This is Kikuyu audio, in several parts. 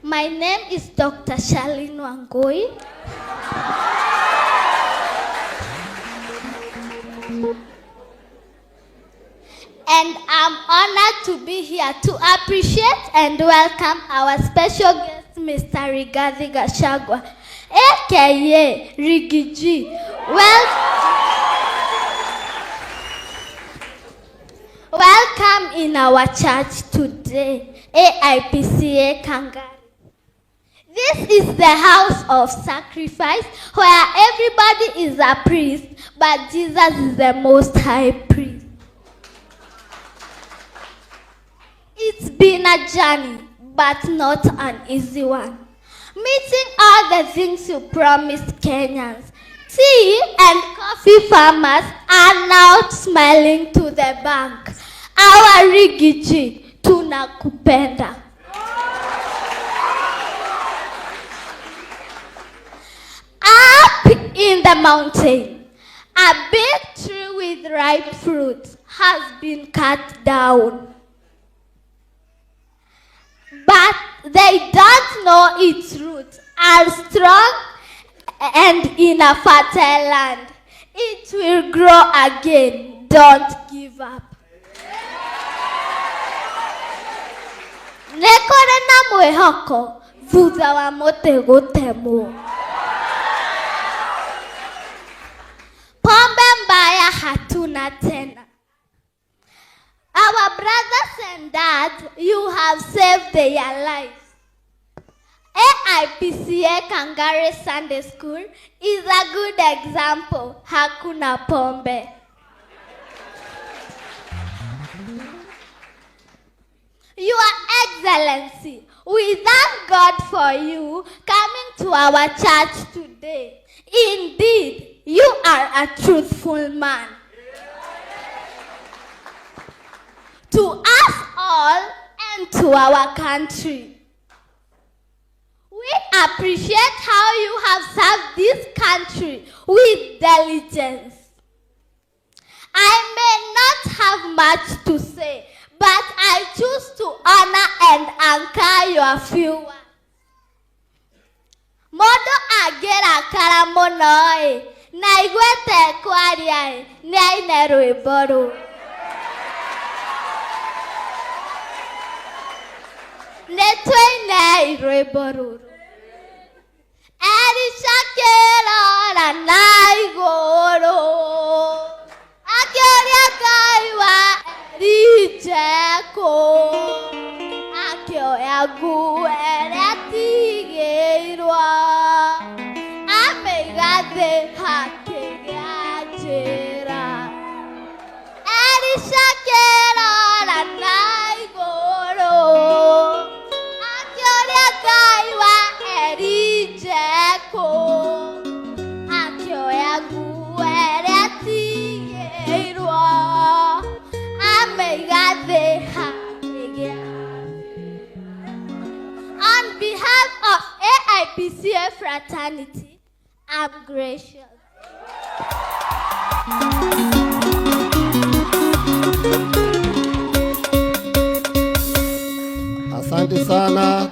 My name is Dr. Charlene Wangui. And I'm honored to be here to appreciate and welcome our special guest, Mr. Rigathi Gachagua, aka Riggy G. Well, welcome in our church today, AIPCA Kangari. This is the house of sacrifice where everybody is a priest, but Jesus is the most high priest. It's been a journey, but not an easy one. Meeting all the things you promised Kenyans. Tea and coffee farmers are now smiling to the bank. Our Riggy G, tunakupenda. Up in the mountain, a big tree with ripe fruit has been cut down. But they don't know its roots are strong and in a fertile land. It will grow again. Don't give up. Nĩ kũrĩ na mwĩhoko thutha wa mũtĩ gũtemwo. Pombe mbaya hatuna tena. Our brothers and dads, you have saved their lives. AIPCA Kangare Sunday School is a good example. Hakuna pombe. Your Excellency, we thank God for you coming to our church today. Indeed, you are a truthful man. To us all and to our country. We appreciate how you have served this country with diligence. I may not have much to say, but I choose to honor and anchor your few words. Mũndũ angĩrakara mũno ĩ na aiguĩte kwaria ĩ nĩ aine rwĩmbo rũrũ. Nĩ tũinei rwĩmbo rũrũ. Elisha akĩrora na igũrũ akĩũria Ngai wa Elija kũ, akĩoya nguo ĩrĩa atigĩirwo amĩiga thĩ hakĩgĩa njĩra. Elisha akĩrora na igũrũ akĩũria Ngai wa Elija kũ, akĩoya nguo ĩrĩa atigĩirwo amĩiga thĩ hakĩgĩa. On behalf of AIPCA fraternity, I'm gracious. Asante sana,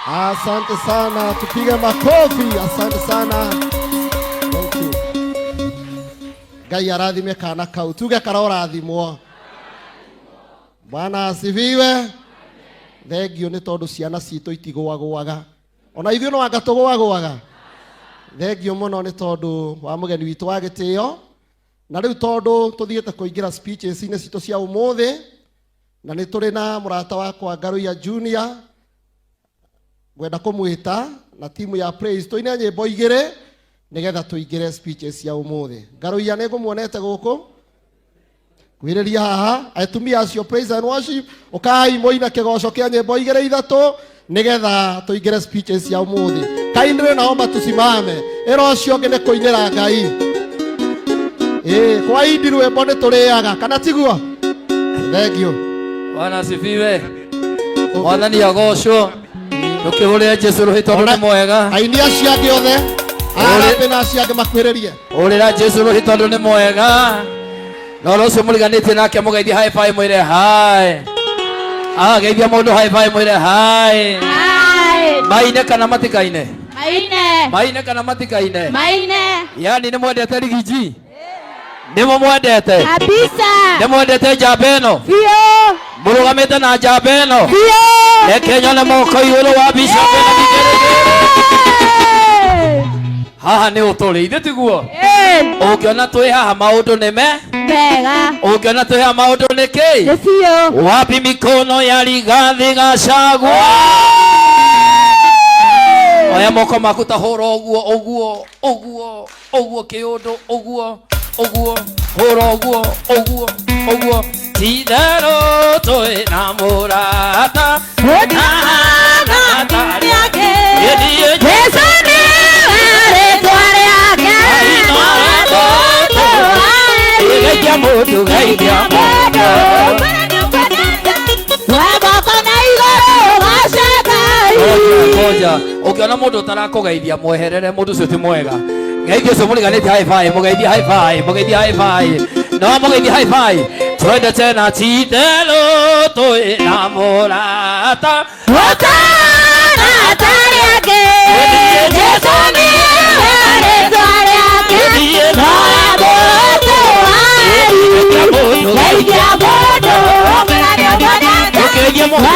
asante sana, tupige makofi. Asante sana, thank you. Ngai arathime kana kau, tuge karorathimwo. Bwana asifiwe. Thengio nĩ tondũ ciana citũ itigũagũaga, ona ithuĩ no anga tũgũagũaga. Thengio mũno nĩ tondũ wa mũgeni witũ wa gĩtĩo. Na rĩu tondũ tũthiĩte kũingĩra speeches-inĩ citũ cia ũmũthĩ, na nĩ tũrĩ na mũrata wakwa Ngaruiya Junior, ngwenda kũmwĩta na timu ya praise tũine nyĩmbo igĩrĩ nĩgetha tũingĩre speeches cia ũmũthĩ. Ngaruiya nĩ ngũmuonete gũkũ kwĩrĩria haha atumia acio praise and worship, ũkai mũine kĩgoco kĩa nyĩmbo igĩrĩ ithatũ nĩgetha tũingĩre speeches cia ũmũthĩ. Kindly naomba tusimame, ĩra ũcio ũngĩ nĩ kũinĩra Ngai. Ĩĩ, kwa indi rwĩmbo nĩ tũrĩaga kana tiguo? Thank you. Bwana asifiwe. Mwathani agocwo. Tukihurire Jesu rũhĩ tondũ nĩ mwega. Aini acio angĩ othe arambĩ na acio angĩ makuhĩrĩrie. Hũrĩra Jesu rũhĩ tondũ nĩ mwega. Na ũrĩa ũcio mũriganĩtie nake mũgeithie high five mwĩre hi. Ah, geithia mũndũ high five mwĩre hi. Maine kana matikaine? Maine. Maine kana matikaine? Maine. Yani nĩ mwendete rigiji? Nĩ mũmwendete? Kabisa. Nĩ mwendete njamba ĩno? Biũ. Mũrũgamĩte na njamba ĩno? Biũ. Reke nyone moko igũrũ wa bishop na bigeregere. Haha nĩ ũtũrĩ ithuĩ tiguo? Ũngĩona twĩ haha maũndũ nĩ me? Mega. Ũngĩona twĩ haha maũndũ nĩ kĩ? Nĩ biũ. Wapi mikono ya Rigathi Gachagua? Oya moko maku ta hũra ũguo ũguo ũguo ũguo kĩũndũ ũguo ũguo hũra ũguo ũguo ũguo titherũ twĩ na mũrata Jesu nĩwe rĩtwa rĩake. Geithia mũndũ, geithia mũndũ. Ngoja, ũngĩona mũndũ ũtarakũgeithia mweherere, mũndũ ũcio ti mwega. Geithia ũcio mũriganĩtie high five, mũgeithie high five, mũgeithie high five. No mũgeithie high five. Twende tena titherũ twĩ na mũrata. Ũkĩgeithia mũndũ.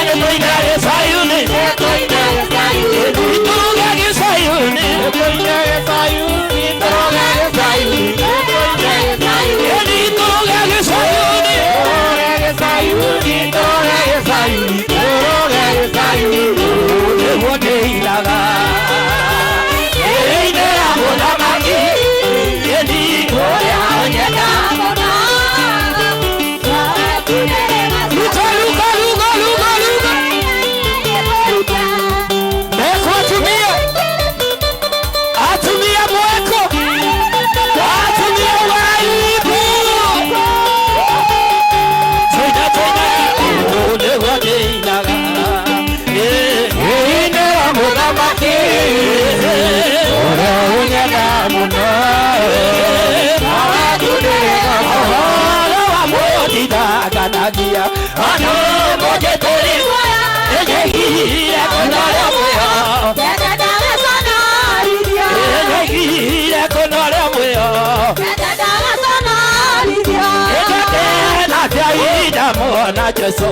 Nĩtũine Gĩcayuni. Tũruge Gĩcayuni. Tũruge Gĩcayuni. Nĩguo ndĩinaga. Ndĩinĩra mũthamaki. Ĩni ũrĩa ũnyenda. Luka, luka, luka, luka, luka. Meko atumia. Atumia mweko. Atumia waibu. Tũina, tũina. Ũũ nĩguo ndĩinaga. Ndĩinĩra mũthamaki. Ũrĩa ũnyenda mũno. Ũhoro wa mũndindanganagia. Andũ mũnjĩtĩri. Ĩnjĩgire kũnoria muoyo. Ĩnjĩgire kũnoria muoyo. Ĩnjĩkena cia mona Jesũ.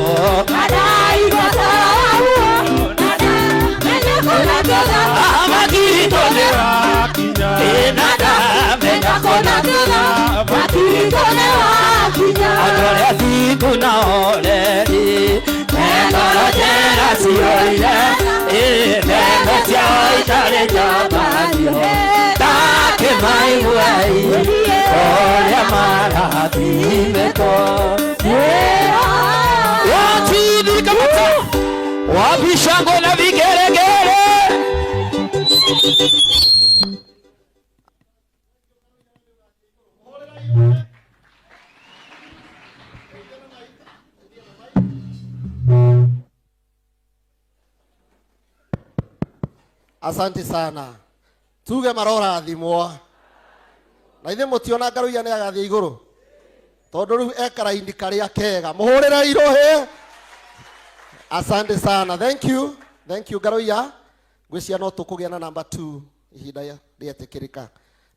Amakirito Inada menya kona Andũ arĩa thingu na oreri Nengoro njera ciorire Neno ciao itarĩ njambanio Ndakĩmaigua ũrĩa marathimĩtwo. Watu wapi shangwe na vigelegele? Asante sana. Tuge marorathimwo. Na ithe mũtiona Ngaruiya nĩ agathiĩ igũrũ, tondũ rĩu ekaraini karĩa kega. Mũhũrĩre irohe. Asante sana, thank you, thank you Ngaruiya. Ngwĩciria no tũkũgĩa na number 2 ihinda rĩetĩkĩrĩka.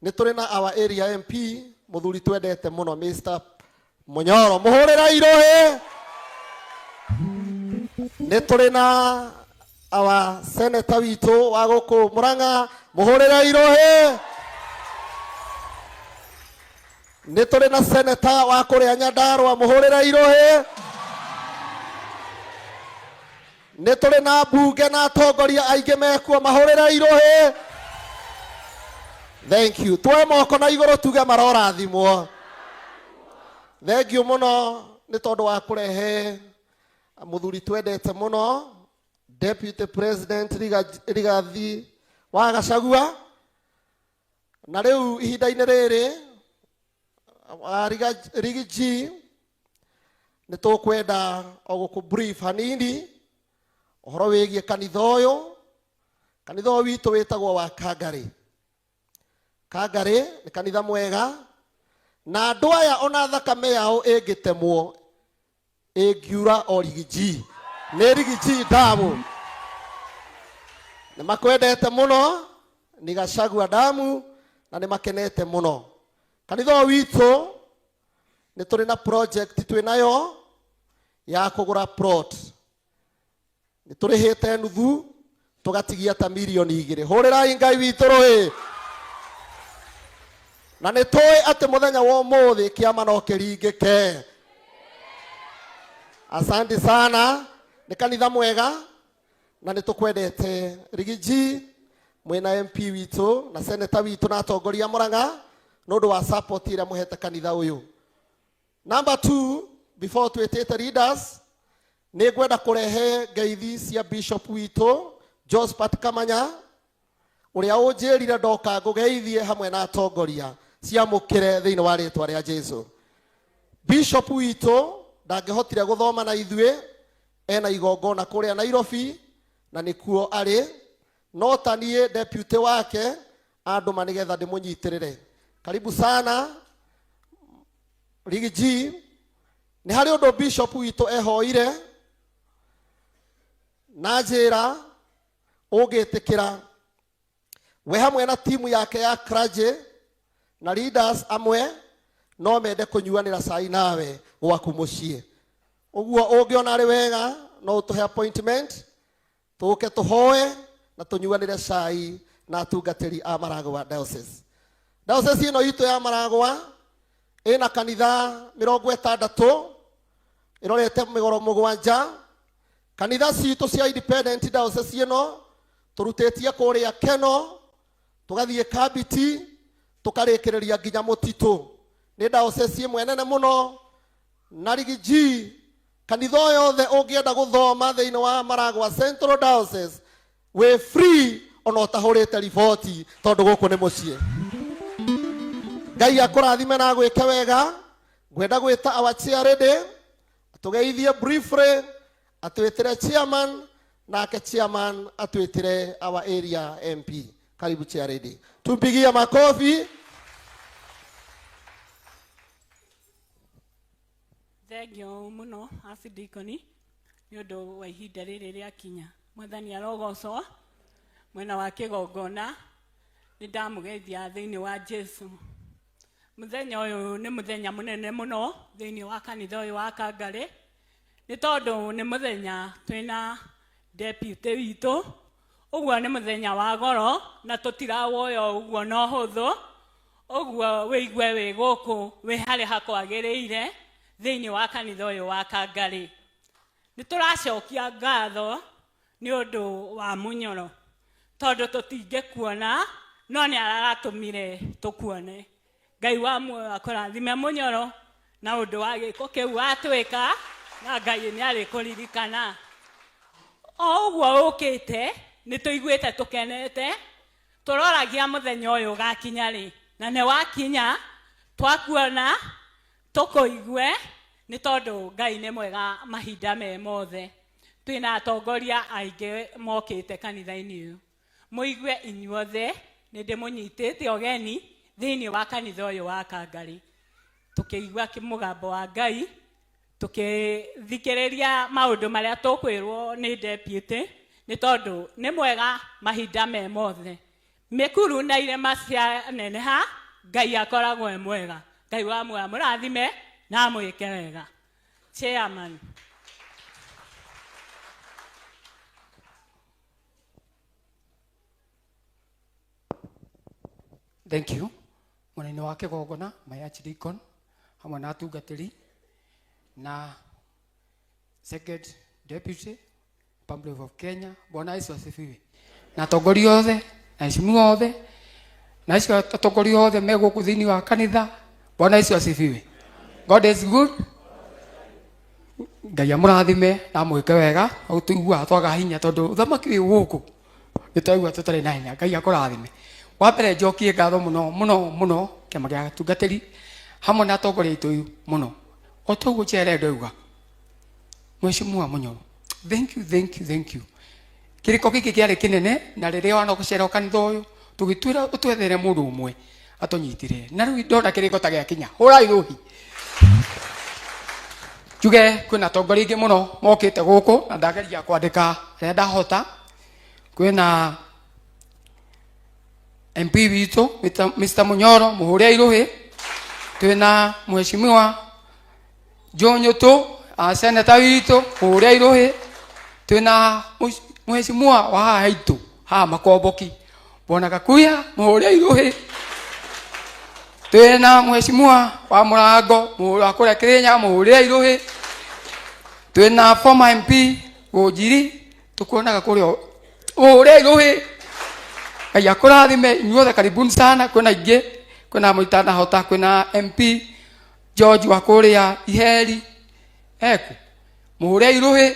Nĩ tũrĩ na our area MP, mũthuri twendete mũno, Mr. Munyoro. Mũhũrĩre irohe. Nĩ tũrĩ na our senator witũ wa gũkũ Murang'a. Mũhũrĩre irohe. Nĩ tũrĩ na senator wa kũrĩa Nyandarua. Mũhũrĩre irohe. Nĩ tũrĩ na mbunge na atongoria aingĩ mekuo. Mahũrĩre irohe. Thank you. Tuoe moko na igũrũ tuge marorathimwo. Thank you mũno nĩ tondũ wa kũrehe mũthuri twendete mũno, Deputy President Rigathi wa Gachagua. Na rĩu ihinda-inĩ rĩrĩ Riggy G, nĩ tũkwenda o gũkũ brief hanini ũhoro wĩgiĩ kanitha ũyũ. Kanitha ũyũ witũ wĩtagwo wa Kangari. Kangari nĩ kanitha mwega, na andũ aya ona thakame yao ĩngĩtemwo ĩngiura o Riggy G. Nĩ Riggy G damu. Nĩ makwendete mũno, nĩ Gachagua damu, na nĩ makenete mũno. Kanitha ũyũ witũ nĩ tũrĩ na project twĩ nayo ya kũgũra plot. Nĩ tũrĩhĩte nuthu, tũgatigia ta mirioni 2. Hũrĩrai Ngai witũ rũĩ. Na nĩ tũĩ atĩ mũthenya wa ũmũthĩ kĩama no kĩringĩke. Asante sana. Nĩ kanitha mwega na nĩ tũkwendete Riggy G, mwĩna MP witũ na senator witũ na atongoria Murang'a nĩ ũndũ wa support ĩrĩa mũhete kanitha ũyũ. Number 2, before twĩtĩte leaders, nĩ ngwenda kũrehe ngeithi cia bishop witũ Josephat Kamanya, ũrĩa ũnjĩrire ndoka ngũgeithie hamwe na atongoria ciamũkĩre thĩinĩ wa rĩtwa rĩa Jesu. Bishop witũ ndangĩhotire gũthoma na ithuĩ, ena igongona kũrĩa Nairobi na nĩkuo arĩ, no ta niĩ deputy wake andũma nĩgetha ndĩmũnyitĩrĩre. Karibu sana Riggy G. Nĩ harĩ ũndũ bishop witũ ehoire na njĩra ũngĩtĩkĩra we hamwe na timu yake ya clergy na leaders amwe no mende kũnyuanĩra cai nawe gwaku mũciĩ. Ũguo ũngĩona arĩ wega No ũtũhe appointment tũke tũhoe na tũnyuanĩre cai na atungatĩri a Maragwa Diocese. Diocese ĩno itũ ya Maragwa ĩna kanitha 60, ĩrorete mĩgoro 7. Kanitha citũ cia independent diocese ĩno tũrutĩtie kũrĩa Keno, tũgathiĩ Kabiti, tũkarĩkĩrĩria nginya Mũtitũ. Nĩ diocese ĩmwe nene mũno na Rigiji. Kanitha o yothe ũngĩenda gũthoma thĩinĩ wa Maragwa Central Diocese wĩ free, ona ũtahũrĩte riboti, tondũ gũkũ nĩ mũciĩ. Ngai akũrathime na agwĩke wega. Ngwenda gwĩta our chair lady atũgeithie briefly, atwĩtĩre chairman, nake chairman atwĩtĩre our area MP. Karibu chair lady, tumpigie makofi. Thengio mũno acidikoni nĩ ũndũ wa ihinda rĩrĩ rĩakinya. Mwathani arogocwo. Mwena wa kĩgongona nĩ ndamũgeithia thĩinĩ wa Jesu. Mũthenya ũyũ nĩ mũthenya mũnene mũno thĩinĩ wa kanitha ũyũ wa Kangarĩ, nĩ tondũ nĩ mũthenya twĩna deputy witũ. Ũguo nĩ mũthenya wa goro na tũtirawoya ũguo no hũthũ. Ũguo wĩigue wĩ gũkũ wĩ harĩa hakwagĩrĩire thĩinĩ wa kanitha ũyũ wa Kangarĩ. Nĩ tũracokia ngatho nĩ ũndũ wa Mũnyoro, tondũ tũtingĩkuona no nĩ aratũmire tũkuone. Ngai wa muoyo akũrathime Mũnyoro na ũndũ wa gĩko kĩu watwĩka, na Ngai nĩ arĩkũririkana. O ũguo ũkĩte nĩ tũiguĩte tũkenete, tũroragia mũthenya ũyũ ũgakinya rĩ, na nĩ wakinya. Twakuona tũkũigue, nĩ tondũ Ngai nĩ mwega mahinda me mothe. Twĩna atongoria aingĩ mokĩte kanitha-inĩ ũyũ. Mũigue inyuothe nĩ ndĩmũnyitĩte ũgeni thĩinĩ wa kanitha ũyũ wa Kangarĩ, tũkĩigua mũgambo wa Ngai, tũkĩthikĩrĩria maũndũ marĩa tũkwĩrwo nĩ deputy, nĩ tondũ nĩ mwega mahinda me mothe. Mĩkuru na irĩma cia neneha, Ngai akoragwo e mwega. Ngai wa muoyo amũrathime na amwĩke wega. Chairman. Thank you. Mũnene wa kĩgongona, my archdeacon, hamwe na atungatĩri na second deputy Republic of Kenya. Bwana Yesu asifiwe. Na atongoria othe na heshimiwa othe na acio atongoria othe me gũkũ thĩinĩ wa kanitha. Bwana Yesu asifiwe. God is good. Ngai amũrathime na amwĩke wega. Hau tũiguaga twaga hinya tondũ ũthamaki wĩ gũkũ, nĩ twaigua tũtarĩ na hinya. Ngai akũrathime. Wa mbere njokie ngatho mũno mũno mũno kĩama gĩa atungatĩri hamwe na atongoria aitũ mũno. O toguo chere ndauga, Mheshimiwa Munyoro, thank you, thank you, thank you. Kĩrĩko gĩkĩ kĩarĩ kĩnene, na rĩrĩa wana gũcera kanitha ũyũ tũgĩtwĩra ũtwethere mũndũ ũmwe atũnyitire, na rĩu ndona kĩrĩko ta gĩakinya, hũrai rũhi. Njuge kwĩna atongoria aingĩ mũno mokĩte gũkũ, na ndageria kwandĩka arĩa ndahota. Kwĩna MP witũ Mr. Munyoro, mũhũre irũhĩ. Twĩna Mheshimiwa Jonyũtũ, seneta witũ, mũhũre irũhĩ. Twĩna Mheshimiwa wa haha haitũ haha Makomboki, Bwana Gakuya, mũhũre irũhĩ. Twĩna Mheshimiwa wa Mũrango wa kũrĩa Kĩrĩnyaga, mũhũre irũhĩ. Twĩna former MP Gũnjiri, tũkuonaga kũrĩa, mũhũre irũhĩ. Ngai akũrathime inyuothe, karibuni sana. Kwĩna ingĩ, kwĩna mũitanahota, kwĩna MP George wa kũrĩa Iheri eku, mũhũre irũhĩ.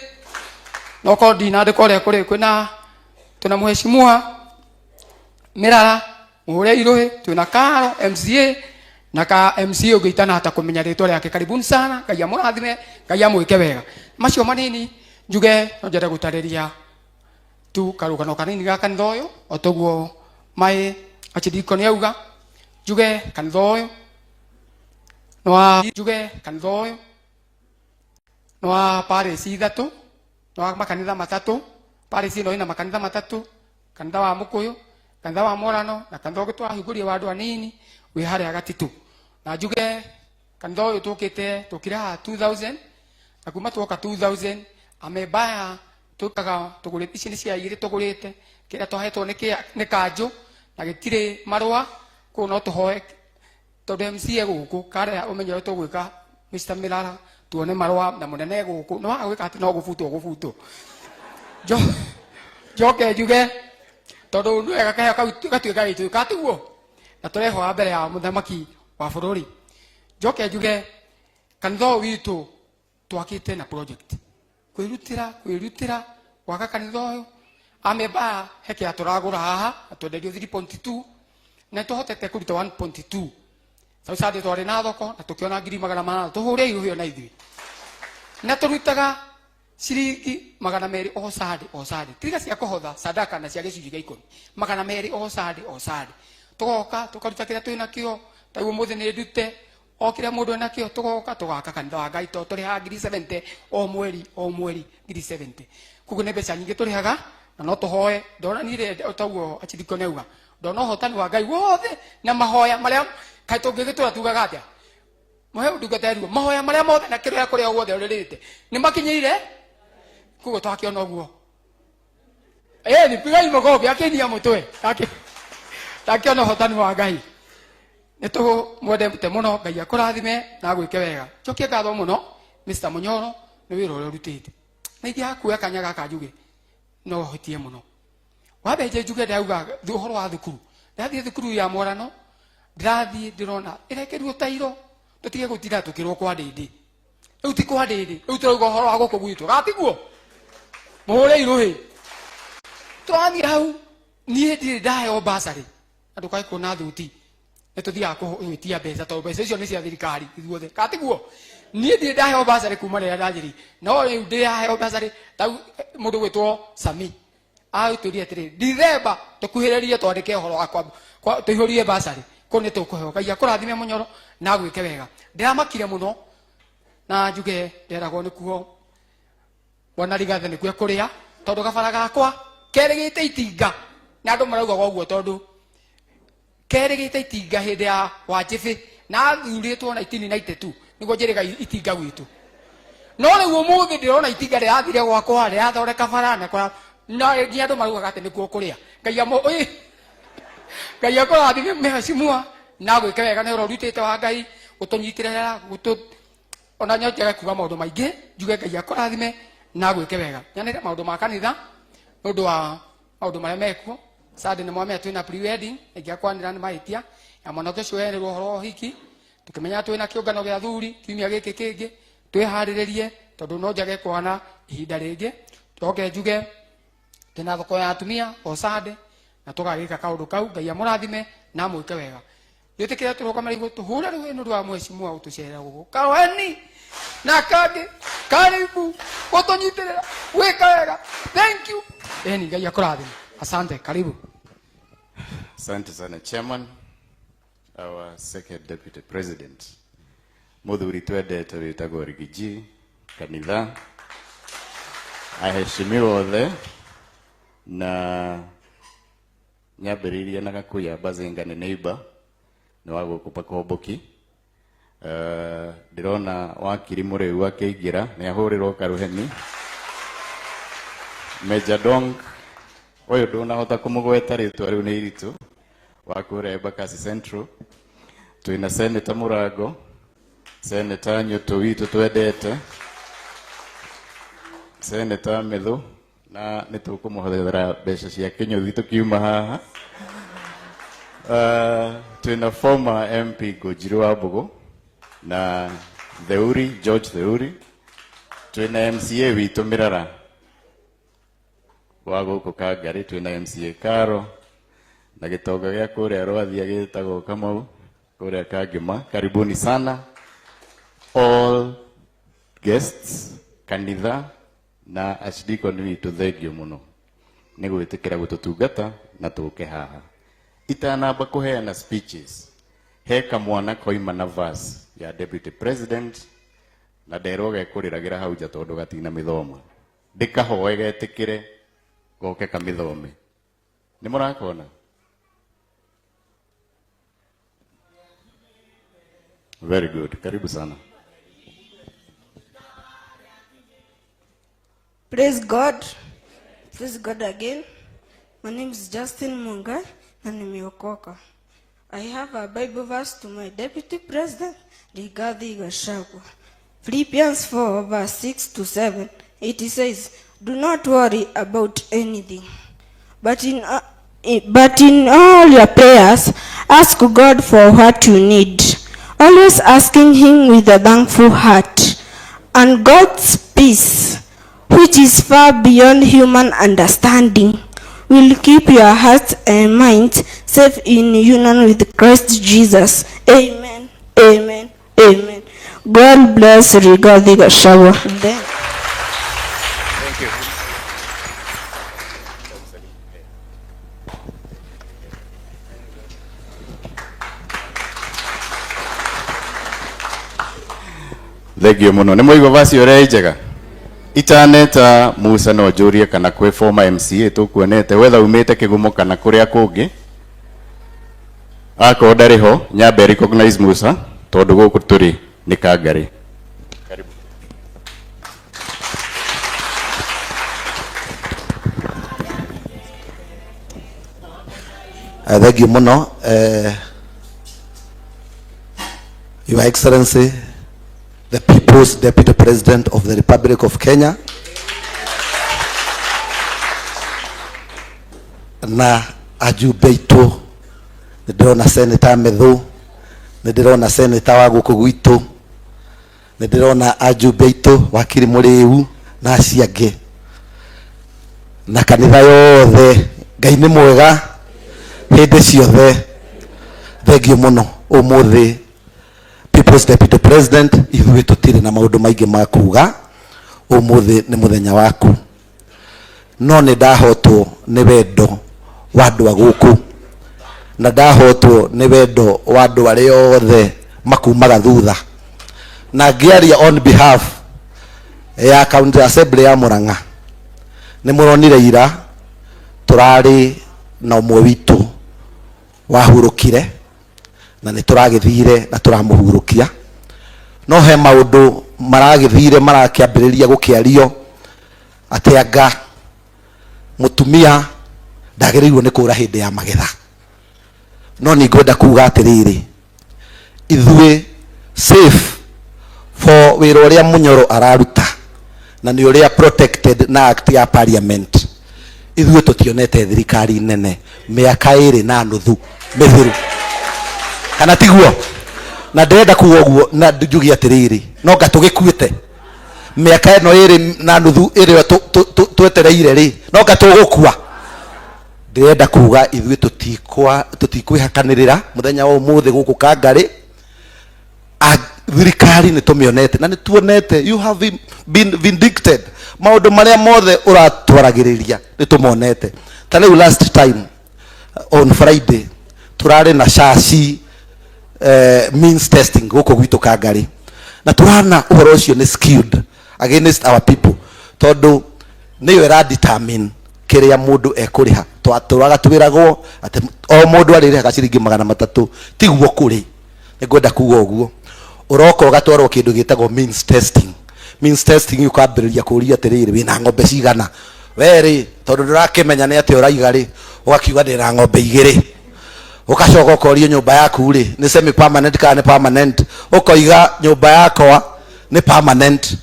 No korwo ndinandĩka ũrĩa kũrĩ, kwĩna twĩna Mheshimiwa Mĩrara, mũhũre irũhĩ. Twĩna Karo MCA na ka MCA ũngĩ itanahota kũmenya rĩtwa rĩake. Karibuni sana. Ngai amũrathime, Ngai amwĩke wega. Macio manini njuge, no njende gũtarĩria tu karũgano kanini ga kanitha ũyũ. O toguo maĩ archdeacon auga, njuge kanitha ũyũ nĩ wa njuge kanitha ũyũ nĩ wa parish ithatũ, nĩ wa makanitha matatũ. Parish ĩno ĩna makanitha matatũ: kanitha wa Mũkũyũ, kanitha wa Morano na kanitha ũngĩ twahingũrie wa andũ anini wĩ harĩa Gatitũ. Na njuge kanitha ũyũ tũkĩte, tũkire haha 2000, na kuma twoka 2000 Amembaya twĩkaga tũgũrĩte ici nĩ cia igĩrĩ tũgũrĩte kĩrĩa twahetwo nĩ kanjũ na gĩtirĩ marũa kũu no tũhoe tondũ MCA gũkũ karĩa ũmenyo ũrĩa tũgwĩka Mr. Mirara tuone marũa na mũnene gũkũ no waga gwĩka atĩ no gũbutwo gũbutwo. Njoke njuge tondũ nĩ wega kaheo kau gatuĩka gitũ katiguo na tũrehoa mbere ya mũthamaki wa bũrũri. Njoke njuge kanitha ũyũ witũ twakĩte na project kwĩrutĩra kwĩrutĩra gwaka kanitha ũyũ amemba he kĩrĩa tũragũra haha na twenderio 3.2 na tũhotete kũruta 1.2 sau Sunday twarĩ na thoko na tũkĩona 400,000 tũhũre iruhio na ithuĩ na tũrutaga ciringi 200 o Sunday o Sunday tiga cia kũhotha sadaka na cia gĩcunjĩ gĩa ikũmi 200 o Sunday o Sunday tũgoka tũkaruta kĩrĩa twĩ nakĩo ta rĩu ũmũthĩ nĩ ndute o kĩrĩa mũndũ enakĩo tũgoka tũgaka kanitha wa Ngai tondũ tũrĩhaga 70,000 o mweri o mweri 70,000 koguo nĩ mbeca nyingĩ tũrĩhaga na no tũhoe ndona niĩ toguo achithiko nĩ auga ndona ũhotani wa Ngai wothe na mahoya marĩa kaĩ tũngĩgĩtũra tugaga atĩa mũhe ndungata yaruo mahoya marĩa mothe na kĩrĩa kũrĩa guothe ũrĩrĩte nĩ makinyĩire koguo twakĩona ũguo ĩni pigai makobi akĩinia mũtwe takĩona ũhotani wa Ngai nĩ tũmwendete mũno Ngai akũrathime na agwĩke wega njokie ngatho mũno Mr. Munyoro nĩ wĩra ũrĩa ũrutĩte na ingĩaga kuoya kanya gaka njuge no hĩtie mũno wambe nje njuge ndauga ũhoro wa thukuru ndathiĩ thukuru ya mwarano ndĩrathiĩ ndĩrona ĩrekerio tairo tũtige gũtinda tũkĩrwo kwa ndĩndĩ rĩu ti kwa ndĩndĩ rĩu tũrauga ũhoro wa gũkũ gwitũ gatiguo mũhũre irũhĩ tũrathiĩ hau niĩ ndirĩ ndaheo basarĩ na ndũkae kuona thuti nĩ tũthiaga gwĩtia mbeca tondũ mbeca icio nĩ cia thirikari ithuothe katiguo niĩ ndirĩ ndaheo basarĩ kuma rĩrĩa ndanjĩrĩ no rĩu ndĩraheo basarĩ tau mũndũ gwĩtwo Sami agĩtũria atĩrĩ Dithemba tũkuhĩrĩrie twandĩke ũhoro wa tũihũrie basarĩ kũu nĩ tũkũheo Ngai akũrathime Mũnyoro na agwĩke wega ndĩramakire mũno na njuge nderagwo nĩkuo bwana Rigathi nĩkuo kũrĩa tondũ gabara gakwa kerĩgĩte itinga na andũ maraugaga ũguo tondũ kerĩgĩte itinga hĩndĩ ya Wanjĩbĩ na athurĩtwo 1992 nĩguo njĩrĩga itinga gwitũ no rĩu ũmũthĩ ndĩrona itinga rĩrathire gwakwa rĩrathondeka bara na kũra na nginya andũ maraugaga atĩ nĩkuo kũrĩa Ngai amũ ĩ Ngai akũrathime mheshimiwa na agwĩke wega nĩ ũrĩa ũrutĩte wa Ngai gũtũnyitĩrĩra gũtũ ona no njage kuga maũndũ maingĩ njuge Ngai akũrathime na agwĩke wega nyanĩre maũndũ ma kanitha nĩ ũndũ wa maũndũ marĩa mekuo Sunday nĩ mwamenya twĩna pre-wedding ĩngĩakwanĩra nĩ mahĩtia ya mwanake ũcio werĩrwo ũhoro wa ũhiki tũkĩmenya twĩna kĩũngano gĩa athuri kiumia gĩkĩ kĩngĩ twĩharĩrĩrie tondũ no njage kwana ihinda rĩngĩ njoke njuge twĩna thoko ya atumia o Sunday na tũgagĩka kaũndũ kau Ngai amũrathime na amwĩke wega gĩtĩkĩra tũrũgame igũ tũhũre rũhĩ nĩ ũndũ wa mheshimiwa gũtũcerera gũkũ kaweni na kangĩ karibu gũtũnyitĩrĩra gwĩka wega thank you ĩni Ngai akũrathime asante karibu. Asante sana Chairman, our second deputy president. Muthuri twendete wĩtagwo Rigiji kanitha aheshimiwa othe na nyambĩrĩirie na Gakuya Bazenga nĩ neighbor nĩ wa gũkũ Pakomboki. Ndĩrona wakiri mũrĩu akĩingĩra nĩ ahũrĩrwo karuheni. Major Dong ũyũ ndũnahota kũmũgweta rĩtwa rĩu nĩ iritũ wa kũrĩa Embakasi Central. Twĩna Senator Mũrango, Senator Nyũtũ witũ twendete, Senator Mĩthũ na nĩ tũkũmũhũthĩra mbeca cia kĩnyũthi tũkiuma haha. Twĩna former MP Ngũnjiri wa Mbũgũ na Theuri, George Theuri. Twĩna MCA witũ Mĩrara wa gũkũ Kangarĩ, twĩna MCA Karo na gĩtonga gĩa kũrĩa Rwathia gĩtagwo Kamau kũrĩa Kangĩma. Karibuni sana all guests, kanitha na archdeacon witũ, thengio mũno nĩ gwĩtĩkĩra gũtũtungata na tũke haha. Itanamba kũheana speeches, he kamwana koima na verse ya deputy president na nderwo gekũrĩragĩra hau nja tondũ gatina mĩthoma ndĩkahoe getĩkĩre goke kamĩthome. Nĩ mũrakona? Very good. Karibu sana. Praise God. Praise God again. My name is Justin Mungai na nimeokoka. I have a Bible verse to my deputy president, Rigathi Gachagua. Philippians 4 verse 6 to 7. It says, Do not worry about anything, but in all your prayers, ask God for what you need, always asking Him with a thankful heart. And God's peace, which is far beyond human understanding, will keep your hearts and minds safe in union with Christ Jesus. Amen. Amen. Amen. God bless Rigathi Gachagua. Then. Thank you. Thengio muno. Nĩ mwaigua vaci ũrĩa ĩ njega. Itaneta Musa no njũrie kana kwĩ former MCA tũkuonete wetha umĩte kĩgumo kana kũrĩa kũngĩ. Akorwo ndarĩ ho nyambe recognize Musa tondũ gũkũ tũrĩ nĩ Kangarĩ. Karibu. Thank you muno. Your Excellency, the People's Deputy President of the Republic of Kenya, na ajumbe aitũ, nĩ ndĩrona Senator Methu, nĩ ndĩrona Senator wa gũkũ gwitũ, nĩ ndĩrona ajumbe aitũ wakiri Mũrĩu na acio angĩ, na kanitha yothe. Ngai nĩ mwega hĩndĩ ciothe. Thengio mũno. Ũmũthĩ People's Deputy President, ithuĩ tũtirĩ na maũndũ maingĩ ma kuga. Ũmũthĩ nĩ mũthenya waku, no nĩ ndahotwo nĩ wendo wa andũ a gũkũ, na ndahotwo nĩ wendo wa andũ arĩa othe makumaga thutha, na ngĩaria on behalf ya County Assembly ya Murang'a. Nĩ mũronire ira tũrarĩ na ũmwe witũ wahurũkire, na nĩ tũragĩthire na tũramũhurũkia, no he maũndũ maragĩthire marakĩambĩrĩria gũkĩario atĩ anga mũtumia ndagĩrĩirwo nĩ kũra hĩndĩ ya magetha. No nĩ ngwenda kuga atĩrĩrĩ, ithuĩ safe for wĩra ũrĩa Mũnyoro araruta na nĩ ũrĩa protected na act ya parliament, ithuĩ tũtionete thirikari nene mĩaka 2.5 mĩthiru, kana tiguo? Na ndĩrenda kuga ũguo na njuge atĩrĩrĩ, no nga tũgĩkuĩte mĩaka ĩno 2.5 ĩrĩa twetereire rĩ, no nga tũgũkua. Ndĩrenda kuga ithuĩ tũtikwĩhakanĩrĩra mũthenya wa ũmũthĩ gũkũ Kangarĩ. Thirikari nĩ tũmĩonete na nĩ tuonete you have been vindicted. Maũndũ marĩa mothe ũratwaragĩrĩria nĩ tũmonete. Ta rĩu last time on Friday tũrarĩ na caci means testing gũkũ gwitũ Kangarĩ, na tũrana ũhoro ũcio nĩ skewed against our people, tondũ nĩyo ĩra determine kĩrĩa mũndũ ekũrĩha. Twatũraga twĩragwo atĩ o mũndũ arĩrĩhaga ciringi 300. Tiguo kũrĩ. Nĩ ngwenda kuga ũguo, ũroka ũgatwarwo kĩndũ gĩtagwo means testing. Means testing ũkambĩrĩria kũũria atĩrĩrĩ, wĩna ng'ombe cigana we rĩ? Tondũ ndũrakĩmenya nĩ atĩa ũraiga rĩ, ũgakiuga ndĩna ng'ombe 2. Ũgacoka ũkorio nyũmba yaku rĩ, nĩ semi permanent kana nĩ permanent? Ũkoiga nyũmba yakwa nĩ permanent.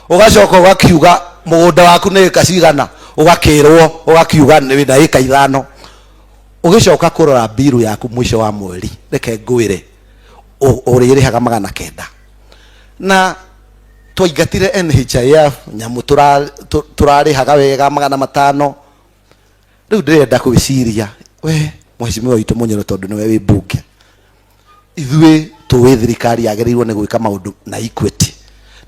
Ũgacoka ũgakiuga mũgũnda waku nĩ ĩka cigana? Ũgakĩrwo, ũgakiuga nĩ wĩna ĩka 5. Ũgĩcoka kũrora mbiru yaku mũico wa mweri, reke ngwĩre, ũrĩrĩhaga 900. Na twaingatire NHIF, nyamũ tũrarĩhaga wega 500. Rĩu ndĩrenda gwĩciria we mheshimiwa witũ Mũnyoro, tondũ nĩwe wĩ mbunge, ithuĩ tũĩ thirikari yagĩrĩirwo nĩ gwĩka maũndũ na equity,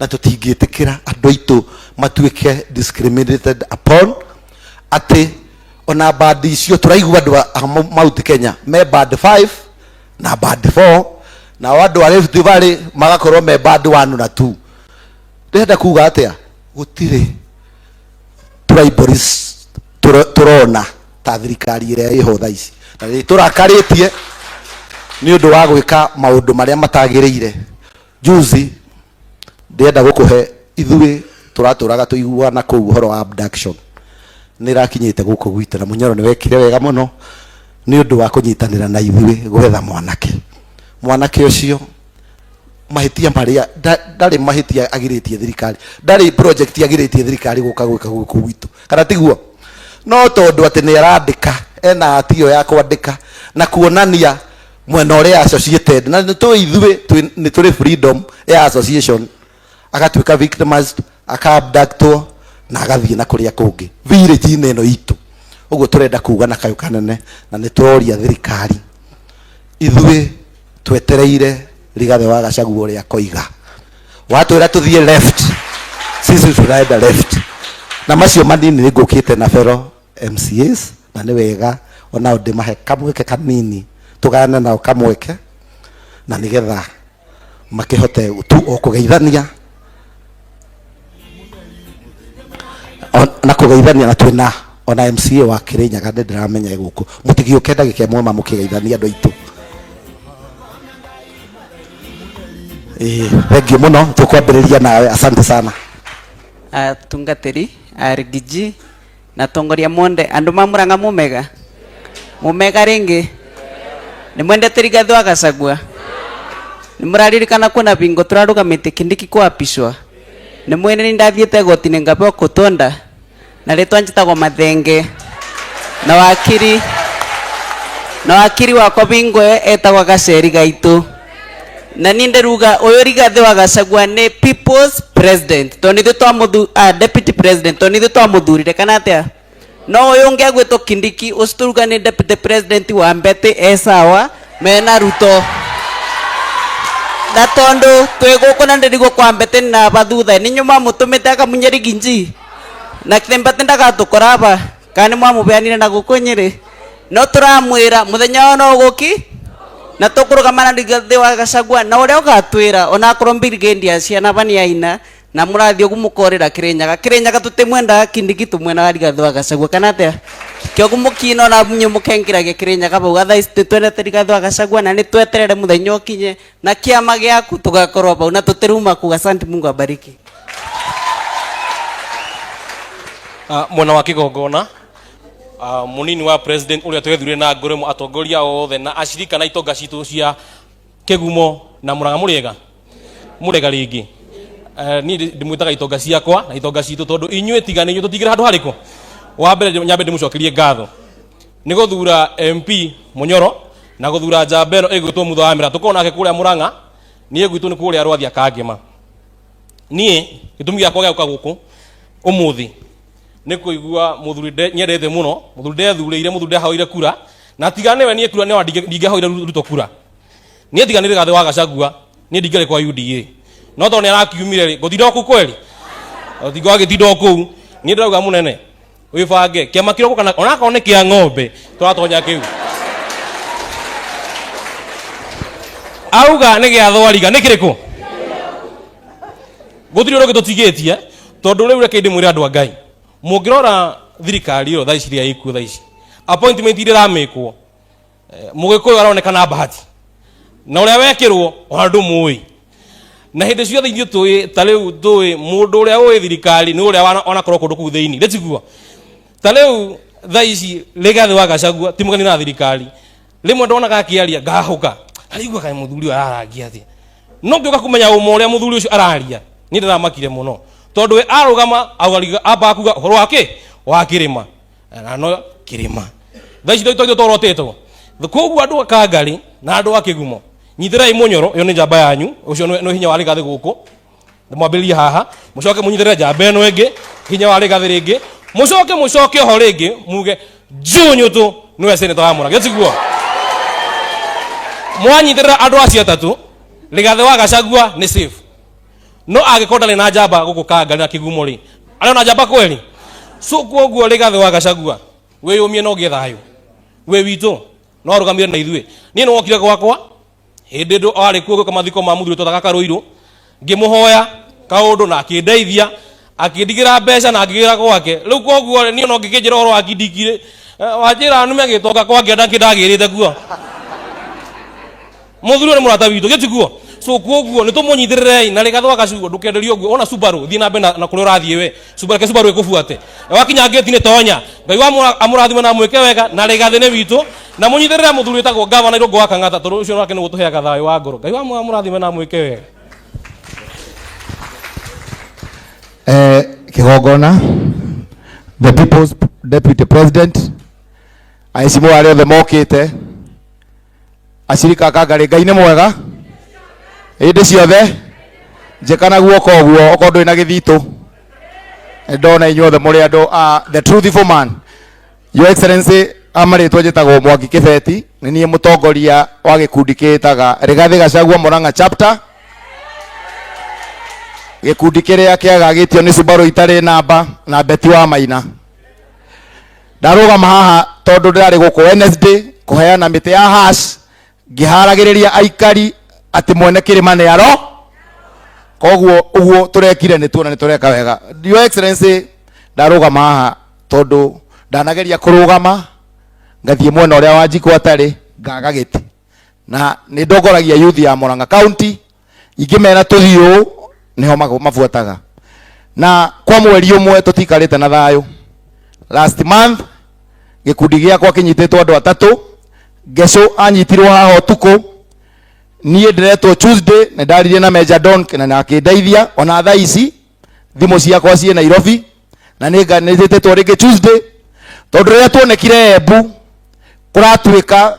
na tũtingĩtĩkĩra andũ aitũ matuĩke discriminated upon, atĩ ona band icio tũraigua andũ a Mount Kenya me band 5 na band 4, nao andũ a Rift Valley magakorwo me band 1 na 2. Ndĩrenda kuga atĩa? Gũtirĩ tribalism tũrona ta thirikari ĩrĩa ĩho thaa ici, na nĩ tũrakarĩtie nĩ ũndũ wa gwĩka maũndũ marĩa matagĩrĩire. Juzi ndĩrenda gũkũhe ithuĩ Tũratũraga tũiguaga na kũu ũhoro wa abduction nĩ ĩrakinyĩte gũkũ gwitũ, na Mũnyoro nĩ wekire wega mũno nĩ ũndũ wa kũnyitanĩra na ithuĩ gwetha mwanake. Mwanake ũcio mahĩtia marĩa ndarĩ mahĩtia agirĩtie thirikari, ndarĩ project agirĩtie thirikari gũka gwĩka gũkũ gwitũ, kana tiguo? No tondũ atĩ nĩ arandĩka, ena hati ĩyo ya kwandĩka na kuonania mwena ũrĩa associated, na nĩ tũĩ ithuĩ nĩ tũrĩ freedom ya association, agatuĩka victimized, aka-abductwo na agathiĩ na kũrĩa kũngĩ village-inĩ ĩno itũ. Ũguo tũrenda kuga na kayũ kanene, na nĩ tũroria thirikari, ithuĩ twetereire Rigathĩ wa Gachagua ũrĩa akoiga. Watwĩra tũthiĩ left, sisi tunaenda left. Na macio manini nĩ ngũkĩte na fellow MCAs, na nĩ wega onao ndĩmahe kamweke kanini, tũgayane nao kamweke, na nĩgetha makĩhote tu o kũgeithania na kũgeithania, na twĩna ona MCA wa Kirinyaga nĩ ndĩramenya e gũkũ. Mũtigĩũke ndagĩka ĩmwe ma mũkĩgeithania andũ aitũ. Ĩĩ, thengiũ mũno, tũkwambĩrĩria nawe, asante sana. Atungatĩri arigiji na atongoria monde, andu ma Murang'a, mumega mumega ringi ni mwendete Rigathi wa Gachagua? Ni muraririkana kwina bingo turarugamite Kindiki kuapishwa? Ni mwene ni ndathiite gotini ngapewa kutonda na ritwa njitagwo Mathenge, na wakiri wakwa bingo etagwa Gaceri Gaitu, na ni nderuga uyu Rigathi wa Gachagua ni people's president tondu ithuĩ twamuthu deputy president tondu ithuĩ twamuthurire, kana atia? No uyu ungi agwitwo Kindiki ucio turuga ni deputy president wa Mbete, e sawa mena Ruto, na tondu twi guku na ndirigwo kwa Mbete na bathutha ni nyuma mutumite akamunya Riginji na kithe Mbete ndagatukora aba kana ni mwamubeanire na guku Nyeri, no turamwira muthenya ono uguki na tukurugamana Rigathi wa Gachagua na uria ugatwira, onakorwo brigade ya ciana bani aina na murathie ugu mukorera Kirinyaga. Kirinyaga tutimwendaga Kindiki, tumwendaga Rigathi wa Gachagua, kana atia? Kiogu mukina ona nyu mukengiragia Kirinyaga bau. Thaa ici twendete Rigathi wa Gachagua na nitweterere muthenya ukinye na kiama giaku tugakorwo bau na tutiruma kuga. Asante, Mungu abariki. Mwena wa kigongona, munini wa president uria twethurire na ngoro, atongoria othe na ashirika na itonga citũ cia Kĩgumo na Mũrang'a, mũrĩega mũrĩega rĩngĩ. Niĩ ndĩmwĩtaga itonga ciakwa na itonga citũ tondũ inyuĩ tiga nĩ inyuĩ tũtingĩra handũ harĩkũ. Wa mbere, nyambe ndĩmũcokerie ngatho nĩ gũthura MP Mũnyoro na gũthura njamba ĩno ĩgwĩtwo Mutha wa Mĩra. Tũkorwo nake kũrĩa Mũrang'a, niĩ gwitũ nĩ kũrĩa Rwathia Kangĩma. Niĩ gĩtũmi gĩakwa gĩa gũka gũkũ ũmũthĩ nĩ kũigua mũthuri nyendete mũno, mũthuri ndethurĩire, mũthuri ndehoire kura, na tiga nĩwe niĩ kura nĩwa ndingĩhoire Ruto kura. Niĩ tiga nĩ Rigathĩ wa Gachagua, niĩ ndingĩarĩ kwa UDA, no tondũ nĩ arakiumire rĩ, ngũtinda o kũu kweri, ũtinga agĩtinda o kũu. Niĩ ndĩrauga mũnene wĩbange kĩama kĩroko, kana onakorwo nĩ kĩa ng'ombe tũratonya kĩu auga nĩ gĩa thwariga nĩ kĩrĩkũ, gũtirĩ ũndũ ũngĩ tũtigĩtie. Tondũ rĩu reke ndĩmwĩre, andũ a Ngai, mũngĩrora thirikari ĩyo thaa ici iria ĩkuo thaa ici, appointment iria ĩramĩkwo, mũgĩkũyũ aronekana bahati na ũrĩa wekĩrwo ona ndũmũĩ, na hĩndĩ ciothe ithuĩ tũĩ ta rĩu tũĩ mũndũ ũrĩa ũĩ thirikari nĩ ũrĩa wanakorwo kũndũ kũu thĩinĩ, rĩtiguo? Ta rĩu thaa ici Rigathĩ wa Gachagua ti mũgeni na thirikari. Rĩmwe ndonaga akĩaria ngahũka, arigua kaĩ mũthuri ũyũ ararangia atĩa, no ngĩũka kũmenya ũma ũrĩa mũthuri ũcio araria niĩ ndĩramakire mũno, tondũ we arũgama auga ambaga kuga ũhoro wa kĩ wa kĩrĩma na no kĩrĩma thaa ici tondũ tworotĩtwo. Koguo andũ a Kangari na andũ a Kĩgumo, nyitĩrai Mũnyoro, ĩyo nĩ njamba yanyu, ũcio nĩ hinya wa Rigathĩ gũkũ. Mwambĩrĩrie haha, mũcoke mũnyitĩrĩre njamba ĩno ĩngĩ, hinya wa Rigathĩ rĩngĩ, mũcoke mũcoke oho rĩngĩ muge Junyutu nĩwe seneta wa Mũrang'a, tiguo? Mwanyitĩrĩra andũ acio atatũ, Rigathĩ wa Gachagua nĩ safe. No angĩkorwo ndarĩ na njamba gũkũ Kangari na Kĩgumo rĩ, arĩ na njamba kweli? So koguo Rigathĩ wa Gachagua, wĩyũmie na ũgĩe thayũ wĩ witũ, no arũgamire na ithuĩ. Niĩ nĩ wokire gwakwa hĩndĩ ndũ arĩ kuo gwĩka mathiko ma mũthuri twetaga Karũirũ, ngĩmũhoya kaũndũ na akĩndeithia, akĩndigĩra mbeca na ngĩgĩra gwake. Rĩu koguo rĩ, niĩ no ngĩkĩnjĩra ũhoro wa Kindiki rĩ, wanjĩra nume gĩtonga kwa ngĩenda kĩndagĩrĩte kuo. Mũthuri ũyũ nĩ mũrata witũ, gĩtiguo? So koguo nĩ tũmũnyitĩrĩrei na Rigathĩ wa Gachagua ndũkenderio ũguo ona Subaru thiĩ na mbere na kũrĩa ũrathiĩ we Subaru ke Subaru ĩkũbuate na wakinya ngĩti-inĩ tonya. Ngai wa amũrathime na amwĩke wega na Rigathĩ nĩ witũ na mũnyitĩrĩre mũthuri wĩtagwo Gavana Irũngũ wa Kang'ata tondũ ũcio nake nĩguo tũheaga thayũ wa ngoro. Ngai wa amũrathime na amwĩke wega. Kigongona, the people's deputy president, aheshimiwa arĩa othe mokĩte, acirika a Kangarĩ, Ngai nĩ mwega hĩndĩ ciothe. Njĩka na guoko ũguo okorwo ndũrĩ na gĩthitũ. Ndona inyuothe mũrĩ andũ a the truthful man. Your Excellency, amarĩtwo njĩtagwo Mwangi Kĩbeti, nĩ niĩ mũtongoria wa gĩkundi kĩĩtaga Rigathĩ Gachagua Murang'a chapter, gĩkundi kĩrĩa kĩagagĩtio nĩ Subaru itarĩ namba na Beti wa Maina. Ndarũgama haha tondũ ndĩrarĩ gũkũ Wednesday kũheana mĩtĩ ya hash, ngĩharagĩrĩria aikari atĩ mwene kĩrĩma nĩ aro, koguo ũguo tũrekire nĩ tuona nĩ tũreka wega. Your Excellency, ndarũgama haha tondũ ndanageria kũrũgama ngathiĩ mwena ũrĩa wa Njikũ atarĩ ngaga gĩtĩ, na nĩ ndongoragia youth ya Murang'a County, ingĩmera tũthiĩ ũũ nĩho mabuataga, na kwa mweri ũmwe tũtikarĩte na thayũ. Last month gĩkundi gĩakwa kĩnyitĩtwo andũ atatũ, Ngeco anyitirwo haha ũtukũ, niĩ ndĩretwo Tuesday, nĩ ndaririe na Major Don na akĩndeithia. Ona thaa ici thimũ ciakwa ciĩ Nairobi na nĩ njĩtĩtwo rĩngĩ Tuesday, tondũ rĩrĩa tuonekire Embu kũratuĩka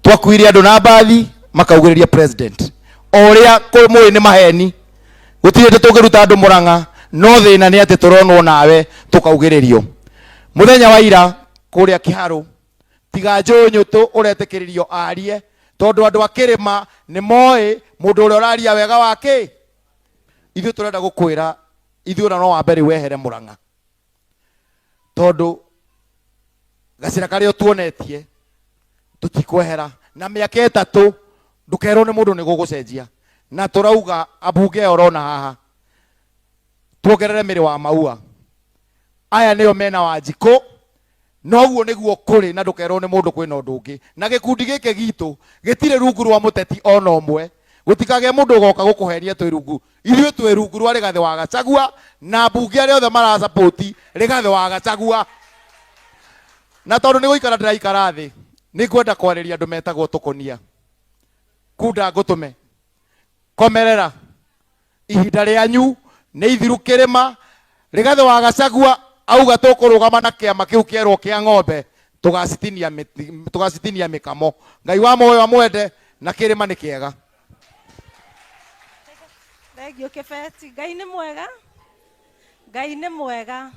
twakuire andũ na mbathi makaugĩrĩria president o ũrĩa mũĩ nĩ maheni, gũtirĩ hĩndĩ tũngĩruta andũ Murang'a, no thĩna nĩ atĩ tũronwo nawe tũkaugĩrĩrio. Mũthenya wa ira kũrĩa Kĩharũ, tiga Njũnyũtũ ũretĩkĩrĩrio arie, tondũ andũ a kĩrĩma nĩ moĩ mũndũ ũrĩa ũraria wega wa kĩ. Ithuĩ tũrenda gũkwĩra ithuĩ ona no wambe rĩu wehere Murang'a, tondũ gacĩra karĩa ũtuonetie tũtikwehera, na mĩaka 3 ndũkerwo nĩ mũndũ nĩ gũgũcenjia. Na tũrauga ambunge aya ũrona haha tuongerere mĩrĩ wa maua, aya nĩo mena Wanjikũ, noguo nĩguo kũrĩ, na ndũkerwo nĩ mũndũ kwĩna ũndũ ũngĩ. Na gĩkundi gĩkĩ gitũ gĩtirĩ rungu rwa mũteti ona ũmwe, gũtikagĩe mũndũ ũgoka gũkũhenia twĩ rungu. Ithuĩ twĩ rungu rwa Rigathĩ wa Gachagua na mbunge arĩa othe marasapoti Rigathĩ wa Gachagua. Na tondũ nĩ gũikara ndĩraikara thĩ, nĩ ngwenda kwarĩria andũ metagwo tũkũnia. Kunda ngũtũme komerera, ihinda rĩanyu nĩ ithiru kĩrĩma. Rigathĩ wa Gachagua auga tũkũrũgama na kĩama kĩu kĩerwo kĩa ng'ombe, tũgacitinia mĩkamo. Ngai wa muoyo amwende, na kĩrĩma nĩ kĩega. Thengiũ Kĩbeti. Ngai nĩ mwega, Ngai nĩ mwega.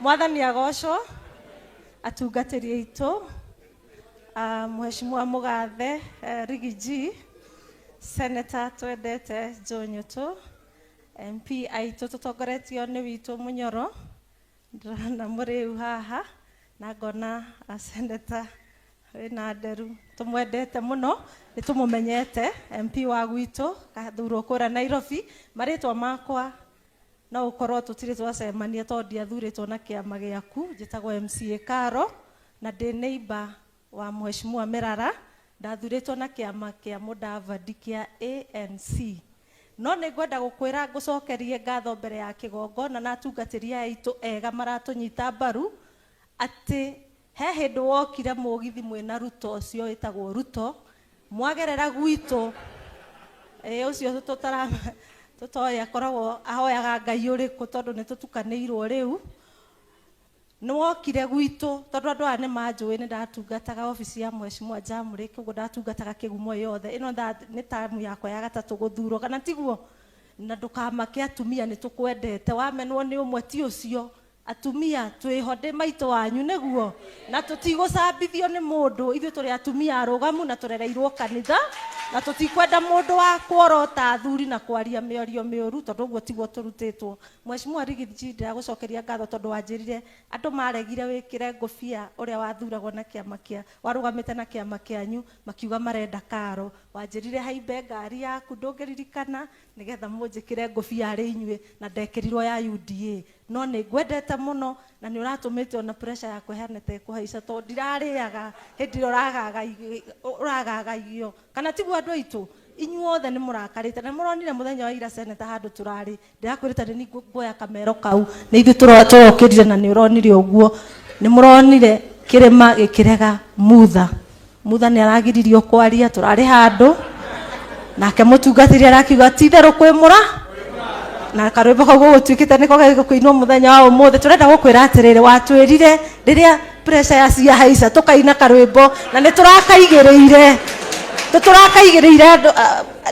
Mwathani agocwo. Atungatĩri aitũ, Mheshimiwa Mũgathe Riggy G, Senator twendete Njũnyũtũ, MP aitũ tũtongoretio nĩ witũ Mũnyoro, ndĩrona mũrĩu haha na ngona Senator wĩna nderu tũmwendete mũno, nĩ tũmũmenyete, MP wa gwitũ athurwo kũrĩa Nairobi. Marĩtwa makwa no ũkorwo tũtirĩ twacemania tondũ ndiathurĩtwo na kĩama gĩaku. Njĩtagwo MCA Karo na ndĩ neighbor wa Mheshimiwa Mĩrara, ndathurĩtwo na kĩama kĩa Mũdavadi kĩa ANC. No nĩ ngwenda gũkwĩra ngũcokerie ngatho mbere ya kĩgongona na atungatĩri aya aitũ ega maratũnyita mbaru, atĩ he hĩndĩ wokire mũgithi mwĩna Ruto ũcio wĩtagwo Ruto, mwagerera gwitũ, ũcio tũtoĩ akoragwo ahoyaga Ngai ũrĩkũ tondũ nĩ tũtukanĩirwo rĩu. Nĩ wokire gwitũ tondũ andũ aya nĩ manjũĩ, nĩ ndatungataga obici ya Mheshimiwa Jamũrĩ, koguo ndatungataga kĩgumo yothe. Ĩno nĩ tamu yakwa ya gatatũ gũthurwo, kana tiguo? Na ndũkamake atumia nĩ tũkwendete, wamenwo nĩ ũmwe ti ũcio. Atumia twĩho ndĩ maitũ wanyu nĩguo, na tũtigũcambithio nĩ mũndũ. Ithuĩ tũrĩ atumia arũgamu na tũrereirwo kanitha, na tũtikwenda mũndũ wa kuorota athuri na kwaria mĩario mĩũru, tondũ ũguo tiguo tũrutĩtwo. Mheshimiwa Riggy G, ndĩragũcokeria ngatho tondũ wanjĩrire andũ maregire wĩkĩre ngũbia ũrĩa wathuragwo na kĩama kĩa warũgamĩte na kĩama kĩanyu, makiuga marenda Karo. Wanjĩrire haimbe ngari yaku ndũngĩririkana nĩgetha mũnjĩkĩre ngũbia arĩ inyuĩ, na ndekĩrirwo ya UDA. No nĩ ngwendete mũno na nĩ ũratũmĩte ona pressure yakwa ĩhane ta ĩkũhaica, tondũ ndirarĩaga hĩndĩ ĩrĩa ũragagaigio, kana tiguo andũ aitũ? Inyuothe nĩ mũrakarĩte na mũronire mũthenya wa ira seneta handũ tũrarĩ ndĩrakwĩrĩte nĩ nguoya kamero kau nĩ ithuĩ tũrokĩrire na nĩ ũronire ũguo. Nĩ mũronire kĩrĩma gĩkĩrega Mutha. Mutha nĩ aragiririo kwaria tũrarĩ handũ nake mũtungatĩri arakiuga ti itherũ kwĩ mũra na karwĩmbo kau gũgũtuĩkĩte nĩko gegũkũinwo mũthenya wa ũmũthĩ. Tũrenda gũkwĩra atĩrĩrĩ, watwĩrire rĩrĩa pressure ya ciahaica tũkaina karwĩmbo na nĩ tũrakaigĩrĩire tũtũrakaigĩrĩire andũ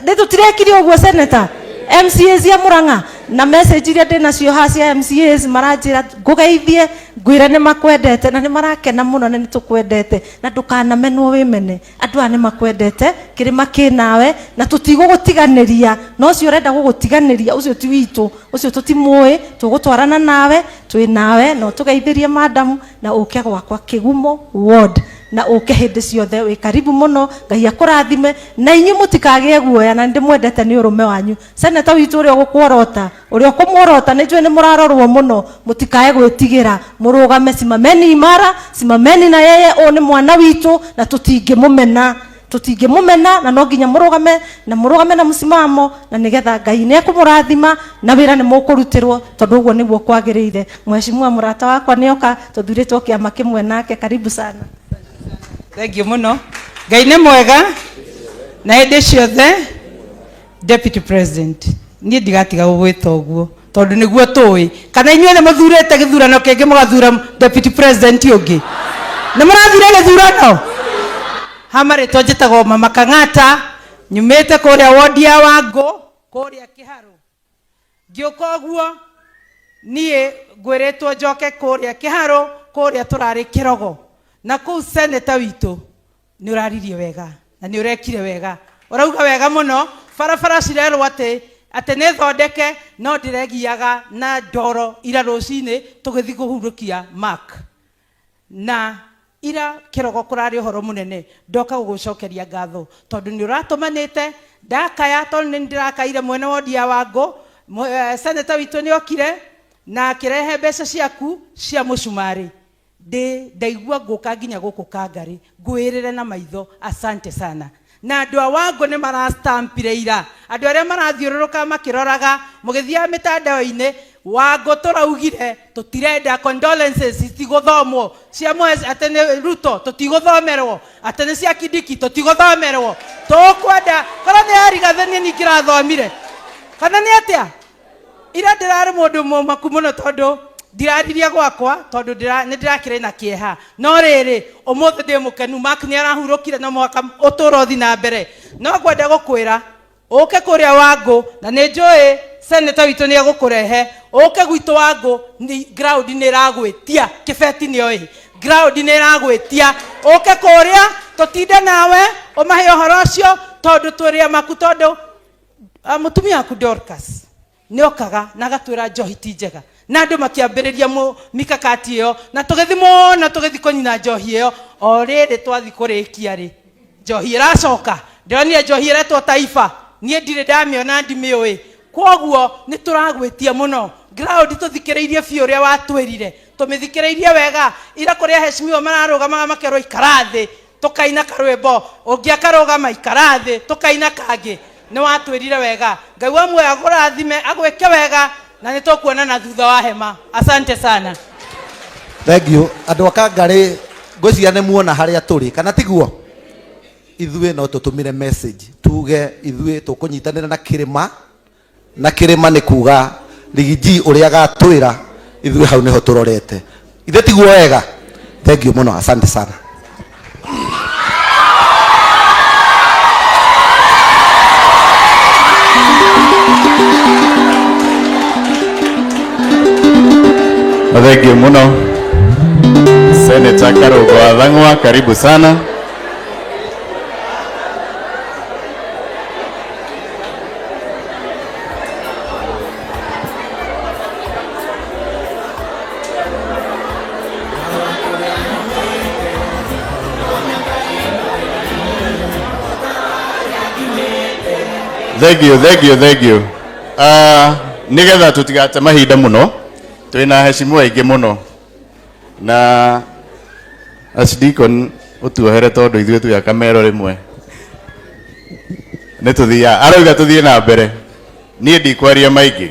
nĩ tũtirekire ũguo senator. MCAs ya Murang'a na message iria ndĩ nacio haha cia MCAs maranjĩra ngũgeithie ngwĩre nĩ makwendete na nĩ marakena mũno na nĩ tũkwendete na ndũkanamenwo wĩmene. Andũ aya nĩ makwendete, kĩrĩma kĩ nawe na tũtigũgũtiganĩria, na ũcio ũrenda gũgũtiganĩria ũcio ti witũ, ũcio tũtimũĩ, tũgũtwarana nawe, twĩ nawe na ũtũgeithĩrie madam na ũke gwakwa Kĩgumo ward na ũke hĩndĩ ciothe, wĩ karibu mũno. Ngai akũrathime na inyuĩ mũtikagĩe guoya na nĩndĩmwendete nĩ ũrũme wanyu. Senator witũ ũrĩa ũgũkworota, ũrĩa ũkũmworota nĩ njũĩ nĩ mũrarorwo mũno, mũtikae gwĩtigĩra, mũrũgame, simameni imara, simameni na yeye, ũyũ nĩ mwana witũ na tũtingĩmũmena, tũtingĩmũmena na no nginya mũrũgame na mũrũgame na mũsimamo na nĩgetha Ngai nĩ ekũmũrathima na wĩra nĩ mũkũrutĩrwo tondũ ũguo nĩguo kwagĩrĩire. Mheshimiwa mũrata wakwa nĩoka, tũthurĩtwo kĩama kĩmwe nake, karibu sana. Thank you mũno. Ngai nĩ mwega na hĩndĩ ciothe. Deputy President, niĩ ndigatiga gũgwĩta ũguo tondũ nĩguo tũĩ. Kana inyuĩ nĩ mũthurĩte gĩthurano kĩngĩ mũgathura Deputy President ũngĩ? Nĩ mũrathire gĩthurano? Ha marĩtwa njĩtagwo Mama Kang'ata, nyumĩte kũrĩa wodi ya Wangũ, kũrĩa Kĩharũ. Ngĩũka ũguo niĩ ngwĩrĩtwo njoke kũrĩa Kĩharũ, kũrĩa tũrarĩ kĩrogo. Na kũu senator witũ nĩ ũraririe wega na nĩ ũrekire wega, ũrauga wega mũno. Barabara cirerwo atĩ atĩ nĩ thondeke, no ndĩregiaga na ndoro ira rũcinĩ tũgĩthiĩ kũhurũkia Mark na ira kĩrogo kũrarĩ ũhoro mũnene. Ndoka gũgũcokeria ngatho tondũ nĩ ũratũmanĩte ndakaya, tondũ nĩ ndĩrakaire mwene wodi ya Wangũ. Senator witũ nĩ okire na akĩrehe mbeca ciaku cia mũcumarĩ. Ndĩ ndaigua ngũka nginya gũkũ Kangarĩ ngwĩrĩre na maitho, asante sana. Na andũ a Wangũ nĩ marastampire ira, andũ arĩa marathiũrũrũka makĩroraga mũgĩthiaga mĩtandao-inĩ, Wangũ tũraugire tũtirenda condolences itigũthomwo cia mwezi atĩ nĩ Ruto tũtigũthomerwo, atĩ nĩ cia Kindiki tũtigũthomerwo, tũkwenda korwo nĩ ya Rigathĩ niĩ ningĩrathomire kana nĩ atĩa. Ira ndĩrarĩ mũndũ mũmaku mũno tondũ ndiraririe gwakwa tondũ nĩ ndĩrakĩrĩ na kĩeha, no rĩrĩ ũmũthĩ ndĩ mũkenu. Mark nĩ arahurũkire no mũhaka ũtũũro ũthiĩ na mbere. No ngwenda gũkwĩra ũke kũrĩa Wangũ, na nĩ njũĩ senator witũ nĩ egũkũrehe ũke gwitũ Wangũ. Ground nĩ ĩragwĩtia, kĩbeti nĩ oĩ ground nĩ ĩragwĩtia, ũke kũrĩa tũtinde nawe ũmahe ũhoro ũcio tondũ twĩrĩ amaku, tondũ mũtumia waku Dorcas nĩ okaga na agatwĩra njohi ti njega, na andũ makĩambĩrĩria mikakati ĩyo na tũgĩthi mũno tũgĩthi kũnyina njohi ĩyo. O rĩrĩ twathi kũrĩkia rĩ, njohi ĩracoka, ndĩronire njohi ĩretwo Taifa, niĩ ndirĩ ndamĩona ndimĩũĩ. Kwoguo nĩ tũragwĩtia mũno ground, tũthikĩrĩirie biũ ũrĩa watwĩrire, tũmĩthikĩrĩirie wega. Ira kũrĩa heshimiwa mararũgamaga makerwo ikara thĩ, tũkaina karwĩmbo, ũngĩ akarũgama ikara thĩ, tũkaina kangĩ. Nĩ watwĩrire wega. Ngai wa muoyo agũrathime, agwĩke wega, na nĩ tũkuonana thutha wa hema. Asante sana. Thank you. Andũ a Kangarĩ, ngwĩciria nĩ muona harĩa tũrĩ, kana tiguo? Ithuĩ no tũtũmire message tuge ithuĩ tũkũnyitanĩra na kĩrĩma, na kĩrĩma nĩ kuga Rigiji ũrĩa agatwĩra ithuĩ hau nĩho tũrorete. Ithe tiguo wega? Thank you mũno, asante sana. Thank you muno Senator Karungo wa Thang'wa, karibu sana. Thank you, thank you, thank you. Nigetha tutigate mahinda muno, twina heshimu aingĩ mũno na Archdeacon ũtuohere tondũ ithuĩ twĩ akamero rĩmwe. Nĩ tũthiaga arauga tũthiĩ na mbere. Niĩ ndikwaria maingĩ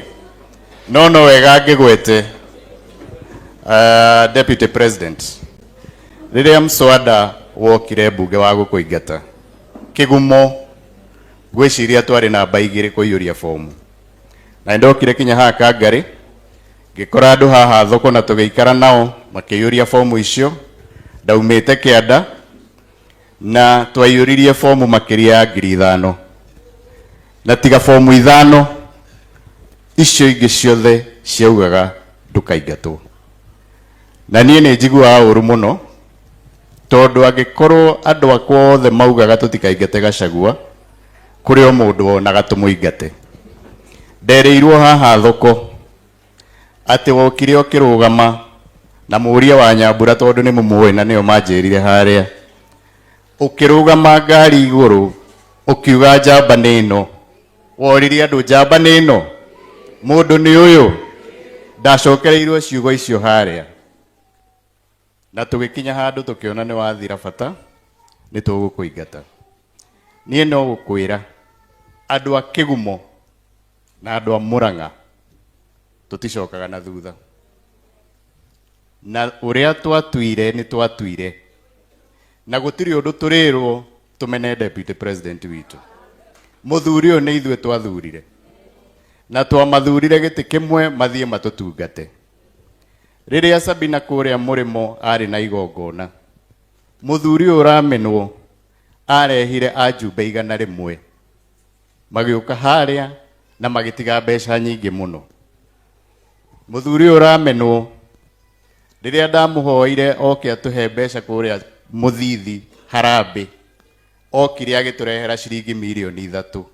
no no wega ngĩgwete deputy president rĩrĩa mswada wokire mbunge wa gũkũingata kĩgumo ngwĩciria twarĩ namba igĩrĩ kũiyũria fomu na nĩndokire kinya haha Kangarĩ ngĩkora andũ haha thoko na tũgĩikara nao makĩiyũria fomu icio. Ndaumĩte kĩanda na twaiyũririe fomu makĩria ya 5,000 na tiga fomu 5 icio ingĩ ciothe ciaugaga ndũkaingatwo. Na niĩ nĩ njiguaga ũru mũno tondũ angĩkorwo andũ akwa othe maugaga tũtikaingate Gachagua, kũrĩ o mũndũ wonaga tũmũingate. Nderĩirwo haha thoko atĩ wokire ũkĩrũgama na mũũria wa Nyambura tondũ nĩ mũmũĩ na nĩo manjĩrire harĩa, ũkĩrũgama ngari igũrũ ũkiuga njamba nĩ ĩno, woririe andũ njamba nĩ ĩno, mũndũ nĩ ũyũ. Ndacokereirwo ciugo icio harĩa na tũgĩkinya handũ tũkĩona nĩ wathira bata nĩ tũgũkũingata. Niĩ no gũkwĩra andũ a Kĩgumo na andũ a Murang'a tũticokaga na thutha, na ũrĩa twatuire nĩ twatuire, na gũtirĩ ũndũ tũrĩrwo tũmene deputy president witũ. Mũthuri ũyũ nĩ ithuĩ twathurire na twamathurire gĩtĩ kĩmwe mathiĩ matũtungate. Rĩrĩa Sabina kũrĩa mũrĩmo arĩ na igongona, mũthuri ũyũ ũramenwo arehire ajumbe 100 magĩũka harĩa na magĩtiga mbeca nyingĩ mũno. Mũthuri ũyũ ũramenwo rĩrĩa ndamũhoire oke atũhe mbeca kũrĩa Mũthithi Harambĩ, okire agĩtũrehera ciringi mirioni 3,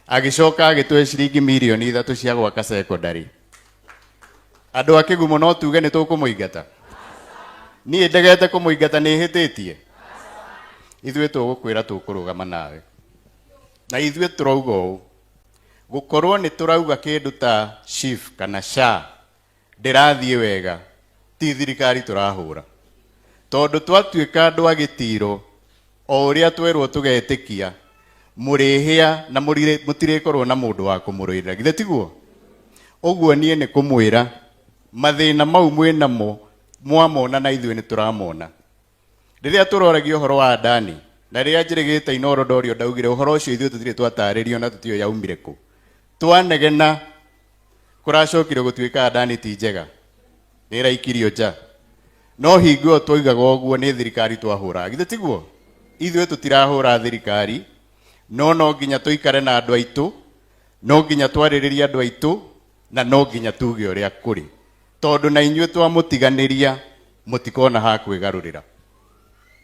agĩcoka agĩtũhe ciringi mirioni 3 cia gwaka secondary. Andũ a Kĩgumo no tuge nĩ tũkũmũingata? Niĩ ndegete kũmũingata nĩ hĩtĩtie? Ithuĩ tũgũkwĩra tũkũrũgama nawe, na ithuĩ tũrauga ũũ, gũkorwo nĩ tũrauga kĩndũ ta SHIF kana SHA ndĩrathiĩ wega, ti thirikari tũrahũra, tondũ twatuĩka andũ a gĩtiro o ũrĩa twerwo tũgetĩkia, mũrĩhĩa na mũtirĩkorwo na mũndũ wa kũmũrũĩrĩra. Githĩ tiguo? Ũguo niĩ nĩ kũmwĩra mathĩna mau mwĩnamo mwamona na ithuĩ nĩ tũramona. Rĩrĩa tũroragia ũhoro wa Adani na rĩrĩa njĩrĩgĩte Inooro ndorio ndaugire ũhoro ũcio ithuĩ tũtirĩ twatarĩrio na tũtiũĩ yaumire kũ. Twanegena kũracokire gũtuĩka Adani ti njega, nĩ ĩraikirio nja. No hingo ĩyo twoigaga ũguo nĩ thirikari twahũraga. Githĩ tiguo? Ithuĩ tũtirahũra thirikari, no no nginya tũikare na andũ aitũ, no nginya twarĩrĩrie andũ aitũ, na no nginya tuge ũrĩa kũrĩ, tondũ na inyuĩ twamũtiganĩria mũtikona ha kwĩgarũrĩra.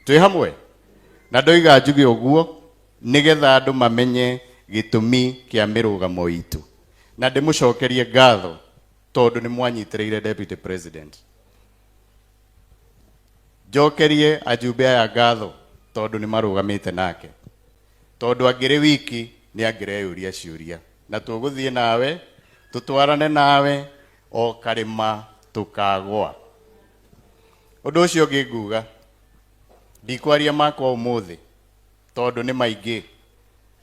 Twĩ hamwe? Na ndoiga njuge ũguo nĩgetha andũ mamenye gĩtũmi kĩa mĩrũgamo itũ, na ndĩmũcokerie ngatho tondũ nĩ mwanyitĩrĩire deputy president. Njokerie ajumbe aya ngatho tondũ nĩ marũgamĩte nake, tondũ angĩrĩ wiki nĩ angĩreyũria ciũria, na tũgũthiĩ nawe tũtwarane nawe o karĩma tũkagwa. Ũndũ ũcio ũngĩ nguga, ndikwaria makwa ũmũthĩ tondũ nĩ maingĩ.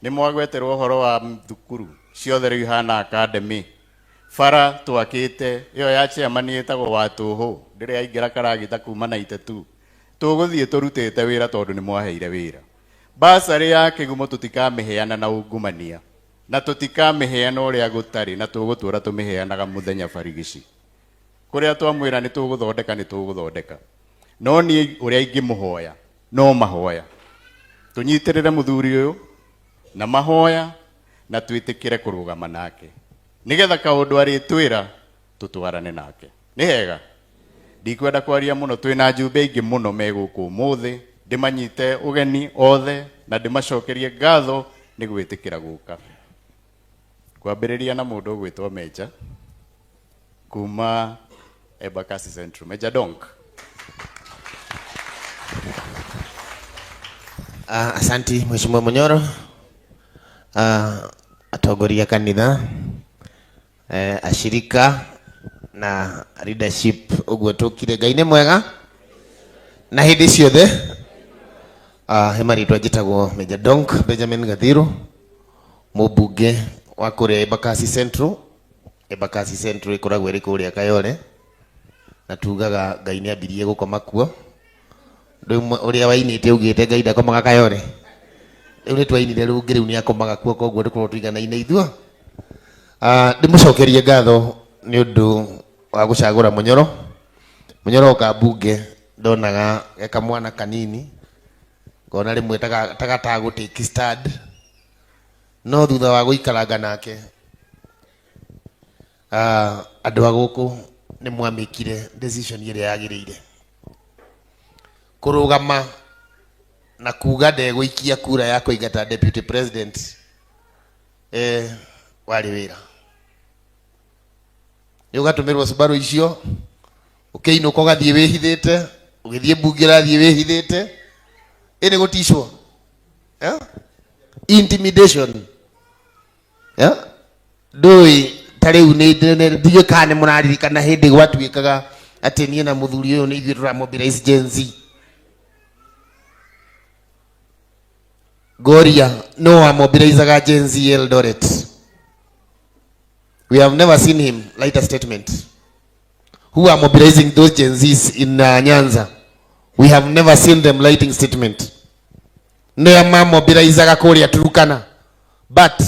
Nĩ mwagweterwo ũhoro wa thukuru ciothe rĩu ihana academy, bara twakĩte ĩyo ya chairman ĩtagwo wa tũhũ, ndĩrĩ yaingĩra karagita kuma 92. Tũgũthiĩ tũrutĩte wĩra tondũ nĩ mwaheire wĩra. Basarĩ ya Kĩgumo tũtikamĩheana na ungumania, na tũtikamĩheana ũrĩa gũtarĩ, na tũgũtũra tũmĩheanaga mũthenya barigici. Kũrĩa twamwĩra nĩ tũgũthondeka nĩ tũgũthondeka. No niĩ ũrĩa ingĩmũhoya no mahoya, tũnyitĩrĩre mũthuri ũyũ na mahoya, na twĩtĩkĩre kũrũgama nake nĩgetha kaũndũ arĩtwĩra tũtwarane nake. Nĩ hega, ndikwenda kwaria mũno, twĩna njumbe aingĩ mũno me gũkũ ũmũthĩ, ndĩmanyite ũgeni othe na ndĩmacokerie ngatho nĩ gwĩtĩkĩra gũka. Kwambĩrĩria na mũndũ ũgwĩtwo Meja kuma Embakasi Central. Meja Donk. Asanti Mheshimiwa Munyoro. Atongoria kanitha, ashirika na leadership ũguo tũkire. Ngai nĩ mwega na hĩndĩ ciothe. He marĩtwa njĩtagwo Major Donk Benjamin Gathiru. Mũmbunge wa kũrĩa Embakasi Central. Embakasi Central ĩkoragwo ĩrĩ kũrĩa Kayole, na tugaga Ngai nĩ ambirie gũkoma kuo. Rĩu ũrĩa wainĩte augĩte Ngai ndakomaga Kayole, rĩu nĩ twainire rũngĩ, rĩu nĩ akomaga kuo, koguo tũkorwo tũiganaine ithuo. Ndĩmũcokerie ngatho nĩ ũndũ wa gũcagũra Mũnyoro. Mũnyoro oka mbunge ndonaga ge kamwana kanini, ngona rĩmwe tagatagũ take stand, no thutha wa gũikaranga nake, andũ a gũkũ nĩ mwamĩkire decision ĩrĩa yagĩrĩire kũrũgama na kuga ndegũikia kura ya kũingata deputy president. Warĩ wĩra nĩ ũgatũmĩrwo Subaru icio, ũkĩinũka ũgathiĩ wĩhithĩte, ũgĩthiĩ mbunge ũrathiĩ wĩhithĩte, ĩ nĩ gũticwo, eh? Intimidation, yeah? Ndũĩ ta rĩu ndiũĩ kana nĩ mũraririkana hĩndĩ gwatuĩkaga atĩ niĩ na mũthuri ũyũ nĩ ithuĩ tũramobilize Gen Z. Ngoria no wamobilizaga Gen Z Eldoret. We have never seen him write a statement. Who are mobilizing those Gen Zs in Nyanza? We have never seen them writing statement. Nĩa mamobilizaga kũrĩa Turukana, but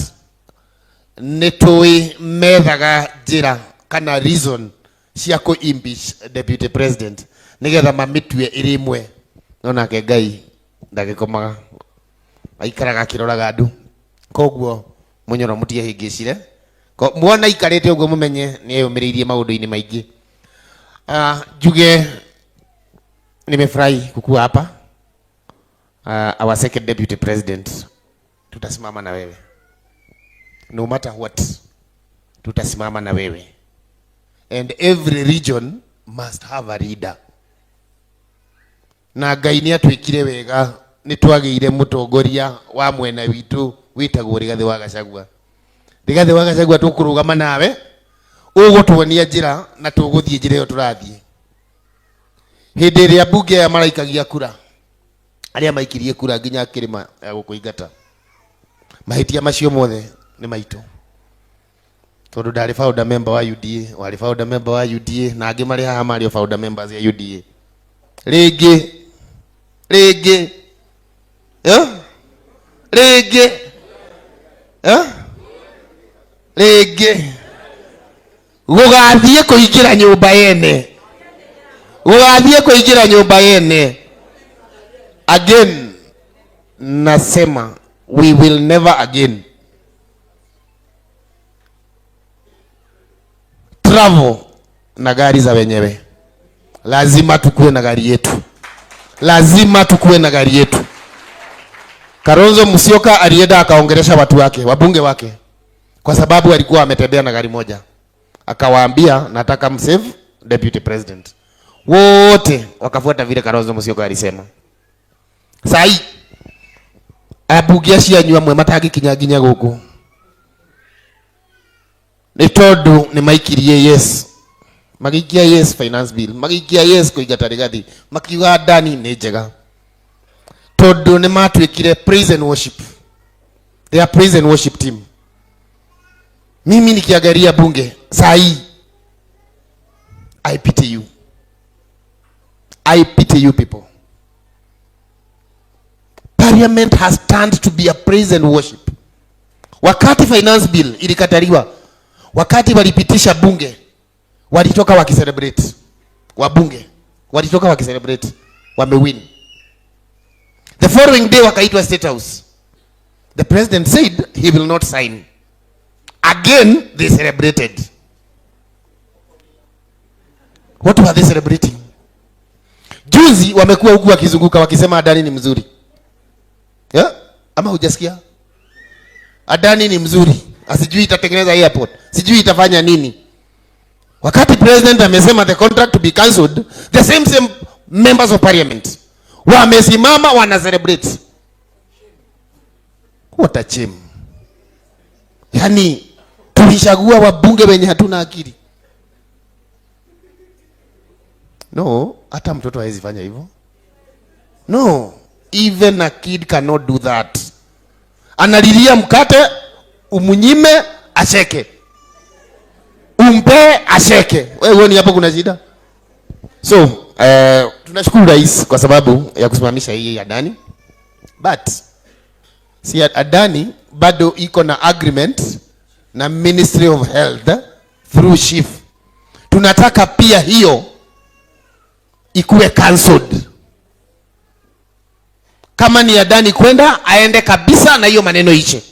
nĩ tũĩ methaga njĩra kana reason cia kũ impeach deputy president nĩgetha mamĩtue ĩrĩ ĩmwe, no nake Ngai ndagĩkomaga, aikaraga akĩroraga andũ. Koguo Mũnyoro mũtiehĩngĩcire. Muona aikarĩte ũguo mũmenye nĩ eyũmĩrĩirie maũndũ-inĩ maingĩ. Njuge nimefurahi kukua hapa. Our second deputy president, tutasimama na wewe no matter what, tutasimama na wewe, and every region must have a leader. Na Ngai nĩ atwĩkire wega, nĩ twagĩire mũtongoria wa mwena witũ wĩtagwo Rigathĩ wa Gachagua. Rigathĩ wa Gachagua, tũkũrũgama nawe, ũgũtuonia njĩra na tũgũthiĩ njĩra ĩyo tũrathiĩ. Hĩndĩ ĩrĩa mbunge aya maraikagia kura, arĩa maikirie kura nginya kĩrĩma ya gũkũingata, mahĩtia macio mothe nĩ maitũ, tondũ ndarĩ founder member wa UDA, warĩ founder member wa UDA, na angĩ marĩ haha marĩ o founder members ya UDA. Rĩngĩ rĩngĩ, eh? Rĩngĩ, eh? Rĩngĩ gũgathiĩ kũingĩra nyũmba yene, gũgathiĩ kũingĩra nyũmba yene. Again nasema, we will never again travel na gari za wenyewe. Lazima tukue na gari yetu, lazima tukue na gari yetu. Kalonzo Musyoka alienda akaongelesha watu wake, wabunge wake, kwa sababu alikuwa ametembea na gari moja, akawaambia nataka msave deputy president. Wote wakafuata vile Kalonzo Musyoka alisema. Sai ambunge acio anyu amwe matangĩkinya nginya gũkũ nĩ tondũ nĩ maikirie yes, magĩikia yes finance bill, magĩikia yes kũingata Rigathi, makiuga Adani nĩ njega, tondũ nĩ matuĩkire praise and worship. They are praise and worship team. Mimi nikiangalia bunge saa hii, I pity you, I pity you people. Parliament has turned to be a praise and worship. Wakati finance bill ilikataliwa, wakati walipitisha bunge, walitoka wakicelebrate. Wabunge walitoka wakicelebrate wamewin. The following day wakaitwa State House. The president said he will not sign. Again they celebrated. What were they celebrating? Juzi wamekuwa huku wakizunguka wakisema Adani ni mzuri, yeah? Ama hujasikia? Adani ni mzuri, asijui itatengeneza airport, sijui itafanya nini. Wakati president amesema the contract to be cancelled, the same same members of parliament wamesimama wana celebrate. What a shame. Yani tulichagua wabunge wenye hatuna akili. No, hata mtoto hawezi fanya hivyo. No, even a kid cannot do that. Analilia mkate. Umunyime acheke, umpe acheke. Wewe huoni hapo kuna shida? So tunashukuru rais kwa sababu ya kusimamisha hii Adani, but si Adani bado iko na agreement na Ministry of Health through SHIF. Tunataka pia hiyo ikuwe cancelled. Kama ni Adani kwenda, aende kabisa na hiyo maneno iche.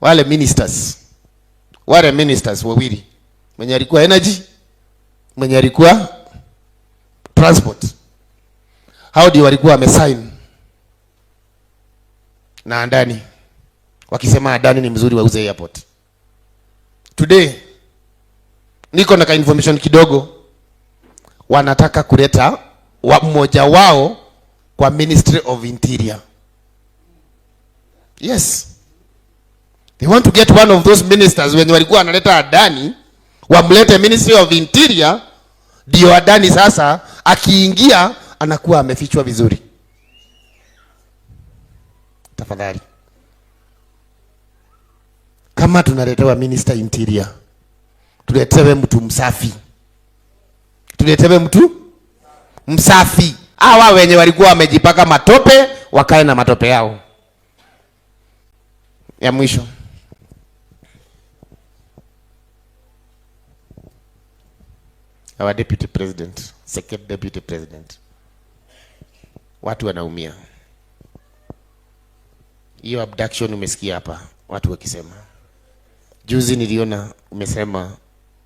Wale ministers wawili, mwenye alikuwa energy, mwenye alikuwa transport, hao ndio walikuwa wamesign na Adani, wakisema Adani ni mzuri wauze airport. Today niko na ka information kidogo, wanataka kuleta mmoja wao kwa Ministry of Interior. Yes, they want to get one of those ministers wenye walikuwa wanaleta Adani, wamlete Ministry of Interior, ndio Adani sasa akiingia anakuwa amefichwa vizuri. Tafadhali, kama tunaletewa Minister Interior, tuletewe mtu msafi, tuletewe mtu msafi. Hawa wenye walikuwa wamejipaka matope wakae na matope yao. Ya mwisho, our deputy president, second deputy president, watu wanaumia. Hiyo abduction umesikia hapa watu wakisema. Juzi niliona umesema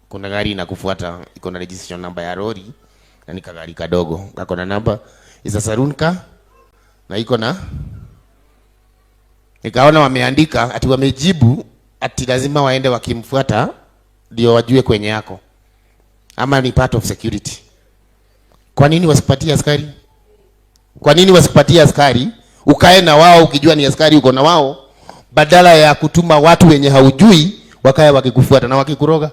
kuna gari inakufuata iko na registration number ya lori na ni kagari kadogo kako na namba is a saloon car na iko na, nikaona wameandika ati wamejibu ati lazima waende wakimfuata ndio wajue kwenye yako, ama ni part of security. Kwa nini wasipatie askari? Kwa nini wasipatie askari? Ukae na wao ukijua ni askari uko na wao, badala ya kutuma watu wenye haujui wakae wakikufuata na wakikuroga.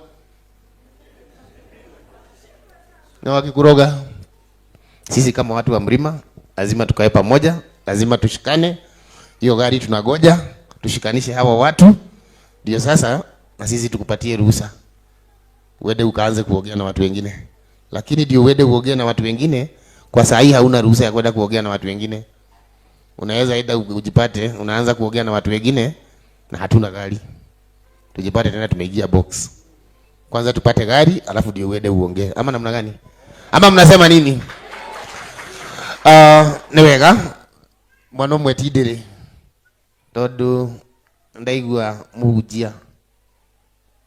Na wakikuroga. Sisi kama watu wa mlima lazima tukae pamoja, lazima tushikane. Hiyo gari tunagoja, tushikanishe hawa watu ndio sasa na sisi tukupatie ruhusa uende ukaanze kuongea na watu wengine. Lakini ndio uende uongee na watu wengine, kwa saa hii hauna ruhusa ya kwenda kuongea na watu wengine. Unaweza enda ujipate unaanza kuongea na watu wengine na hatuna gari. Tujipate tena tumeingia box. Kwanza tupate gari alafu ndio uende uongee. Ama namna gani? Ama mnasema nini? Ni wega mwana ũmwe ti ndĩrĩ tondũ ndaigua mũhunjia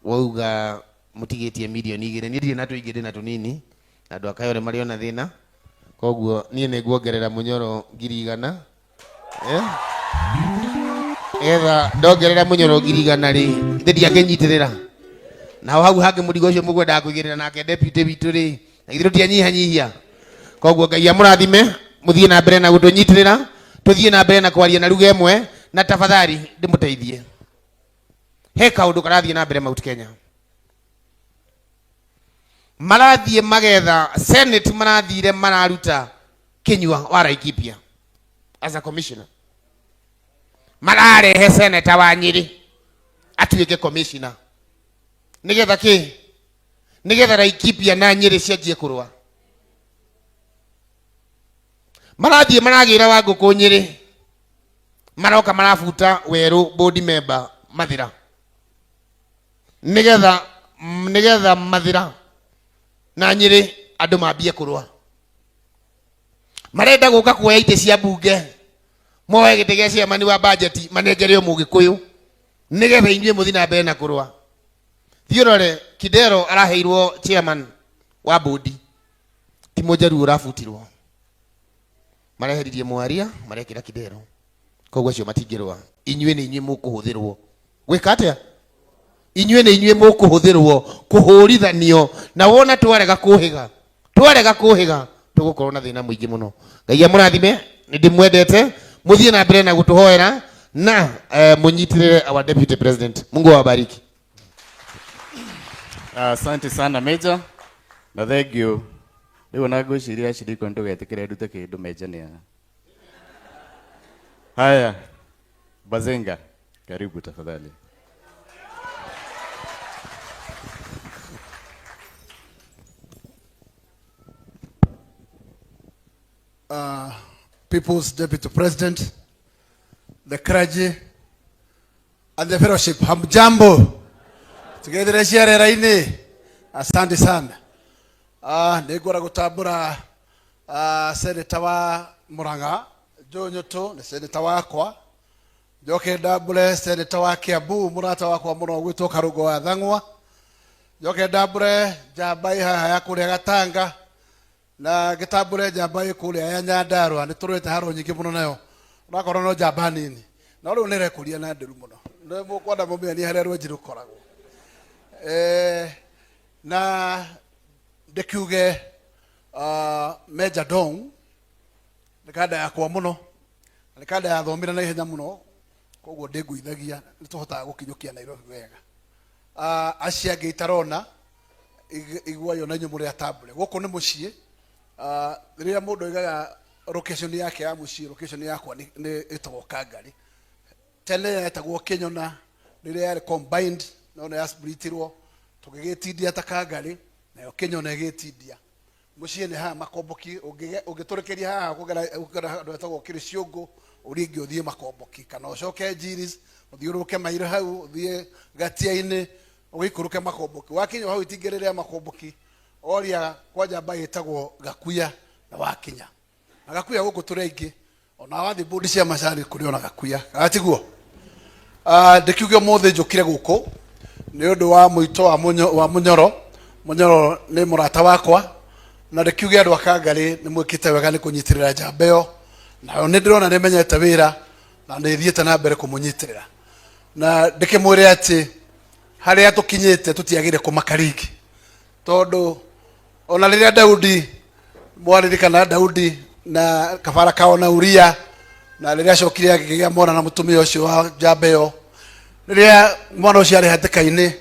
wauga mũtigĩtie milioni 2, niĩ ndirĩ na tũingĩ, ndĩ na tũnini, na andũ a Kayole marĩ ona thĩna, koguo niĩ nĩ nguongerera mũnyoro 100,000. Nĩgetha ndongerera mũnyoro 100,000 rĩ, ithe ndiakĩnyitĩrĩra. Nao hau hangĩ mũrigo ũcio mũkwendaga kũigĩrĩra nake deputy witũ rĩ, na ithuĩ tũtianyihanyihia. Koguo Ngai amũrathime, mũthiĩ na mbere na gũtũnyitĩrĩra, tũthiĩ na mbere na kwaria na lugha ĩmwe, na tafadhali ndĩmũteithie. He kaũndũ karathiĩ na mbere Mount Kenya. Marathiĩ magetha Senate, marathire mararuta Kinyua wa Laikipia as a commissioner. Mararehe senator wa Nyeri atuĩke commissioner. Nĩgetha kĩ? Nĩgetha Laikipia na Nyeri cianjie kũrũa. Marathiĩ maragĩra wa ngũkũ Nyeri, maroka marabuta werũ board member Mathira. Nĩgetha Mathira na Nyeri andũ mambie kũrũa. Marenda gũka kuoya itĩ cia bunge, moe gĩtĩ gĩa chairman wa budget manengereo Mũgĩkũyũ, nĩgetha inyuĩ mũthiĩ na mbere na kũrũa. Thiĩ ũrore Kidero araheirwo chairman wa board, ti Mũjaruo ũrabutirwo. Mareheririe Mwaria, marekĩra Kidero. Koguo acio matingĩrũa. Inyuĩ nĩ inyuĩ mũkũhũthĩrwo gwĩka atĩa? Inyuĩ nĩ inyuĩ mũkũhũthĩrwo kũhũrithanio, na wona twarega kũhĩga, twarega kũhĩga tũgũkorwo na thĩna mũingĩ mũno. Ngai amũrathime, nĩ ndĩmwendete, mũthiĩ na mbere na gũtũhoera na mũnyitĩrĩre our deputy president. Mungu awabariki. Asante sana Major, na thank you. Rĩu ona ngwĩciria Shiriko ndũgetĩkĩre ndute kĩndũ Major nĩ. Haya. Bazenga, karibu tafadhali. People's Deputy President, the clergy, and the fellowship. Hamjambo. Together rera-inĩ. Asante sana. Nĩ ngwenda gũtambũra senator wa Murang'a Joe Nyutu nĩ senator wakwa. Njoke ndambũre senator wa Kiambu mũrata wakwa mũno gwĩtwo Karũngo wa Thang'wa. Njoke ndambũre njamba ĩ haha ya kũrĩa Gatanga na ngĩtambũre njamba ĩ kũrĩa ya Nyandarua. Nĩ tũrũĩte haro nyingĩ mũno nayo, onakorwo no njamba nini, no rĩu nĩ ĩrekũria na ndĩru mũno. Nĩ mũkwenda mũmĩonie harĩa rwenji rũkoragwo. Na ndĩkiuge Major Dong nĩ kanda yakwa mũno, na nĩ kanda yathomire na ihenya mũno, koguo ndĩngũithagia nĩ tũhotaga gũkinyũkia Nairobi wega. Acio angĩ itarona iguai ona inyuĩ mũrĩ atambũre. Gũkũ nĩ mũciĩ. Rĩrĩa mũndũ oigaga location yake ya mũciĩ, location yakwa nĩ ĩtagwo Kangari. Tene yetagwo Kĩnyona, rĩrĩa yarĩ combined no nĩ yasplitirwo tũgĩgĩtindia ta Kangari, nayo Kĩnyona ĩgĩtindia. Mũciĩ nĩ haha Makomboki, ũngĩtũrĩkĩria haha kũgera handũ hetagwo Kĩrĩciũngũ, ũringe ũthiĩ Makomboki, kana ũcoke Njiris, ũthiũrũrũke Mairũ hau, ũthiĩ Gatia-inĩ, ũgĩikũrũke Makomboki. Wakinya hau itingĩ rĩa Makomboki, oria kwa njamba ĩtagwo Gakuya na wakinya. Na Gakuya gũkũ tũrĩ aingĩ, ona wathiĩ bũndi cia macani kũrĩ ona Gakuya, kana tiguo? Ndĩkiuge ũmũthĩ njũkire gũkũ nĩ ũndũ wa mũito wa Mũnyoro. Mũnyoro nĩ mũrata wakwa, na ndĩkiuge andũ a Kangari nĩ mwĩkĩte wega nĩ kũnyitĩrĩra njamba ĩyo, nayo nĩ ndĩrona nĩ ĩmenyete wĩra na nĩ ĩthiĩte na mbere kũmũnyitĩrĩra. Na ndĩkĩmwĩre atĩ harĩa tũkinyĩte tũtiagĩrĩire kũmaka rĩngĩ, tondũ ona rĩrĩa Daudi, mwaririkana Daudi na kabara kao na Uria, na rĩrĩa acokire akĩgĩa mwana na mũtumia ũcio wa njamba ĩyo, rĩrĩa mwana ũcio arĩ hatĩka-inĩ,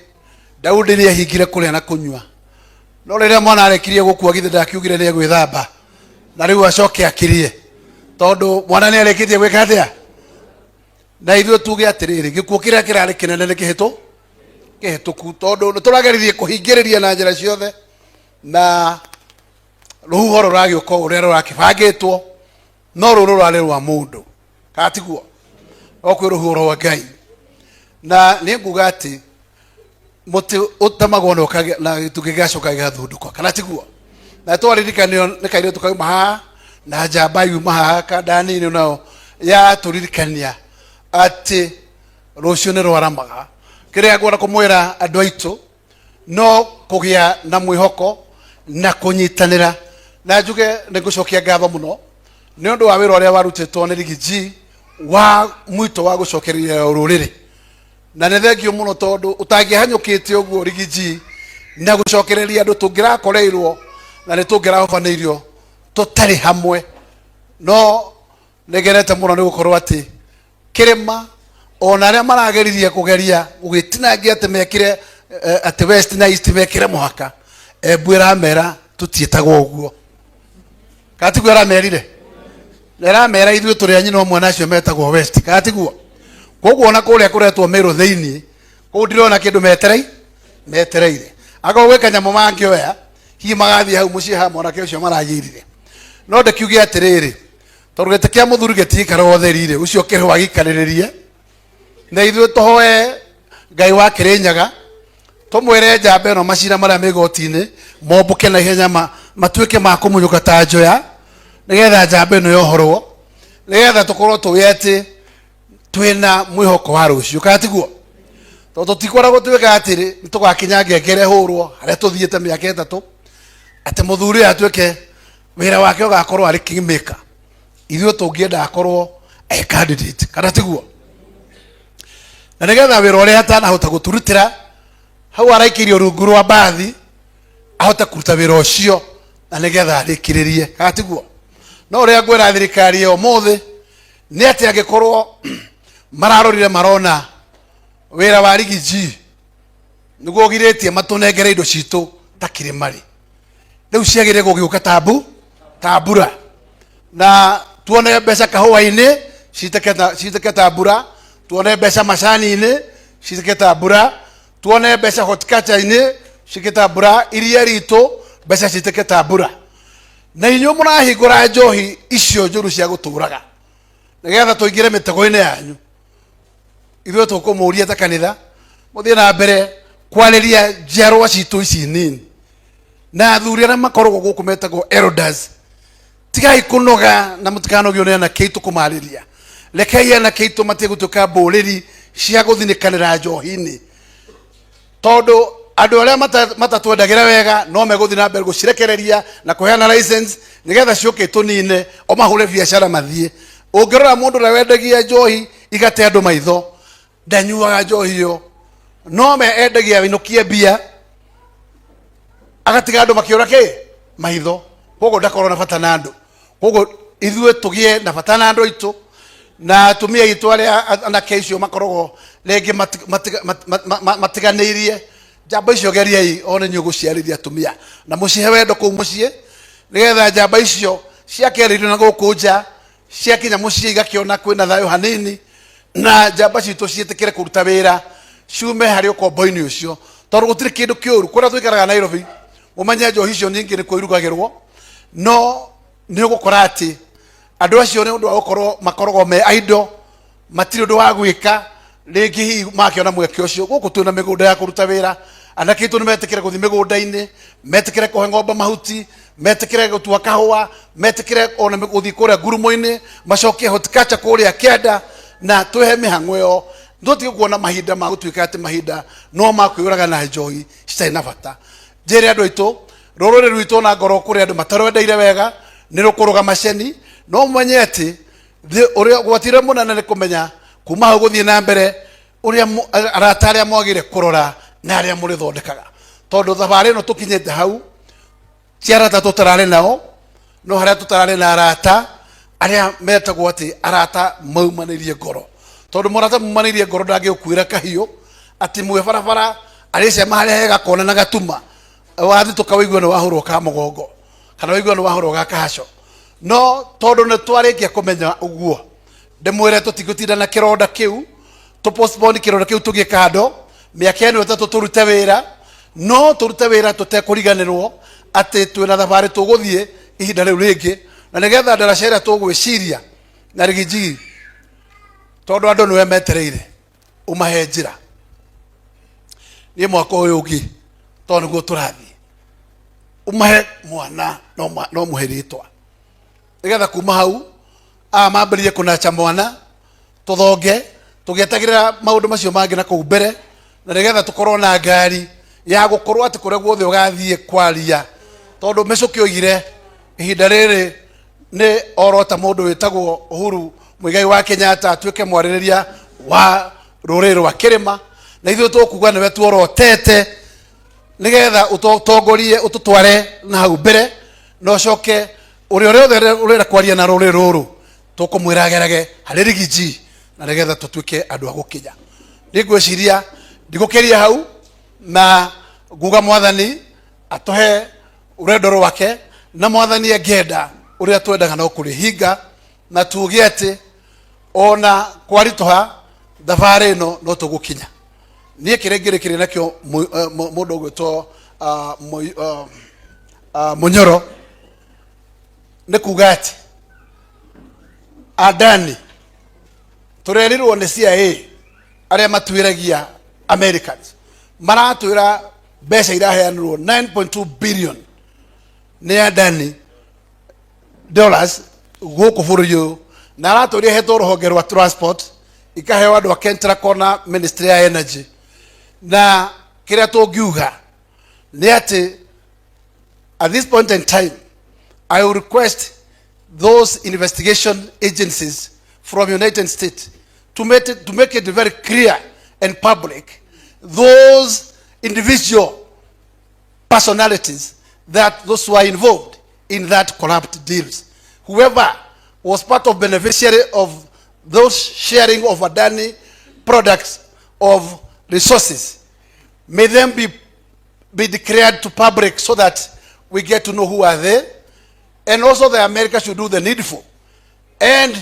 Daudi nĩ ehingire kũrĩa na kũnyua. No rĩrĩa mwana arĩkirie gũkua, githĩ ndakiugire nĩ egwĩthamba na rĩu acoke akirie, tondũ mwana nĩ arĩkĩtie gwĩka atĩa? Na ithuĩ tuge atĩrĩrĩ, gĩkuũ kĩrĩa kĩrarĩ kĩnene nĩ kĩhĩtũku, tondũ nĩ tũrageririe kũhingĩrĩria na njĩra ciothe, na rũhuho rũragĩũka o ũrĩa rũrakĩbangĩtwo, no rũrũ rũrarĩ rwa mũndũ, kana tiguo? No kwĩ rũhuho rwa Ngai. Na nĩ nguga atĩ mũtĩ ũtemagwo na gĩtugĩ gĩgacoka gĩgathundũka, kana tiguo? Na twaririkanio nĩ kairĩtu kauma haha na njamba yuma haha kanda nini nayo yatũririkania atĩ rũciũ nĩ rwaramaga. Kĩrĩa ngwenda kũmwĩra andũ aitũ no kũgĩa na mwĩhoko na kũnyitanĩra, na njuge nĩ ngũcokia ngatho mũno nĩ ũndũ wa wĩra ũrĩa warutĩtwo nĩ Rigi G wa mwito wa gũcokereria rũrĩrĩ, na nĩ thengio mũno tondũ ũtangĩhanyũkĩte ũguo Rigi G na gũcokereria andũ tũngĩrakoreirwo na nĩ tũngĩrahobanĩirio tũtarĩ hamwe. No nĩngenete mũno nĩ gũkorwo atĩ kĩrĩma ona arĩa marageririe kũgeria gũgĩtinangia atĩ mekĩre atĩ West na East mekĩre mũhaka, Embu ĩramera tũtiĩtagwo ũguo, kana tiguo ĩramerire? Na ĩramera ithuĩ tũrĩ a nyina ũmwe na acio metagwo West, kana tiguo? Koguo ona kũrĩa kũretwo Meru thĩinĩ kũu ndirona kĩndũ metereire. Akorwo gwĩ kanyamũ mangĩoya hihi magathiĩ hau mũciĩ ha mwanake ũcio maragĩrire. No ndĩkiuge atĩrĩrĩ, tondũ gĩtĩ kĩa mũthuri gĩtiikaraga ũtheri-rĩ, ũcio kĩrĩho agĩikarĩrĩrie, na ithuĩ tũhoe Ngai wa Kĩrĩnyaga tũmwĩre njamba ĩno macira marĩa me igoti-inĩ mombũke na ihenya matuĩke ma kũmunyũka ta njoya, nĩgetha njamba ĩno yohorwo, nĩgetha tũkorwo tũĩ atĩ twĩna mwĩhoko wa rũciũ, kana tiguo? Tondũ tũtikwenda gũtuĩka atĩrĩ nĩ tũgakinya ngengere hũrwo harĩa tũthiĩte mĩaka 3 atĩ mũthuri ũyũ atuĩke wĩra wake ũgakorwo arĩ kingmaker. Ithuĩ tũngĩenda akorwo e candidate, kana tiguo? Na nĩgetha wĩra ũrĩa atanahota gũturutĩra hau araikĩirio rungu rwa mbathi ahote kũruta wĩra ũcio na nĩgetha arĩkĩrĩrie, kana tiguo? No ũrĩa ngwĩra thirikari ya ũmũthĩ nĩ atĩ angĩkorwo mararorire marona wĩra wa Rigi G nĩguo ũgirĩtie matũnengere indo citũ ta kĩrĩma-rĩ, rĩu ciagĩrĩire gũgĩũka ta mbura, na tuone mbeca kahũa-inĩ citĩke ta mbura. Tuone mbeca macani-inĩ citĩke ta mbura, tuone mbeca horticulture-inĩ citĩke ta mbura, iria ritũ mbeca citĩke ta mbura. Na inyuĩ mũrahingũra njohi icio njũru cia gũtũraga nĩgetha tũingĩre mĩtego-inĩ yanyu. Ithuĩ tũkũmũria ta kanitha mũthiĩ na mbere kwarĩria njiarwa citũ ici nini na athuri arĩa makoragwo gũkũ metagwo elders. Tigai kũnoga na mũtikanogio nĩ anake aitũ kũmarĩria. Rekei anake aitũ matige gũtuĩka mbũrĩri cia gũthinĩkanĩra njohi-inĩ, tondũ andũ arĩa matatwendagĩra wega no megũthiĩ na mbere gũcirekereria na kũheana license nĩgetha ciũke itũnine o mahũre biacara mathiĩ. Ũngĩrora mũndũ ũrĩa wendagia njohi igate andũ maitho, ndanyuaga njohi ĩyo, no me endagia ainũkie mbia agatiga andũ makĩũra kĩ maitho. Koguo ndakorwo na bata na andũ. Koguo ithuĩ tũgĩe na bata na andũ aitũ na atumia aitũ arĩa anake icio makoragwo rĩngĩ matiganĩirie njamba icio. Geriai one inyuĩ gũciarĩria atumia na mũcihe wendo kũu mũciĩ, nĩgetha njamba icio ciakerĩirio na gũkũ nja ciakinya mũciĩ igakĩona kwĩna thayũ hanini, na njamba citũ ciĩtĩkĩre kũruta wĩra ciume harĩ ũkombo-inĩ ũcio, tondũ gũtirĩ kĩndũ kĩũru kũrĩa tũikaraga Nairobi. Ũmenye njohi icio nyingĩ nĩkuo irugagĩrwo, no nĩ ũgũkora atĩ andũ acio nĩ ũndũ wa gũkorwo makoragwo me aindo, matirĩ ũndũ wa gwĩka rĩngĩ, hihi makĩona mweke ũcio. Gũkũ twĩna mĩgũnda ya kũruta wĩra, anake aitũ nĩ metĩkĩre gũthiĩ mĩgũnda-inĩ, metĩkĩre kũhe ng'ombe mahuti, metĩkĩre gũtua kahũa, metĩkĩre ona gũthiĩ kũrĩa ngurumo-inĩ, macokie horticulture kũrĩa kĩanda, na twĩhe mĩhang'o ĩyo tũtige kuona mahinda ma gũtuĩka atĩ mahinda no ma kwĩyũraga na njohi citarĩ na bata. Njĩre andũ aitũ, rũrĩrĩ rwitũ ona ngorwo kũrĩ andũ matarwendeire wega nĩ rũkũrũga maceni, no mũmenye atĩ ũrĩa ũgwati ũrĩa mũnene nĩ kũmenya kuma hau gũthiĩ na mbere ũrĩa arata arĩa mwagĩrĩire kũrora na arĩa mũrĩthondekaga, tondũ thabarĩ ĩno tũkinyĩte hau ti arata tũtararĩ nao, no harĩa tũtararĩ na arata arĩa metagwo atĩ arata maumanĩrie ngoro, tondũ mũrata mumanĩrie ngoro ndangĩgũkuĩra kahiũ atĩ mwĩ barabara arĩcema harĩa hega kona na gatuma wathitũka wĩigue nĩ wahũrwo ka mũgongo kana wĩigue nĩ wahũrwo ga kahaco. No tondũ nĩ twarĩkia kũmenya ũguo, ndĩmwĩre tũtigũtinda na kĩronda kĩu, tũ postpone kĩronda kĩu tũgĩe kando mĩaka ĩno 3 tũrute wĩra, no tũrute wĩra tũtekũriganĩrwo atĩ twĩna thabarĩ tũgũthiĩ ihinda rĩu rĩngĩ, na nĩgetha ndaraca ĩrĩa tũgwĩciria na rigijigi, tondũ andũ nĩwe metereire ũmahe njĩra. Niĩ mwaka ũyũ ũngĩ tondũ nĩguo tũrathiĩ, ũmahe mwana no mũhe rĩtwa, nĩgetha kuma hau aya mambĩrĩrie kũnacha mwana tũthonge tũgĩetagĩrĩra maũndũ macio mangĩ na kũu mbere, na nĩgetha tũkorwo na ngari ya gũkorwo atĩ kũrĩa guothe ũgathiĩ kwaria, tondũ Mĩcũkĩ oigire ihinda rĩrĩ nĩ orota mũndũ wĩtagwo Uhuru Muigai wa Kenyatta atuĩke mwarĩrĩria wa rũrĩrĩ rwa kĩrĩma, na ithuĩ tũkuga nĩwe tuorotete nĩgetha ũtongorie ũtũtware na hau mbere, na ũcoke ũrĩa ũrĩa othe ũrenda kwaria na rũrĩrĩ rũrũ tũkũmwĩra agerage harĩ rigiji, na nĩgetha tũtuĩke andũ a gũkinya. Nĩ ngwĩciria ndigũkĩria hau, na nguga mwathani atũhe rwendo rwake, na mwathani angĩenda ũrĩa twendaga no kũrĩhinga, na tuge atĩ ona kwaritũha thabarĩ ĩno no tũgũkinya. Niĩ kĩrĩa ngĩrĩkĩria nakĩo mũndũ ũgwĩtwo Mũnyoro nĩ kuga atĩ Adani tũrerirwo nĩ CIA arĩa matuĩragia Americans maratwĩra mbeca iraheanirwo 9.2 billion nĩ Adani dollars gũkũ bũrũri ũyũ, na aratwĩra hetwo rũhonge rwa transport ikaheo andũ a Kentraco na ministry ya energy. Na kĩrĩa tũngiuga nĩ atĩ at this point in time I will request those investigation agencies from United States to make it very clear and public those individual personalities that those who are involved in that corrupt deals. Whoever was part of beneficiary of those sharing of Adani products of resources, may them be declared to public so that we get to know who are they. And also the America should do the needful and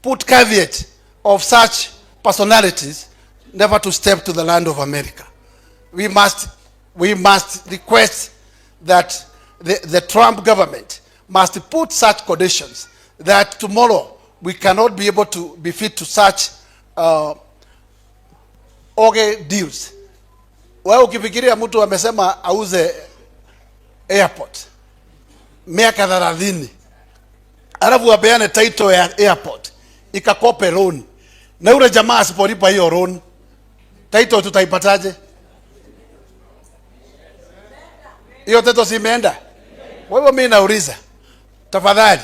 put caveat of such personalities never to step to the land of America. We must, we must request that the, the Trump government must put such conditions that tomorrow we cannot be able to be fit to such okay deals. Wewe ukifikiria mtu amesema auze airport miaka 30 alafu apeane title ya airport ikakope loan, na yule jamaa asipolipa hiyo loan, title tutaipataje? Hiyo title si imeenda? Kwa hivyo mimi nauliza, tafadhali,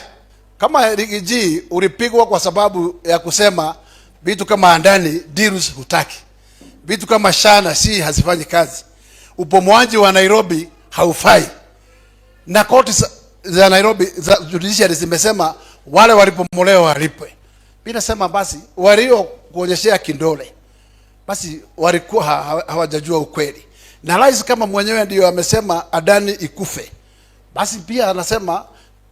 kama Riggy G ulipigwa kwa sababu ya kusema vitu kama Adani deals hutaki, vitu kama SHA na SHIF hazifanyi kazi, ubomoaji wa Nairobi haufai, na koti za Nairobi za judiciary zimesema wale walipomolewa walipwe. Mimi nasema basi walio kuonyeshea kidole basi walikuwa hawajajua ukweli, na rais kama mwenyewe ndio amesema Adani ikufe, basi pia anasema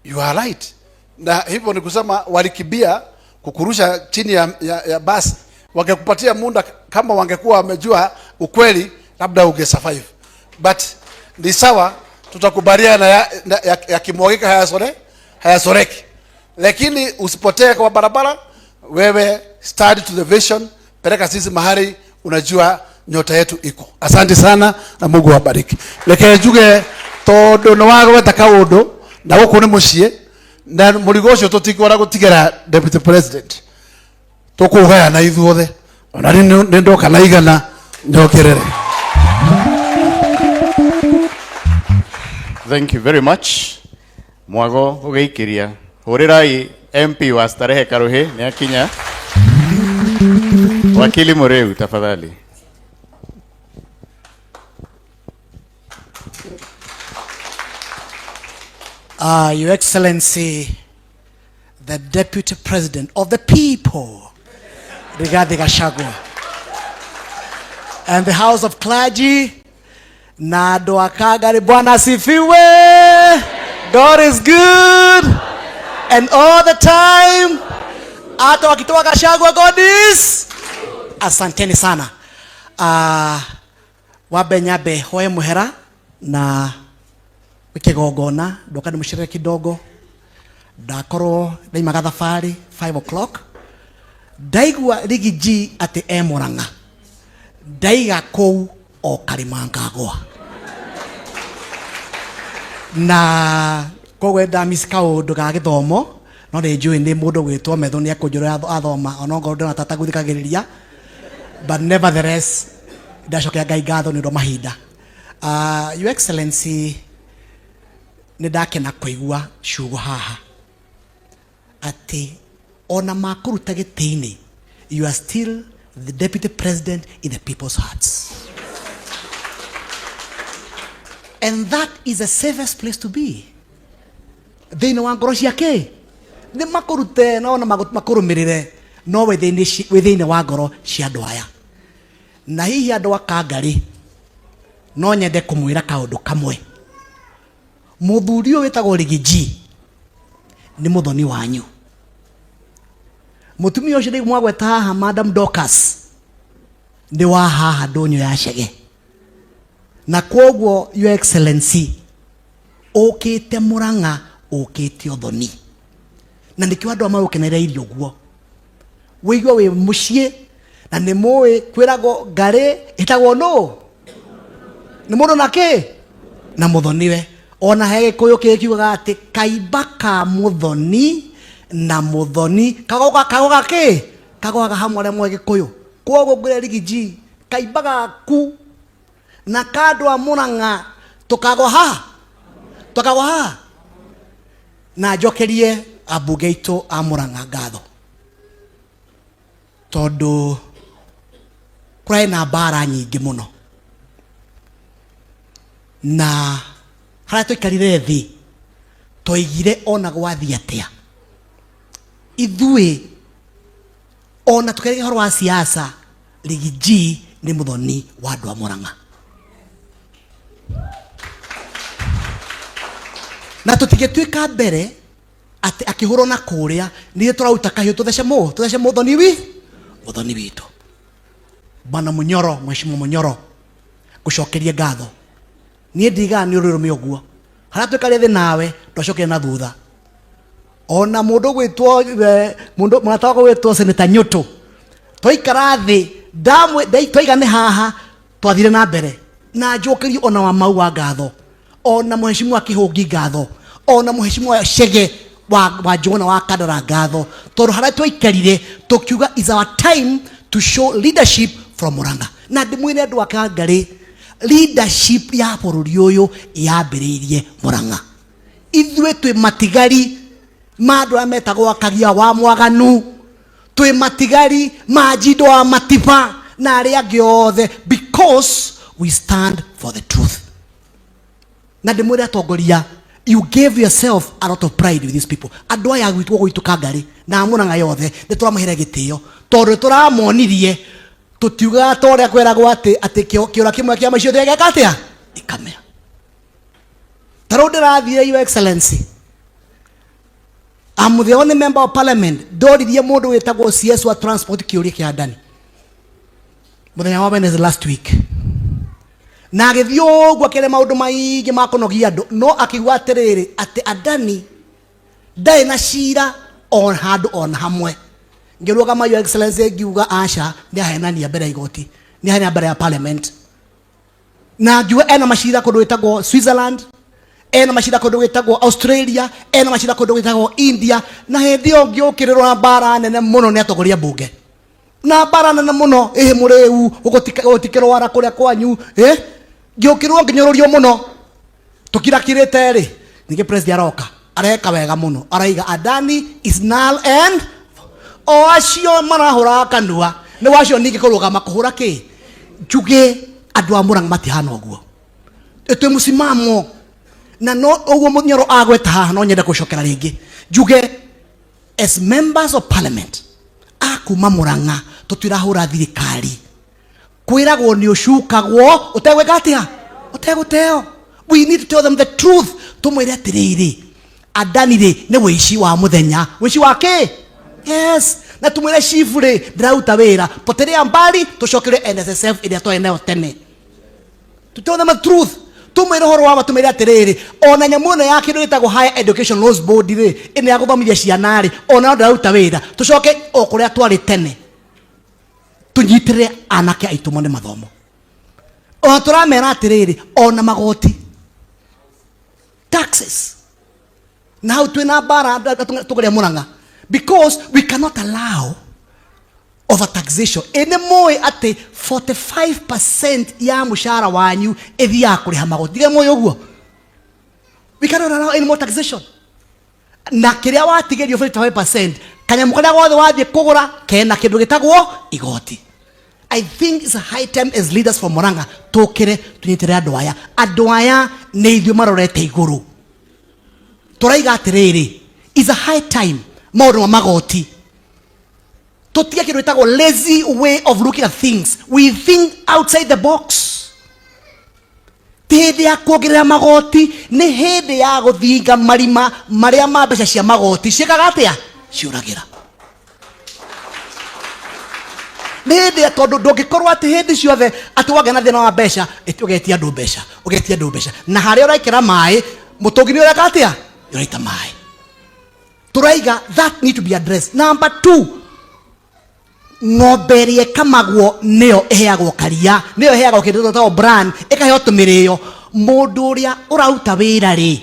you are right, na hivyo ni kusema walikimbia kukurusha chini ya basi. Wangekupatia muda, kama wangekuwa wamejua ukweli, labda ungesurvive, but ni sawa, tutakubaliana yakimwagika hayasoreki, lakini usipotee kwa barabara. Wewe stand to the vision, peleka sisi mahali unajua nyota yetu iko. Asante sana na Mungu awabariki. Reke njuge tondu ni wagweta kaundu na guku ni muciĩ na mũrigo ũcio tũtikwenda gũtigĩra deputy president, tũkũgayana ithuothe, ona nĩ ndoka na igana njokerere. Thank you very much. Mwago ũgĩikĩria. Hũrĩrai MP wa Starehe Karuhi nĩ akinya. Wakili Mureu tafadhali. Your Excellency, the Deputy President of the people, Rigathi Gachagua, and the House of Clergy, na andũ a Kangari, Bwana asifiwe. God is good and all the time. Hata wakitoa Gachagua, God is. Asanteni sana. Wambe nyambe hoe muhera na kigongona ndoka ndimucerere kidogo, ndakorwo ndaimaga thabarĩ 5 o'clock, ndaigua Riggy G atĩ e Murang'a, ndaiga kũu o karĩma ngagwa, na koguo ndamiss kaũndũ ga gĩthomo, no nĩ njũĩ nĩ mũndũ gwĩtwo metho nĩ ekũnjũra athoma, onokorwo ndona tata gũthikagĩrĩria, but nevertheless ndacokia Ngai ngatho nĩ ũndũ wa mahinda. Your Excellency, nĩ ndakena kũigua ciugo haha atĩ ona makũruta gĩtĩ-inĩ, you are still the deputy president in the people's hearts, and that is the safest place to be. Thĩinĩ wa ngoro ciake nĩ makũrute no na makũrũmĩrĩre, no wĩ thĩinĩ wa ngoro cia andũ aya. Na hihi andũ a Kangari, no nyende kũmwĩra kaũndũ kamwe. Mũthuri ũyũ wĩtagwo Riggy G nĩ mũthoni wanyu. Mũtumia ũcio ndĩ mwagweta haha, Madam Dorcas, nĩ wa haha ndũnyũ ya Chege, na kwoguo Your Excellency ũkĩte Murang'a ũkĩte ũthoni, na nĩkĩo andũ amagũkenereire irio ũguo wĩigua wĩ mũciĩ, na nĩ mũĩ kwĩragwo ngarĩ ĩtagwo nũ nĩ mũndũ na kĩ na mũthoniwe. Ona he gĩkũyũ kĩrĩ kiugaga atĩ kaimba ka mũthoni na mũthoni kagoga kagoga kĩ kagogaga hamwe, arĩa moĩ gĩkũyũ. Kwoguo ngwĩre Riggy G, kaimba gaku na kandũ a Murang'a tũkagwa haha, tũkagwa haha. Na njokerie ambunge aitũ a Murang'a ngatho, tondũ kũrarĩ na mbara nyingĩ mũno, na harĩa tũikarire thĩ twaigire ona gwathiĩ atĩa ithuĩ ona tũkĩaria ũhoro wa siasa, Riggy G nĩ mũthoni wa andũ a Murang'a, na tũtingĩtuĩka mbere atĩ akĩhũrwo na kũrĩa nĩ tũraruta kahiũ tũthece mũthoni witũ. Bwana Munyoro, Mheshimiwa Munyoro, ngucokerie ngatho. Niĩ ndigaga nĩ ũrũrũme ũguo harĩa twĩkarĩ thĩ nawe ndwacokire na thutha. Ona mũndũ gwĩtwo mũndũ mũrata wakwa gwĩtwo Senator Nyũtũ, twaikara thĩ twaiga nĩ haha twathire na mbere na njokerie ona wa mau wa ngatho, ona mheshimiwa Kĩhũngi ngatho, ona mheshimiwa Chege wa Njũgũna wa Kandara ngatho, tondũ harĩa twaikarire tũkiuga is our time to show leadership from Murang'a. Na ndĩmwĩre andũ a Kangarĩ, leadership ya bũrũri ũyũ yambĩrĩirie Murang'a. Ithuĩ twĩ matigari ma andũ arĩa metagwo Akagia wa Mwaganu, twĩ matigari ma Njindo wa Matiba na arĩa angĩ othe, because we stand for the truth. Na ndĩmwĩre atongoria, you gave yourself a lot of pride with these people. Andũ aya gwitũ gwitũ Kangarĩ na Murang'a yothe nĩ tũramahere gĩtĩo, tondũ nĩ tũramonirie tũtiugaga ta ũrĩa kweragwo atĩ kĩũra kĩmwe kĩa macio gĩgeka atĩa ikamera. Ta rĩu ndĩrathiĩ, Your Excellency, I'm the only member of parliament ndoririe mũndũ wĩtagwo CS wa transport kĩũria kĩa Adani mũthenya wa Wednesday last week, na agĩthiĩ ũguo akĩaria maũndũ maingĩ ma kũnogia andũ, no akiuga atĩrĩrĩ atĩ Adani ndarĩ na cira o handũ ona hamwe. Ngĩrũgama, Your Excellency, ngiuga aca, nĩ ahenania mbere ya igoti, nĩ ahenania mbere ya parliament, na ngiuga ena macira kũndũ gwĩtagwo Switzerland, ena macira kũndũ gwĩtagwo Australia, ena macira kũndũ gwĩtagwo India. Na hĩndĩ ĩyo ngĩũkĩrĩrwo na mbara nene mũno nĩ atongoria mbunge, na mbara nene mũno, ĩhĩ mũrĩu gũtikĩrwara kũrĩa kwanyu, ngĩũkĩrĩrwo ngĩnyũrũrio mũno. Tũkirakirĩte rĩ, ningĩ president aroka areka wega mũno, araiga Adani is null and o acio marahũraga kanua nĩ wacio ningĩ kũrũgama kũhũra kĩ njuge andũ a Murang'a matihana ũguo, twĩ mũsimamo na no ũguo Mũnyoro agweta haha, no nyende gũcokera rĩngĩ njuge as members of parliament a kuma Murang'a tũtirahũra thirikari, kwĩragwo nĩ ũcukagwo ũtegwĩka atĩa, ũtegũteo. We need to tell them the truth, tũmwĩre atĩrĩrĩ, Adani rĩ nĩ wĩici wa mũthenya, wĩici wa kĩ? Yes. Na tũmwĩre chief rĩ ndĩraruta wĩra, potelea mbali, tũcokere NSSF ĩrĩa twarĩ nayo tene. To tell them the truth, tũmwĩre ũhoro wa ma, tũmwĩre atĩrĩrĩ, ona nyamũ ĩno ya kĩndũ gĩtagwo Higher Education Loans Board rĩ, ĩno ya gũthomithia ciana rĩ, ona ndĩraruta wĩra, tũcoke o kũrĩa twarĩ tene, tũnyitĩrĩre anake aitũ mone mathomo. Ona tũramera atĩrĩrĩ, ona magoti, taxes, na hau twĩna mbara tũkũrĩa Murang'a, because we cannot allow overtaxation. Ĩ nĩ mũĩ atĩ 45% ya mũcara wanyu ĩthiaga kũrĩha magoti? Ndige mũĩ ũguo. We cannot allow any more taxation. Na kĩrĩa watigĩrio 45%, kanyamũ karĩa gothe wathiĩ kũgũra kena kĩndũ gĩtagwo igoti. I think it's a high time as leaders from Murang'a tũkĩre tũnyitĩrĩre andũ aya. Andũ aya nĩ ithuĩ marorete igũrũ. Tũraiga atĩrĩrĩ, it's a high time maũndũ ma magoti tũtige kĩndũ gĩtagwo lazy way of looking at things. We think outside the box. Ti hĩndĩ ya kuongerera magoti, nĩ hĩndĩ ya gũthinga marima marĩa ma mbeca cia magoti ciĩkaga atĩa, ciũragĩra. Nĩ hĩndĩ ya tondũ ndũngĩkorwo atĩ hĩndĩ ciothe atĩ wagĩa na thĩna wa mbeca ũgetia andũ mbeca, ũgetia andũ mbeca, na harĩa ũrekĩra maĩ mũtũngi nĩ ũreka atĩa, ũraita maĩ. Tũraiga that need to be addressed. Number 2, ng'ombe ĩrĩa ĩkamagwo nĩyo ĩheagwo karia, nĩyo ĩheagwo kĩndũ gĩtagwo bran, ĩkaheo tũmĩrĩo. Mũndũ ũrĩa ũraruta wĩra rĩ,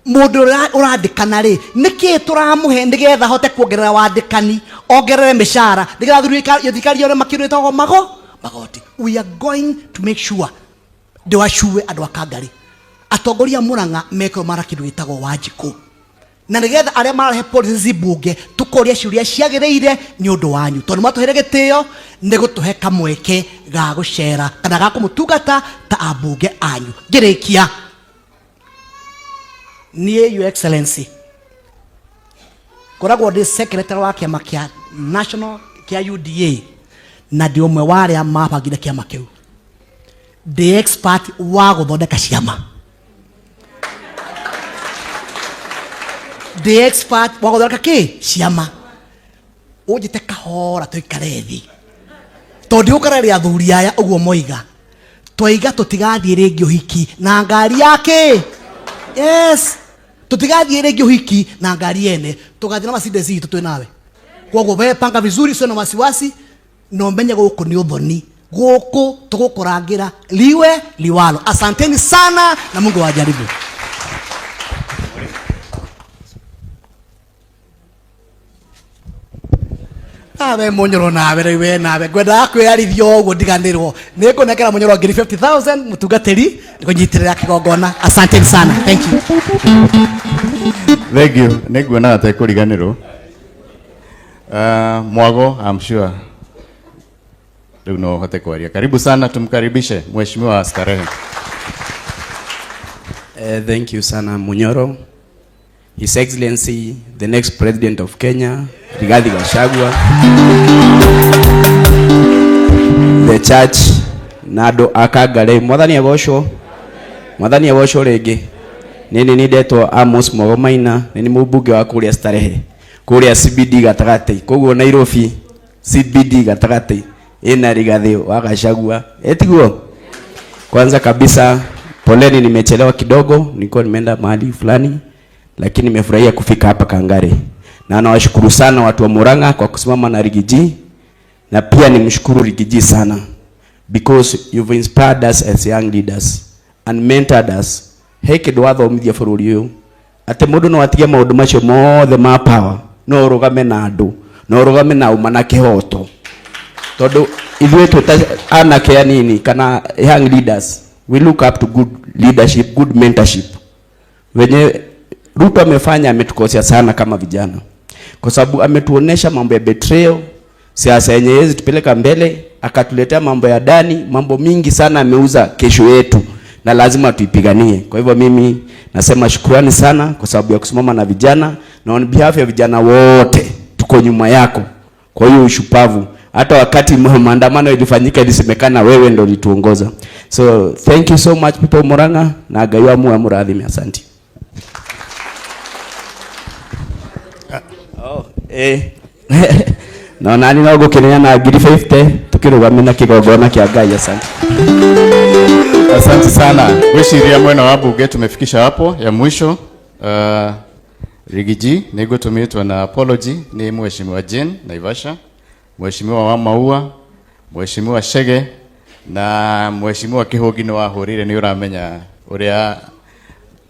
mũndũ ũrĩa ũrandĩkana rĩ, nĩkĩĩ tũramũhe nĩgetha ahote kuongerera wandĩkani, ongerere mĩcara, nĩgetha thirikari yone makĩndũ gĩtagwo magoti. We are going to make sure ndĩwacue andũ a Kangarĩ, atongoria a Murang'a mekwo mara kĩndũ gĩtagwo Wanjikũ, na nĩgetha arĩa mararehe policies mbunge tũkoria ciũria ciagĩrĩire nĩ ũndũ wanyu, tondũ matũheire gĩtĩo nĩ gũtũhe kamweke ga gũcera kana ga kũmũtungata ta ambunge anyu. Ngĩrĩkia, niĩ Your Excellency ngoragwo ndĩ secretary wa kĩama kĩa national kĩa UDA, na ndĩ ũmwe wa arĩa mabangire kĩama kĩu. Ndĩ expert wa gũthondeka ciama, ndĩ expert wa gũthondeka kĩ ciama. Ũnjĩte kahora tũikare thĩ, Tondũ ndigũkararia athuri aya ũguo moiga. Twaiga tũtigathiĩ rĩngĩ ũhiki na ngari ya kĩ? Yes. Tũtigathiĩ rĩngĩ ũhiki na ngari ene. Tũgathiĩ na Mercedes itũ twĩ nawe. Koguo we panga vizuri, usiwe na wasiwasi na ũmenye gũkũ nĩ ũthoni. Gũkũ tũgũkũrangĩra liwe liwalo. Asanteni sana na Mungu awajaribu. Nawe munyoro nawe rĩu we nawe ngwendaga kwĩyarithia ũguo ndiganĩrwo nĩ ngũnengera munyoro ngiri 50000 mũtungatĩri kũnyitĩrĩra kĩgongona. Asanteni sana, thank you. Thank you. Nĩ nguonaga tekũriganĩrwo. Mwago, I'm sure rĩu no ũhote kwaria. Karibu sana, tumkaribishe mheshimiwa wa Starehe. Thank you sana Munyoro. His Excellency, the next President of Kenya, Rigathi Gachagua, the church, na andũ a Kangari, Mwathani agocwo, Mwathani agocwo rĩngĩ. Nĩ nĩ ndetwo Amos Mwago Maina, nĩ nĩ mũmbunge wa kũrĩa Starehe, kũrĩa CBD gatagatĩ, koguo Nairobi CBD gatagatĩ ina Rigathi wa Gachagua, etiguo. Kwanza kabisa poleni, nimechelewa kidogo, nilikuwa nimeenda mahali fulani, lakini nimefurahia kufika hapa Kangari. Na nawashukuru sana watu wa Murang'a kwa kusimama na Rigiji, na pia nimshukuru Rigiji sana because you've inspired us as young leaders and mentored us. He kindu wathomithia bururi uyu ati mundu no atige maundu macio mothe ma power no urugame na andu no urugame na uma na kihoto, tondu ithuĩ twĩ ta anake anini kana young leaders, we look up to good leadership, good mentorship. Wenye Ruto amefanya ametukosea sana kama vijana, kwa sababu ametuonesha mambo ya betrayal, siasa yenye haiwezi tupeleka mbele, akatuletea mambo ya ndani, mambo mingi sana ameuza kesho yetu na lazima tuipiganie. Kwa hivyo mimi nasema shukrani sana kwa sababu ya kusimama na vijana, na on behalf ya vijana wote tuko nyuma yako. Kwa hiyo ushupavu, hata wakati maandamano ilifanyika ilisemekana wewe ndio ulituongoza. So thank you so much people Murang'a, na Ngai wa muoyo amũrathime. Asante. Oh, No nani no ngũkĩneana ngiri 50 tukĩrũgamia na kĩgongona kĩa Ngai. Asante. Asante sana. Gwĩciria mwena wa bunge tumefikisha hapo ya mwisho. Rigiji nĩngũtũmĩtwo na apology nĩ Mheshimiwa Jane Naivasha, Mheshimiwa wa Maua, Mheshimiwa Chege na Mheshimiwa Kĩhũngi nĩ wahũrire nĩ ũramenya ũrĩa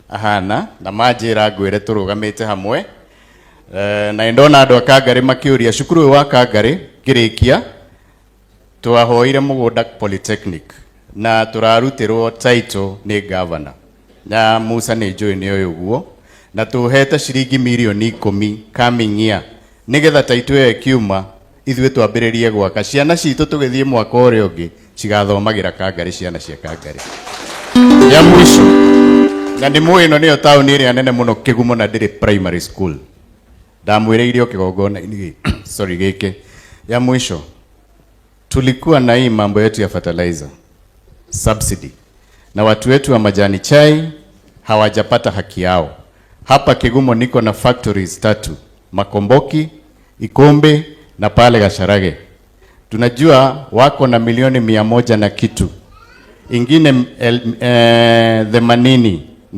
ahana na manjĩra ngwĩre tũrũgamĩte hamwe. Na ndona andũ a Kangari makĩũria cukuru ũyũ wa Kangari ngĩrĩkia twahoire mũgũnda Polytechnic na tũrarutirwo title nĩ governor na Musa nĩ njũĩ nĩ ũyũ ũguo, na tũhete ciringi mirioni 10 coming year nĩgetha title ĩyo ĩkiuma ithuĩ twambĩrĩrie gwaka ciana citũ tũgĩthiĩ mwaka ũrĩa ũngĩ cigathomagĩra Kangari, ciana cia Kangari. Ya mwisho, na nĩ mũĩ ĩno nĩyo taũni ĩrĩa nene mũno Kĩgumo na ndĩrĩ primary school, ndamwĩrĩire o kĩgongona-inĩ sorry gĩkĩ. Ya mwisho, tulikuwa na hii mambo yetu ya fertilizer subsidy na watu wetu wa majani chai hawajapata haki yao. Hapa Kigumo niko na factories 3, Makomboki, Ikombe na pale Gacharage. Tunajua wako na milioni 100 na kitu, ingine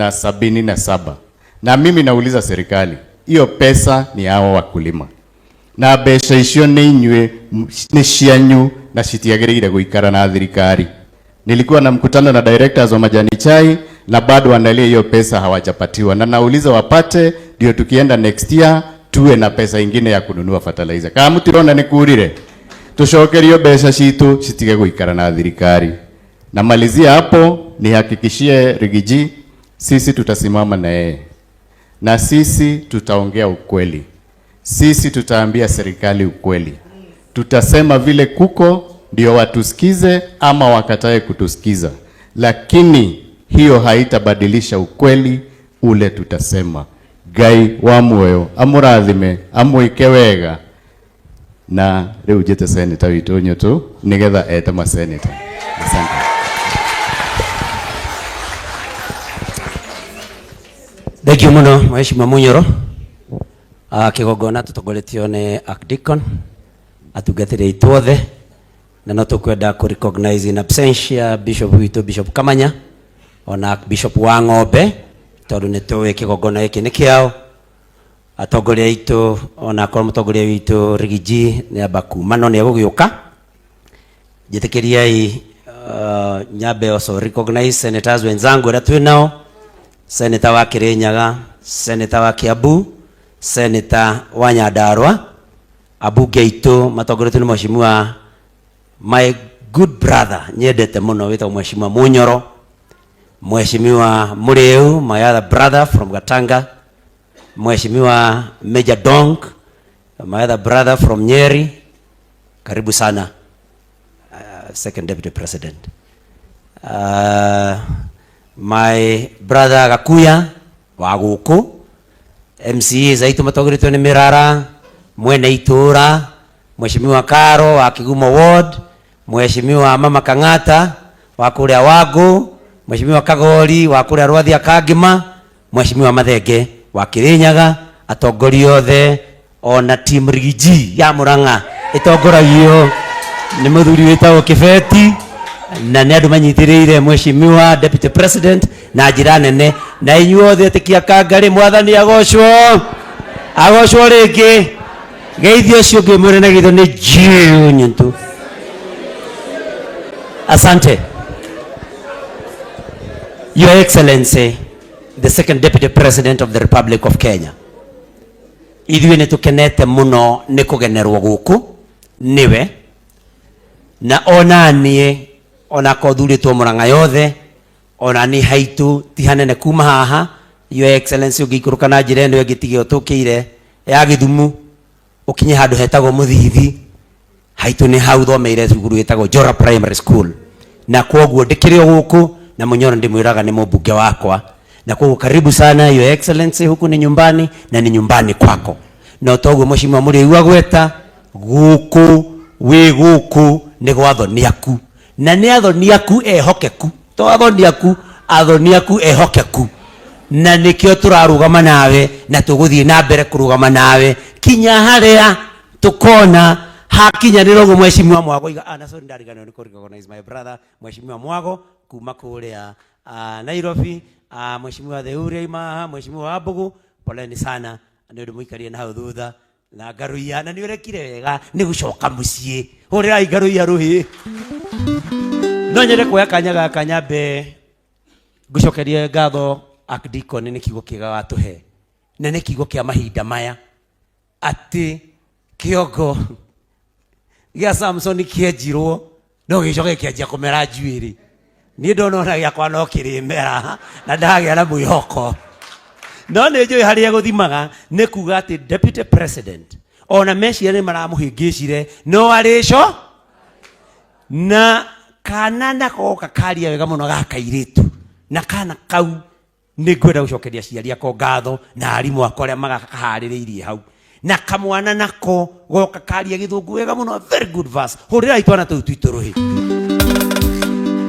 87. Na mimi nauliza serikali, hiyo pesa ni hao wakulima na mbeca icio nĩ inyuĩ, nĩ cianyu na citiagĩrĩire gũikara na thirikari. Nilikuwa na mkutano na directors wa majani chai na bado wanalia hiyo pesa hawajapatiwa, na nauliza wapate ndio tukienda next year tuwe na pesa ingine ya kununua fertilizer. Kama mutirona nĩ kurire tucokerio mbeca citu citige gũikara na thirikari. Namalizia hapo, nihakikishie Rigiji sisi tutasimama na yeye na sisi tutaongea ukweli. Sisi tutaambia serikali ukweli. Tutasema vile kuko ndio watusikize ama wakatae kutusikiza. Lakini hiyo haitabadilisha ukweli ule tutasema. Ngai wa muoyo amurathime amwike wega na riu njite senator witũ Nyutu nigetha ete ma senator. Asante. Thank you muno Mheshimiwa Munyoro. Kigongona tutongoretio ni Archdeacon, atungatĩri aitũ othe. Na no tũkwenda kũ recognize in absentia Bishop witũ, Bishop Kamanya, ona Bishop wa Ng'ombe, tondũ nĩ tũĩ kĩgongona gĩkĩ nĩ kĩao. Atongoria aitũ, ona akorwo mũtongoria witũ Rigiji nĩ amba kuma, no nĩ egũgĩũka. Njĩtĩkĩriai nyambe also recognize senators wenzangu arĩa twĩ nao, senator wa Kirinyaga, senator wa Kiambu, senator wa Nyandarua, ambunge aitũ matongoretio nĩ mheshimiwa, my good brother nyendete mũno, wĩtagwo Mheshimiwa Munyoro, Mheshimiwa Muriu, my other brother from Gatanga, Mheshimiwa Major Donk, my other brother from Nyeri. Karibu sana, Second Deputy President. My brother Gakuya wa gũkũ, MCA zaitu matongoretio nĩ Mirara mwene itũra, Mheshimiwa Karo wa Kigumo Ward, Mheshimiwa Mama Kang'ata wa kũrĩa Wangũ, Mheshimiwa Kagori wa kũrĩa Rwathia Kangima, Mheshimiwa Mathenge wa Kirinyaga, atongoria othe ona team Rigiji ya Murang'a ĩtongoragio nĩ mũthuri wĩtagwo Kĩbeti, na nĩ andũ manyitĩrĩire Mheshimiwa Deputy President na njĩra nene. Na inyuothe etĩkia Kangarĩ, Mwathani agocwo, agocwo rĩngĩ. Geithio ũcio ũngĩ mwĩre na geithio nĩ Jiu Nyuntu. Asante. Your Excellency, the Second Deputy President of the Republic of Kenya, ithuĩ nĩ tũkenete mũno nĩ kũgenerwo gũkũ nĩwe, na ona niĩ ona korwo thurĩtwo Murang'a yothe, ona niĩ haitũ ti hanene kuma haha. Your Excellency, ũngĩikũrũka na njĩra ĩno ĩngĩ tiga ũtũkĩire ya Gĩthumu, ũkinye handũ hetagwo Mũthithi, haitũ nĩ hau thomeire cukuru ĩtagwo Njora Primary School, na kwoguo ndĩkĩrĩ o gũkũ na Munyoro ndĩmwĩraga nĩ mũmbunge wakwa. Na kwoguo karibu sana, Your Excellency, huku ni nyumbani na ni nyumbani kwako. Na toguo Mheshimiwa Mũrĩu agweta, gũkũ wĩ gũkũ nĩ gwa athoni aku, na nĩ athoni aku ehokeku, to athoni aku, athoni aku ehokeku, na nĩkĩo tũrarũgama nawe na tũgũthiĩ na mbere kũrũgama nawe kinya harĩa tũkona hakinyanĩra ũguo. Mheshimiwa Mwago iga, na sorry, ndariganĩrwo nĩ kũ recognize my brother Mheshimiwa Mwago kuma kũrĩa Nairobi, Mheshimiwa Theuri aima, Mheshimiwa Wambugu, poleni sana nĩ ũndũ mũikarie na hau thutha na ngaruia, na nĩ ũrekire wega nĩ gũcoka mũciĩ. Hũrĩrai ngaruia rũhĩ. No nyende kuoya kanya gaka nyambe ngũcokerie ngatho Archdeacon nĩ kiugo kĩega watũhe, na nĩ kiugo kĩa mahinda maya, atĩ kĩongo gĩa Samson kĩenjirwo no gĩcoke kĩanjia kũmera njuĩrĩ. Niĩ ndona ona gĩakwa no kĩrĩmera na ndagĩa na mwĩhoko, no nĩ njũĩ harĩa gũthimaga nĩ kuga atĩ Deputy President ona meciria nĩ maramũhĩngĩcire, no arĩco na kana nako goka karia wega mũno ga kairĩtu, na kana kau nĩ ngwenda gũcokeria aciari akwa ngatho na arimũ akwa arĩa magakaharĩrĩirie hau, na kamwana nako goka karia gĩthũngũ wega mũno, very good verse. Hũrĩrai twana tũu twitũ rũhĩ.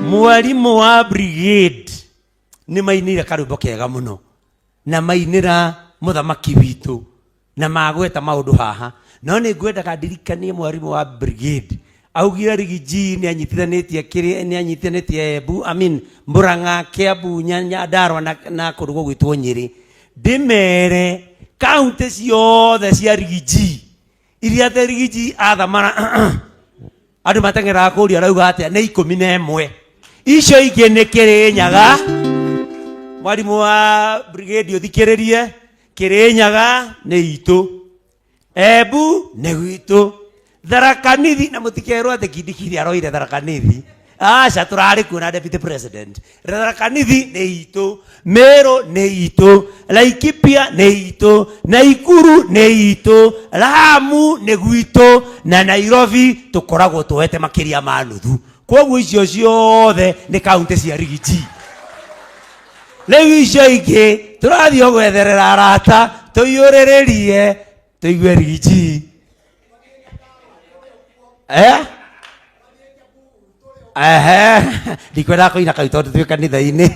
Mwarimũ wa brigade nĩ mainire karwĩmbo kega mũno, na mainĩra mũthamaki witũ na magweta maũndũ haha, no nĩ ngwendaga ndirikanie mwarimũ wa brigade augire Rigiji nĩ anyitithanĩtie kĩrĩ, nĩ anyitithanĩtie Embu, I mean Murang'a, Kiambu, Nyandarua na kũndũ gũgwĩtwo Nyĩrĩ. Ndĩmere kaunti ciothe cia Rigiji iria te Rigiji athamara andũ mateng'eraga kũria arauga atĩa, nĩ 11, icio ingĩ nĩ Kĩrĩnyaga. Mwarimũ wa brigade, ũthikĩrĩrie, Kĩrĩnyaga nĩ itũ, Embu nĩ gwitũ, Tharaka Nithi, na mũtikerwo atĩ Kindikiri aroire Tharaka Nithi, aca, tũrarĩ kuo na Deputy President. Tharaka Nithi nĩ itũ, Meru nĩ itũ, Laikipia nĩ itũ, Naikuru nĩ itũ, Lamu nĩ gwitũ, na Nairobi tũkoragwo tuoete makĩria ma nuthu. Koguo icio ciothe nĩ kaunti cia Rigiji. Rĩu icio ingĩ tũrathiĩ o gwetherera arata tũiyũrĩrĩrie tũigue Rigiji. Eh? Ehe, ndikwendaga kũina kau tondũ twĩ kanitha-inĩ.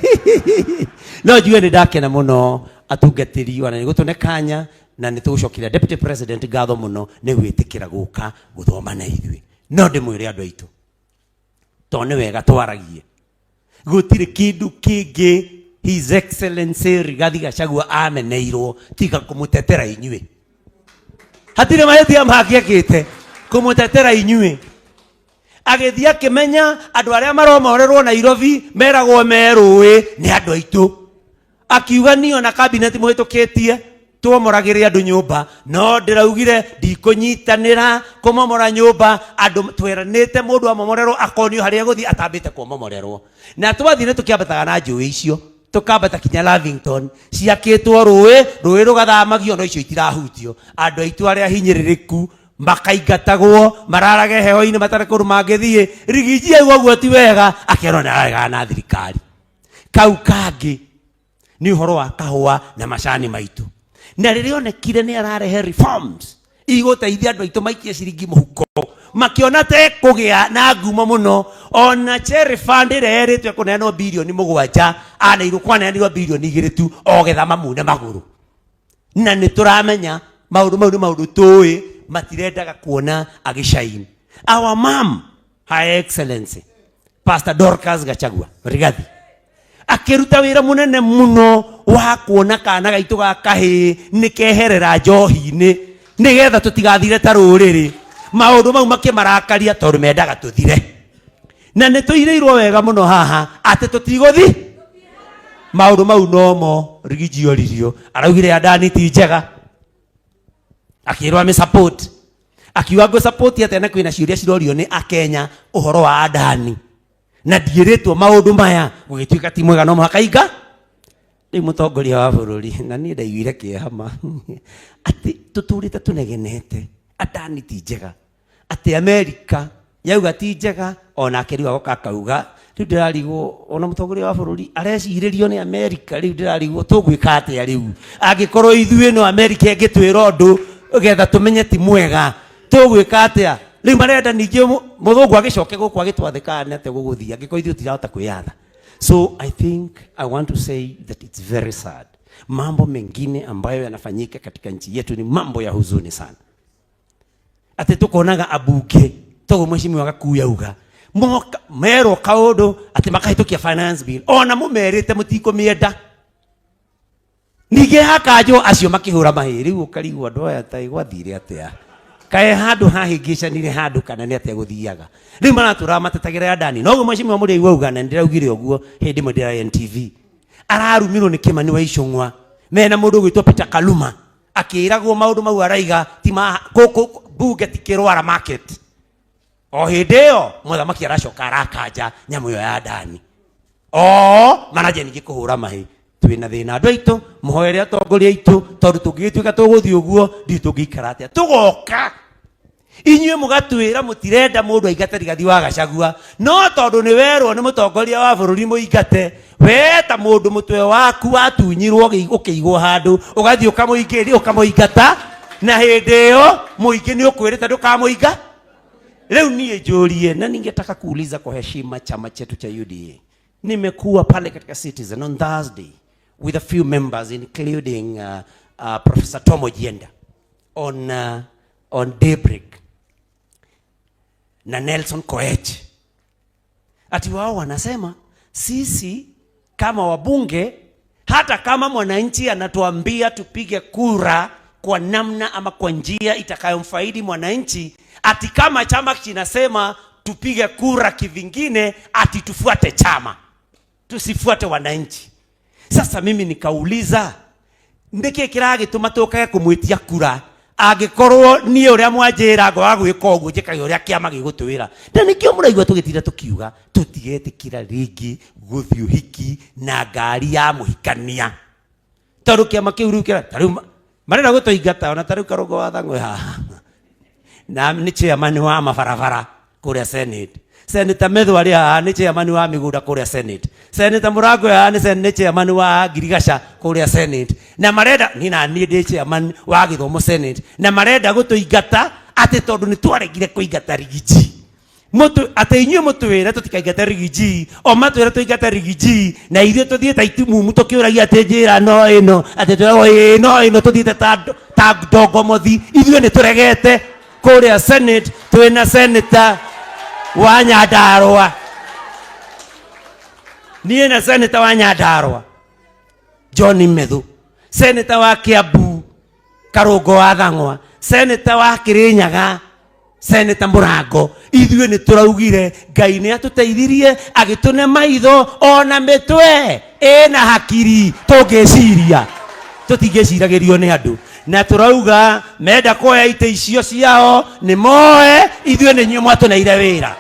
No njuge nĩ ndakena mũno atungatĩri, ona nĩ gũtũne kanya, na nĩ tũgũcokeria Deputy President ngatho mũno nĩ gwĩtĩkĩra gũka gũthoma na ithuĩ. No ndĩmwĩre andũ aitũ, Tondũ nĩ wega twaragie. Gũtirĩ kĩndũ kĩngĩ His Excellency Rigathi Gachagua ameneirwo tiga kũmũtetera inyuĩ. Hatirĩ mahĩtia mangĩ ekĩte kũmũtetera inyuĩ. Agĩthiĩ akĩmenya andũ arĩa maromorerwo Nairobi meragwo me rũĩ nĩ andũ aitũ. Akiuga niĩ ona cabinet mũhĩtũkĩtie twomoragĩre andũ nyũmba, no ndĩraugire ndikũnyitanĩra kũmomora nyũmba. Andũ tweranĩte mũndũ amomorerwo akonio harĩa egũthiĩ atambĩte kũmomorerwo. Na twathiĩ nĩ tũkĩambataga na njũĩ icio, tũkambata kinya Lavington, ciakĩtwo rũĩ, rũĩ rũgathamagio, no icio itirahutio. Andũ aitũ arĩa hinyĩrĩrĩku makaingatagwo mararage heho-inĩ matarĩ kũndũ mangĩthiĩ. Rigiji auga ũguo ti wega, akerwo nĩ araregana na thirikari. Kau kangĩ nĩ ũhoro wa kahũa na macani maitũ, na rĩrĩa onekire nĩ ararehe reforms igũteithia andũ aitũ maikie ciringi mũhuko, makĩona te kũgĩa na ngumo mũno. Ona Cherry Fund ĩrĩa yerĩtwo ĩkũneanwo birioni 7, aneirwo kwaneanirwo birioni 2 tu, o getha mamune magũrũ. Na nĩ tũramenya maũndũ mau nĩ maũndũ tũĩ matirendaga kuona agĩcaini. Our mom, Her Excellency Pastor Dorcas Gachagua Rigathi, akĩruta wĩra mũnene mũno wa kuona kana gaitũ ga kahĩĩ nĩ keherera njohi-inĩ nĩgetha tũtigathire ta rũrĩrĩ. Maũndũ mau makĩmarakaria tondũ mendaga tũthire, na nĩ tũirĩirwo wega mũno haha atĩ tũtigũthi maũndũ mau. Nomo Rigiji oririo, araugire Adani ti njega, akĩrwo amĩ support, akiuga ngũ support atĩa na kwĩna ciũria cirorio nĩ akenya ũhoro wa Adani na ndiĩrĩtwo maũndũ maya. Gũgĩtuĩka ti mwega, no mũhaka inga rĩu mũtongoria wa bũrũri. Na niĩ ndaiguire kĩeha ma atĩ tũtũrĩte tũnegenete Adani ti njega, atĩ Amerika yauga ti njega, onake rĩu agoka akauga. Rĩu ndĩrarigwo ona mũtongoria wa bũrũri arecirĩrio nĩ Amerika. Rĩu ndĩrarigwo tũgwĩka atĩa rĩu angĩkorwo ithuĩ no Amerika ĩngĩtwĩra ũndũ getha tũmenye ti mwega, tũgwĩka atĩa rĩu? Marenda ningĩ mũthũngũ agĩcoke gũkũ agĩtwathĩka nĩ atĩa gũgũthiĩ angĩkorwo ithuĩ tũtirahota kwĩyatha? So I think I want to say that it's very sad. Mambo mengine ambayo yanafanyika katika nchi yetu ni mambo ya huzuni sana, atĩ tũkonaga abunge toguo mheshimiwa Gakuya auga moka merwo kaũndũ atĩ makahĩtũkia finance bill ona mũmerĩte mũtikũmĩenda. Ningĩ hakanjwo acio makĩhũra mahĩ. Rĩu ũkarigwo andũ aya ta gwathire atĩa, kaĩ handũ hahĩngĩcanire handũ kana nĩ atĩa gũthiaga? Rĩu maratũraga matetagĩra Adani. Noguo mheshimiwa Mũrĩu auga, na nĩndĩraugire ũguo hĩndĩ ĩmwe ndĩra NTV, ararumirwo nĩ Kĩmani wa Icũng'wa mena mũndũ ũgwĩtwo Peter Kaluma, akĩragwo maũndũ mau araiga ti ma gũkũ bunge ti kĩrwara market. O hĩndĩ ĩyo mũthamaki aracoka arakanja nyamũ ĩyo ya Adani, o maraje ningĩ kũhũra mahĩ. Twĩna thĩna andũ aitũ, mũhoere atongoria aitũ, tondũ tũngĩgĩtuĩka tũgũthiĩ ũguo ndiũ tũngĩikara atĩa. Tũgoka inyuĩ mũgatwĩra mũtirenda mũndũ aingate Rigathi wa Gachagua, no tondũ nĩ werwo nĩ mũtongoria wa bũrũri mũingate, we ta mũndũ mũtwe waku watunyirwo ũkĩigwo handũ, ũgathiĩ ũkamũingĩria ũkamũingata, na hĩndĩ ĩyo mũingĩ nĩ ũkwĩrĩte ndũkamũinga. Rĩu niĩ njũrie, na ningetaka kuuliza kwa heshima chama chetu cha UDA. Nimekuwa pale katika Citizen on Thursday with a few members, including Professor Tom Ojienda on Daybreak na Nelson Koech, ati wao wanasema sisi kama wabunge, hata kama mwananchi anatuambia tupige kura kwa namna ama kwa njia itakayomfaidi mwananchi, ati kama chama kinasema tupige kura kivingine, ati tufuate chama, tusifuate wananchi. Sasa mimi nikauliza, nĩkĩ kĩragĩtũma tũkage kũmwĩtia kura angĩkorwo niĩ ũrĩa mwanjĩra ngoga gwĩka ũguo, njĩkage ũrĩa kĩama gĩgũtwĩra? Na nĩkĩo mũraigua tũgĩtinda tũkiuga tũtigetĩkĩra rĩngĩ gũthiĩ ũhiki na ngari ya mũhikania, tondũ kĩama kĩu rĩu kĩra ta rĩu marenda gũtũingata. Ona ta rĩu Karũngo wa Thang'we haha na nĩ chairman wa mabarabara kũrĩa Senate. Senator Methu arĩ haha nĩ chairman wa mĩgũnda kũrĩa Senate. Senator Mũrango haha nĩ chairman wa ngirigaca kũrĩa Senate, na marenda ni na niĩ ndĩ chairman wa gĩthomo Senate, na marenda gũtũingata atĩ tondũ nĩ twaregire kũingata Rigiji. Mũtũ atĩ inyuĩ mũtwĩre tũtikaingate Rigiji, o matwĩre tũingate Rigiji, na ithuĩ tũthiĩ ta itumumu tũkĩũragia atĩ njĩra no ĩno, atĩ twĩragwo ĩĩ no ĩno, tũthiĩte ta ndongomothi. Ithuĩ nĩ tũregete. Kũrĩa Senate twĩna senator wa Nyandarua. Niĩ na seneta wa Nyandarua John Methu, seneta wa Kiambu Karũngo wa Thang'wa, seneta wa Kĩrĩnyaga seneta Mũrango, ithuĩ nĩ tũraugire Ngai nĩ atũteithirie agĩtũne maitho ona mĩtwe ĩna hakiri tũngĩciria tũtingĩciragĩrio nĩ andũ na tũrauga menda kuoya itĩ icio ciao nĩ moe ithuĩ nĩ inyuĩ mwatũneire wĩra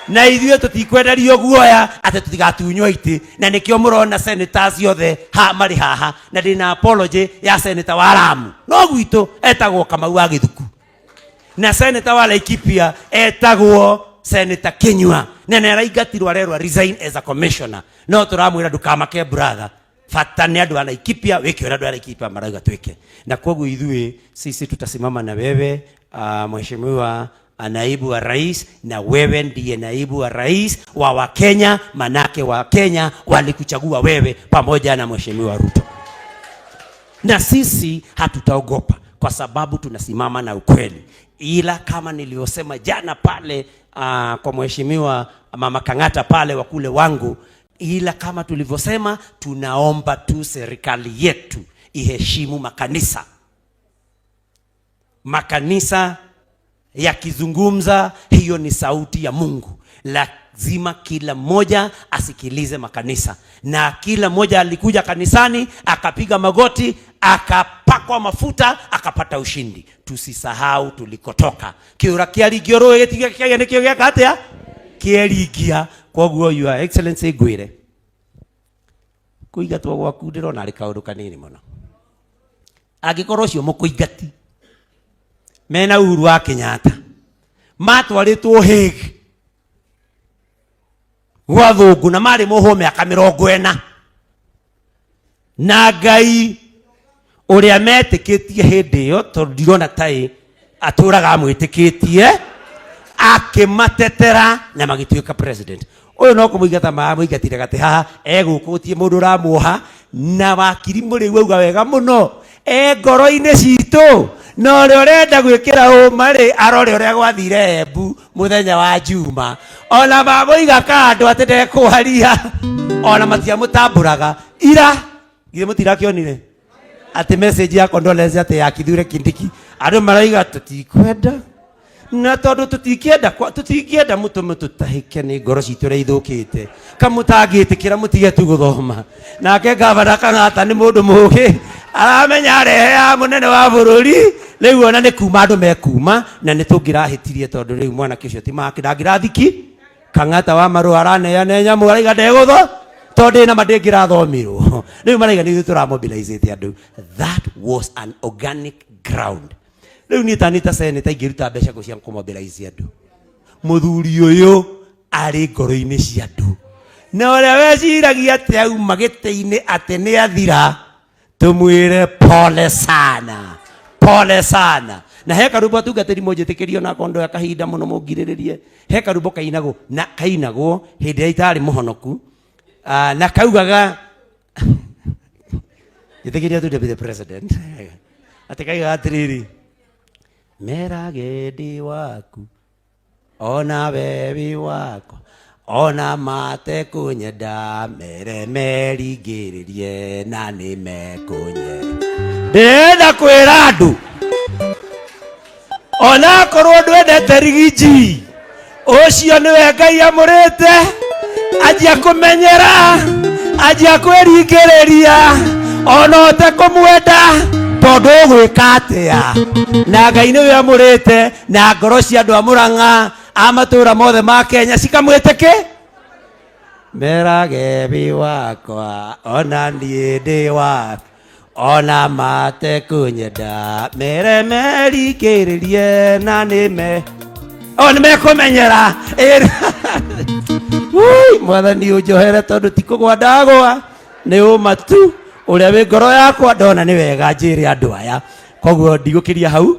na ithuĩ tũtikwenderio guoya atĩ tũtigatunywo itĩ na nĩkĩo mũrona senators othe ha marĩ haha na ndĩna apology ya senator wa Lamu no gwitũ etagwo Kamau wa Gĩthuku na senator wa Laikipia etagwo senator Kinyua na nĩ araingatirwo arerwo resign as a commissioner no tũramwĩra ndũkamake brother bata nĩ andũ a Laikipia wĩke ũrĩa andũ a Laikipia marauga twĩke na koguo ithuĩ sisi tutasimama na wewe mheshimiwa naibu wa rais na wewe ndiye naibu wa rais wa Wakenya manake wa Kenya walikuchagua wewe pamoja na mheshimiwa Ruto na sisi hatutaogopa kwa sababu tunasimama na ukweli ila kama nilivyosema jana pale kwa mheshimiwa mama Kang'ata pale wa kule wangu ila kama tulivyosema tunaomba tu serikali yetu iheshimu makanisa makanisa yakizungumza hiyo ni sauti ya Mungu lazima kila mmoja asikilize makanisa na kila mmoja alikuja kanisani akapiga magoti akapakwa mafuta akapata ushindi tusisahau tulikotoka kiura kiaringio rũĩ gĩtiga kĩagĩa nĩkĩo gĩaka atĩa kĩeringia koguo your excellency ngwĩre kũingatwo gwaku ndĩrona arĩ kaũndũ kanini mũno angĩkorwo ũcio mũkũingati mena Uhuru wa Kenyatta matwarĩtwo Hague gwa thũngũ na marĩ mohwo mĩaka 40 na Ngai ũrĩa metĩkĩtie hĩndĩ ĩyo tondũ ndirona taĩ atũraga amwĩtĩkĩtie akĩmatetera na magĩtuĩka president ũyũ no kũmũingata mamũingatire gatĩ haha egũkũ gũtirĩ mũndũ ũramuoha na wakiri mũrĩu auga wega mũno e ngoro-inĩ citũ na ũrĩa ũrenda gwĩkĩra ũma rĩ arore ũrĩa gwathire Embu mũthenya wa Juma ona mamũiga kando atĩ ndekwaria ona matiamũtambũraga ira githĩ mũtirakĩonire atĩ message ya condolence atĩ ya Kithure Kindiki andũ maraiga tũtikwenda na tondũ tũtingĩenda tũtingĩenda mũtũme tũtahĩke nĩ ngoro citũ ũrĩa ithũkĩte kamũtangĩtĩkĩra mũtige tu gũthoma nake gavana Kang'ata nĩ mũndũ mũũgĩ aramenya arehe ya mũnene wa bũrũri rĩu ona nĩ kuma andũ mekuma na nĩ tũngĩrahĩtirie tondũ rĩu mwanake ũcio ti make ndangĩrathiki Kang'ata wa marũa araneana nyamũ araiga ndegũtho tondũ ĩna ma ndĩngĩrathomirwo rĩu maraiga nĩ ithuĩ tũramobilizĩte andũ that was an organic ground rĩu niĩ ta niĩ ta seneta ingĩruta mbeca kũ cia kũmobilize andũ mũthuri ũyũ arĩ ngoro-inĩ cia andũ na ũrĩa weciragia atĩ auma gĩtĩ-inĩ atĩ nĩ athira tũmwĩre pole sana pole sana na he karumbo atungatĩri mũnjĩtĩkĩrio na kondo ya kahinda mũno mũngirĩrĩrie he karumbo kainagwo na kainagwo hĩndĩ ĩrĩa itarĩ mũhonoku na kaugaga njĩtĩkĩria tu deputy president atĩ kaigaga atĩrĩrĩ merage ndĩ waku ona we wĩ wakwa ona mate kũnyenda mere meringĩrĩrie na nĩ mekũnyenda ndĩrenda kwĩra andũ onakorwo ndwendete rigiji ũcio nĩwe Ngai amũrĩte anjia kũmenyera anjia kwĩringĩrĩria ona ũte kũmwenda tondũ ũgwĩka atĩa na Ngai nĩwe amũrĩte na ngoro cia andũ a Mũrang'a a matũũra mothe ma Kenya cikamwĩtĩkĩ merage wĩ wakwa ona niĩ ndĩ waku ona mate kũnyenda mere merikĩrĩrie na nĩ me o nĩ mekũmenyera Ui, mwathani ũnjohere tondũ ti kũgwa ndagwa nĩ ũma tu ũrĩa wĩ ngoro yakwa ndona nĩ wega njĩre andũ aya koguo ndigũkĩria hau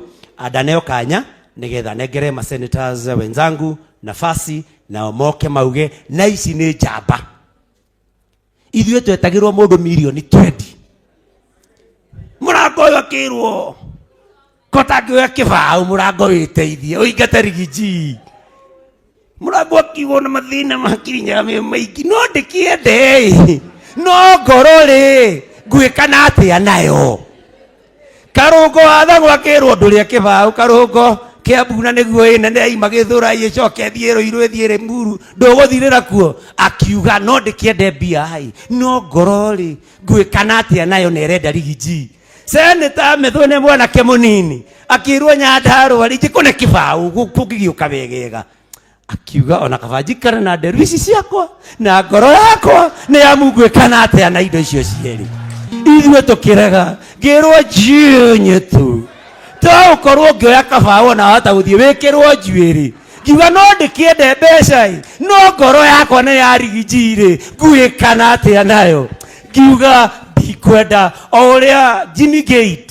ndaneo kanya nĩgetha nengere ma senators wenzangu nafasi nao moke mauge na ici nĩ njamba ithuĩ twetagĩrwo mũndũ mirioni 20 mũrango ũyũ akĩrwo ko tangĩoya kĩbaũ mũrango wĩteithie ũingate rigiji Mũrango akiuga na mathĩna ma Kirinyaga me maingĩ no ndĩkĩende ĩ no ngoro rĩ ngwĩka na atĩa nayo. Karũngo wathagwo akĩrwo ndũrĩa kĩbaũ karũngo Kĩambu na nĩguo ĩnene yaima Gĩthũrai ĩcoke ĩthiĩ Rũirũ ĩthiĩ Rĩmuru ndũgũthirĩra kuo. Akiuga no ndĩkĩende mbia ĩ no ngoro rĩ ngwĩka na atĩa nayo na ĩrenda rigiji. Seneta Methũ nĩ mwanake mũnini akĩrwo Nyandarũa rĩ njĩkũne kĩbaũ kũngĩgĩũka wegega. Akiuga ona kaba njikare na nderu ici ciakwa na ngoro yakwa nĩ ya Mungu ĩkana atĩa na indo icio cierĩ. Ithuĩ tũkĩrega ngĩrwo njuĩ tu to ũkorwo ngĩoya kabaũ ona wahota gũthiĩ wĩkĩrwo njuĩrĩ. Ngiuga no ndĩkĩende mbeca ĩ no ngoro yakwa nĩ ya rigiji rĩ nguĩkana atĩa nayo. Ngiuga ndikwenda o ũrĩa Jimmy Gate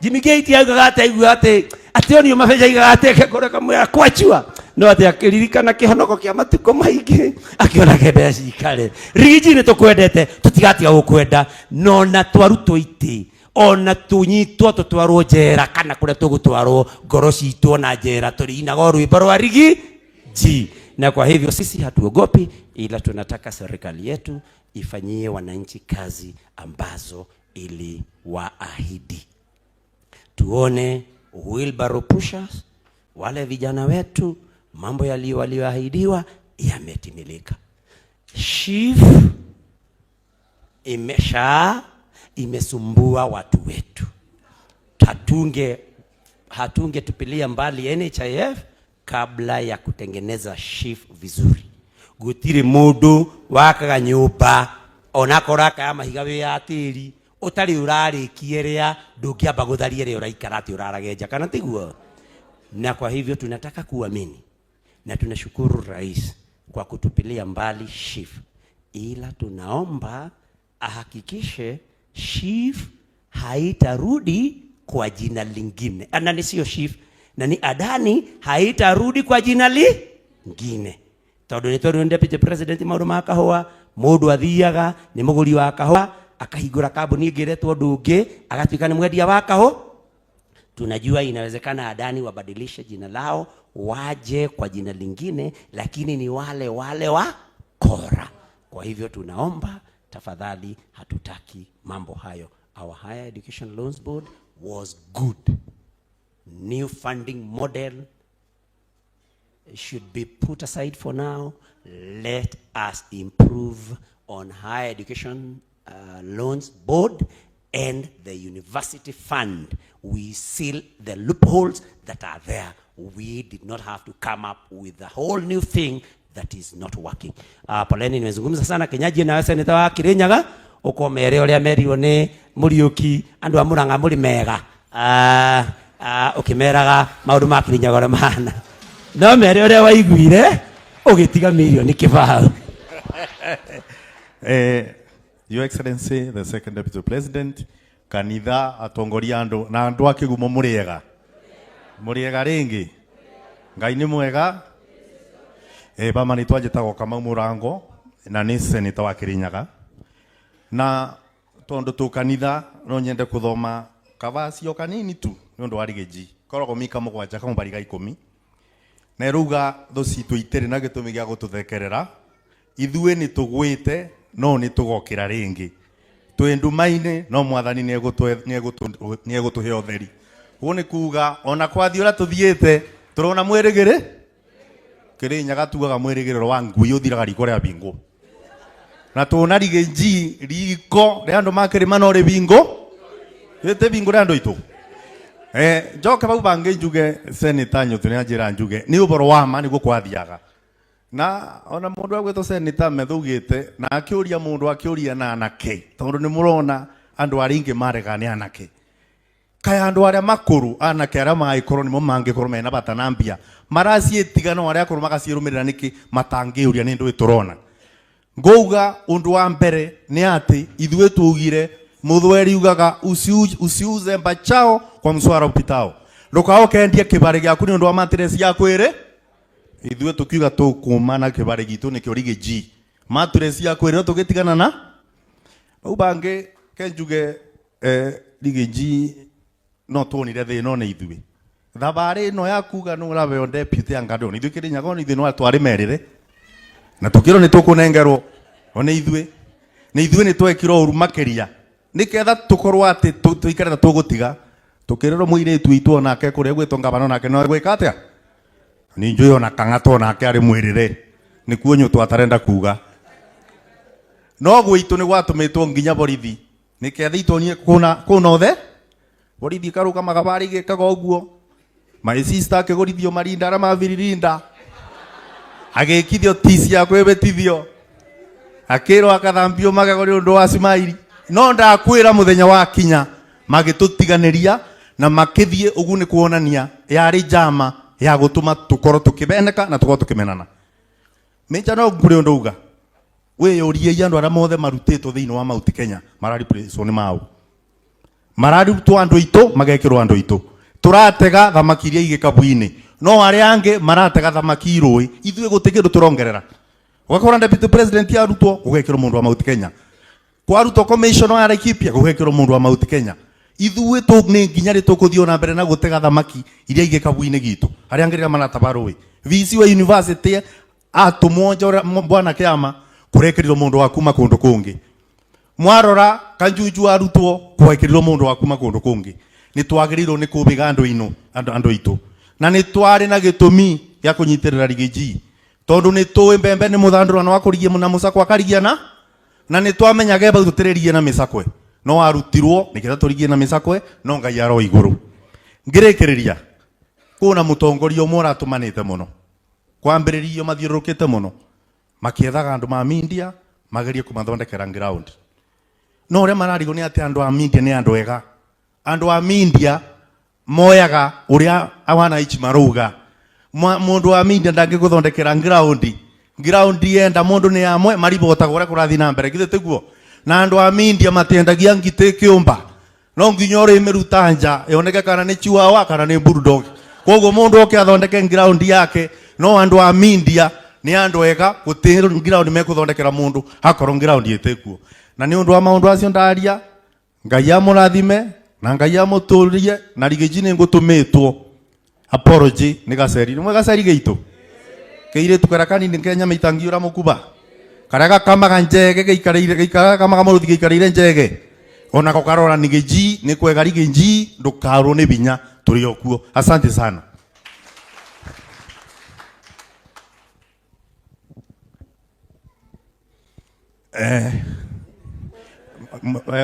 Jimmy Gate augaga atĩ aigua atĩ atĩ onio mabeca aigaga atĩ kengore kamwĩra kwachua no atĩ akĩririkana kĩhonoko kĩa matukũ maingĩ akĩona ke mbeca cikare. Rigiji nĩ tũkwendete tũtigatiga gũkwenda no na twarutwo itĩ ona tũnyitwo tũtwarwo njera kana kũrĩa tũgũtwarwo ngoro citũ ona njera tũrĩinaga rwĩmbo rwa rigi G. Na kwa hivyo sisi hatuogopi, ila tunataka serikali yetu ifanyie wananchi kazi ambazo iliwaahidi. Tuone wheelbarrow pushers, wale vijana wetu, mambo walioahidiwa yametimilika. SHIF imesha imesumbua watu wetu. Hatunge tupilia mbali NHIF kabla ya kutengeneza SHIF vizuri. Gutiri mundu wakaga nyumba onakorwo akaya mahiga wi ya tĩri ũtarĩ ũrarĩkia ĩrĩa ndũngĩamba gũtharia ĩrĩa ũraikara atĩ ũrarage nja kana tiguo. Na kwa hivyo tunataka kuamini na tunashukuru rais kwa kutupilia mbali SHIF, ila tunaomba ahakikishe SHIF haitarudi kwa jina lingine. Na ni sio SHIF, na ni Adani haitarudi kwa jina lingine. Tondu ni twerirwo nĩ deputy president maũndũ ma kahũa, mũndũ athiaga nĩ mũgũri wa kahũa akahingũra kambuni ĩngĩ ĩretwo ũndũ ũngĩ agatuĩka nĩ mwendia wa kahũa. Tunajua inawezekana Adani wabadilishe jina lao waje kwa jina lingine, lakini ni wale wale wa kora. Kwa hivyo tunaomba tafadhali, hatutaki mambo hayo. Our Higher Education Loans Board was good. New funding model should be put aside for now. Let us improve on Higher Education Loans Board and the University Fund. We seal the loopholes that are there. We did not have to come up with a whole new thing that is not working. Poleni nimezungumza sana. Kenyaji na seneta wa Kirinyaga uko mere uria merirwo ni Muriuki andu a Murang'a muri mega. Ukimeraga maundu ma Kirinyaga uria mahana. No mere uria waiguire ugitiga milioni kibao. Your Excellency, the Second Deputy President, kanitha atongoria andu na andu a kigumo muriega. Muriega ringi. Ngai ni mwega. Bama ni twanjitagwo Kamau Murango na ni senator wa Kirinyaga. Na tondu tu kanitha no nyende kuthoma kavacio kanini tu ni undu wa rigiji. Koragwo mika mugwanja kamubari ga 10. Na iruga thu citũ itirĩ na gĩtũmi gĩa gũtũthekerera. Ithuĩ nĩ tũgwĩte no nĩ tũgokĩra rĩngĩ. Twĩ nduma-inĩ no mwathani nĩ egũtũhe ũtheri. Ũguo nĩ kuga ona kwathiĩ ũrĩa tũthiĩte tũrona mwĩrĩgĩrĩ Kirinyaga tugaga mwĩrĩgĩrĩro wa ngui ũthiraga riko rĩa bingũ. Na tuona rigĩnji riko rĩa andũ ma kĩrĩma no rĩbingũ. Rĩte bingũ rĩa andũ aitũ. Njoke bau bangĩ njuge Senator Nyutu nĩ anjĩra njuge nĩ ũhoro wa ma nĩguo kwathiaga. Na ona mũndũ agwĩtwo Senator Methu augĩte na akĩũria mũndũ akĩũria na anake tondũ nĩ mũrona andũ arĩa aingĩ marega nĩ anake. Kaya andũ arĩa makũrũ anake arĩa magĩkorwo nĩmo mangĩkorwo mena bata na mbia maraciĩtiga no arĩa akũrũ magaciĩrũmĩrĩra nĩkĩ matangĩũria nĩ ndũĩ tũrona. Ngũuga ũndũ wa mbere nĩ atĩ ithuĩ tugire mũthweri ugaga usiuze mbachao kwa mswara upitao. Ndũkaoke endie kĩbarĩ gĩaku nĩ ũndũ wa matiresi ya kwĩrĩ. Ithuĩ tũkiuga tũkũma na kĩbarĩ gitũ nĩkĩo rigĩji. Matiresi ya kwĩrĩ no tũgĩtigana na bau bangĩ ke njuge rigĩji no tuonire thĩna nĩ ithuĩ. Thabarĩ ĩno ya kuga nũ ũrabeo deputy anga ndũ ithuĩ Kĩrĩnyaga ona ithuĩ no twarĩmerĩre na tũkĩrwo nĩ tũkũnengerwo o nĩ ithuĩ nĩ ithuĩ nĩ twekirwo ũru makĩria nĩketha tũkorwo atĩ tũikare ta tũgũtiga tũkĩrĩrwo mũirĩtu witũ onake kũrĩa gwĩtwo ngabana onake no gwĩka atĩa nĩ njũĩ ona kang'ata onake arĩ mwĩrĩre nĩkuo nyũtũ atarenda kuga no gwitũ nĩ gwatũmĩtwo nginya borithi nĩketha itonie kũna kũna othe borithi ikarũgamaga barĩ igĩkaga ũguo my sister akĩgũrithio marinda arĩa mabiririnda agĩkithio tici ya kwĩbĩtithio akĩrwo akathambio magego nĩ ũndũ wa cimairi no ndakwĩra mũthenya wa kinya magĩtũtiganĩria na makĩthiĩ ũguo nĩ kuonania yarĩ njama ya gũtũma tũkorwo tũkĩbeneka na tũkorwo tũkĩmenana mĩnja no kũrĩ ũndũ uga wĩyũriei andũ arĩa mothe marutĩtwo thĩinĩ wa Mount Kenya marariplacwo nĩ mau mararutwo andũ aitũ magekĩrwo andũ aitũ tũratega thamaki iria igĩkabu-inĩ no arĩa angĩ maratega thamaki irũĩ ithuĩ gũtirĩ kĩndũ tũrongerera ũgakora deputy president arutwo gũgekĩrwo mũndũ wa Mount Kenya kwarutwo commissioner wa Laikipia gũgekĩrwo mũndũ wa Mount Kenya ithuĩ tũ nĩ nginya rĩ tũkũthiĩ ona mbere na gũtega thamaki iria igĩkabu-inĩ gitũ arĩa angĩ rĩrĩa marataba rũĩ VC wa university atũmwo nja ũrĩa bwana kĩama kũrekĩrirwo mũndũ wa kuma kũndũ kũngĩ mwarora kanjunju arutwo gwekĩrirwo mũndũ wa kuma kũndũ kũngĩ nĩ twagĩrĩirwo nĩ kũbĩga andũ ino andũ aitũ na nĩ twarĩ na gĩtũmi gĩa kũnyitĩrĩra rigĩji tondũ nĩ tũĩ mbembe nĩ mũthandũrano wa kũrigia na mũcakwe akarigia na nĩ twamenyaga eba tũtĩrĩrie na mĩcakwe no arutirwo nĩgetha tũrigie na mĩcakwe no Ngai aro igũrũ ngĩrĩkĩrĩria kũna mũtongoria ũmwe ũratũmanĩte mũno kwambĩrĩrio mathiũrũrũkĩte mũno makiethaga andũ ma media magerie kũmathondekera ground no ũrĩa mararigwo nĩ atĩ andũ a media nĩ andũ ega andũ a media moyaga ũrĩa wananchi marauga mũndũ wa media ndangĩgũthondekera ground ground yenda mũndũ nĩ amwe maribotaga ũrĩa kũrathiĩ na mbere githĩ tiguo na andũ a media matiendagia ngitĩ kĩũmba no nginya ũrĩmĩruta nja yoneke kana nĩ chihuahua kana nĩ bulldog koguo mũndũ oke athondeke ground yake no andũ a media nĩ andũ ega gũtirĩ ground mekũthondekera mũndũ akorwo ground ĩtĩkuo na nĩ ũndũ wa maũndũ acio ndaria Ngai amũrathime na Ngai amũtũrie na rigĩji nĩ ngũtũmĩtwo apology nĩ gaceri nĩ gaceri gĩitũ kĩirĩtu karĩa kanini kenya mĩitangi ũrĩa mũkuba karĩa gakamaga njege gĩikarĩire gĩikaraga kamaga mũrũthi gĩikarĩire njege onako karora nĩ gĩji nĩ kwega rigĩji ndũkarwo nĩ binya tũrĩ o kuo asante sana.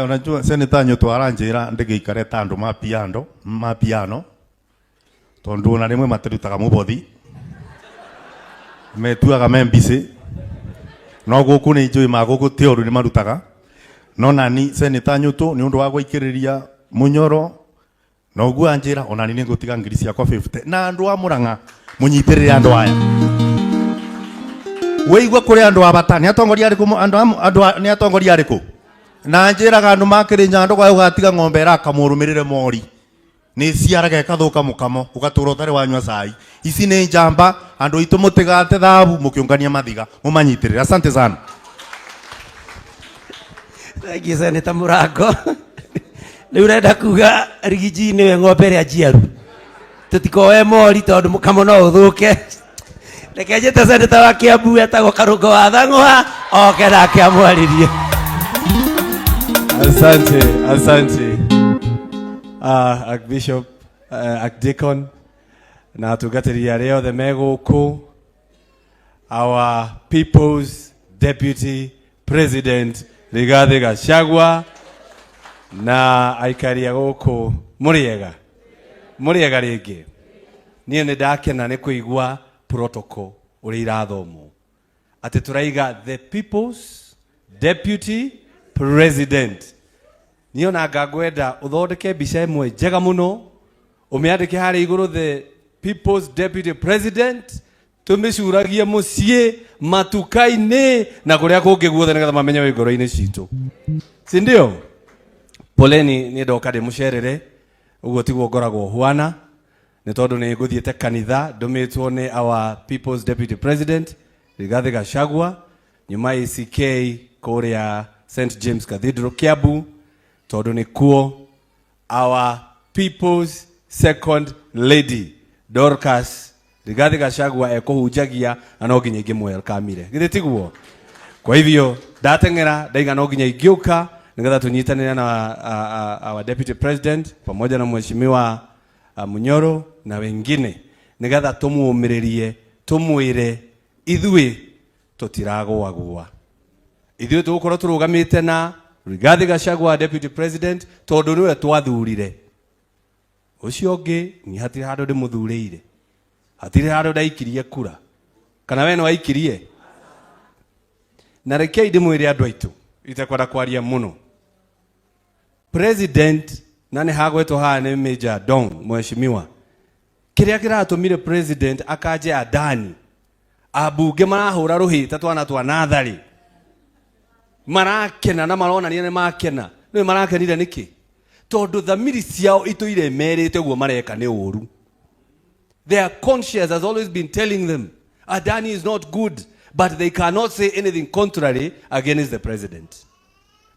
Unajua seneta Nyutu aranjira ndigikare ta andu ma piano tondu ona rimwe matirutaga mubothi metuaga me mbisi no guku ni njui ma guku ti oru ni marutaga no nani seneta Nyutu ni undu wa gwikiriria munyoro no guo anjira ona ni ngutiga ngiri ciakwa 50 na andu a Murang'a munyitirire andu aya weigua kuri andu a bata ni atongoria ariku andu ni atongoria ariku na njiraga andu makirinya andu kwa ugatiga ng'ombe irakamũrũmĩrĩre mori nĩ ciaraga ĩkathũka mũkamo ũgatũra ũtarĩ wanyua cai ici nĩ njamba andũ aitũ mũtigate thabu mũkĩũngania mathiga mũmanyitĩrĩre asante sana. Thank you Senator Murango. Rĩu ũrenda kuga rigiji nĩwe ng'ombe ĩrĩa njiaru tũtikoe mori tondũ mũkamo no ũthũke reke njĩte Senator wa Kiambu etagwo Karũngo wa Thang'wa oke nake amwarĩrie. Asante, asante. Archbishop, Archdeacon, na atungatĩri arĩa othe me gũkũ, our People's Deputy President Rigathi Gachagua na aikari a gũkũ mũrĩega mũrĩega rĩngĩ. Niĩ nĩ ndakena nĩ kũigua protocol ũrĩa irathomwo atĩ tũraiga the People's Deputy President. Niĩ ona ngangwenda ũthondeke mbica ĩmwe njega mũno ũmĩandĩke harĩa igũrũ the People's Deputy President tũmĩcuragie mũciĩ matuka-inĩ na kũrĩa kũngĩ guothe nĩgetha mamenye wĩ ngoro-inĩ citũ, si ndio? Poleni niĩ ndoka ndĩmũcerere ũguo tiguo ngoragwo huana nĩ tondũ nĩ ngũthiĩte kanitha ndũmĩtwo nĩ our People's Deputy President Rigathi Gachagua nyuma ACK kũrĩa St James Cathedral Kiambu tondu nĩ kuo our People's Second Lady Dorcas Rigathi Gachagua ekũhunjagia na no nginya ingĩmwelkamire githĩ tiguo? Kwa hivyo ndateng'era ndaiga no nginya ingĩũka nĩgetha tũnyitanĩre na our deputy president pamoja na mheshimiwa Munyoro na wengine nĩgetha tũmũmĩrĩrie tũmwĩre ithuĩ tũtiragũagũa, ithuĩ tũgũkorwo tũrũgamĩte na Rigathi Gachagua deputy president tondũ nĩwe twathurire. Ũcio ũngĩ ni hatirĩ handũ ndĩmũthurĩire, hatirĩ handũ ndaikirie kura, kana we nĩwaikirie? Na rekei ndĩmwĩre andũ aitũ itekwenda kwaria mũno, president na nĩ hagwetwo haha nĩ Major Dong mheshimiwa, kĩrĩa kĩratũmire president akanje Adani, ambunge marahũra rũhĩ ta twana twa natharĩ, marakena na maronania nĩ makena. Nĩ marakenire nĩkĩ? Tondũ thamiri ciao itũire merĩte ũguo mareka nĩ ũru. Their conscience has always been telling them Adani is not good, but they cannot say anything contrary against the president.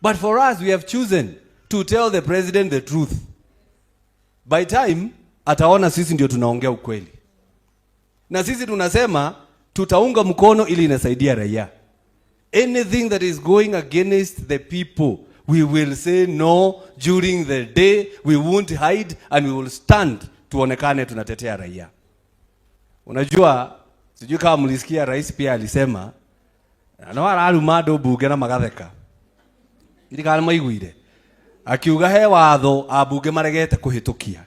But for us, we have chosen to tell the president the truth. By time ataona sisi ndio tunaongea ukweli, na sisi tunasema tutaunga mkono ili inasaidia raia. Anything that is going against the people, we will say no during the day. We won't hide and we will stand tuonekane tunatetea raia. Unajua, sijui kama mlisikia rais pia alisema no araruma andũ mbunge na magatheka irikana maiguire akiuga he watho ambunge maregete kũhĩtũkia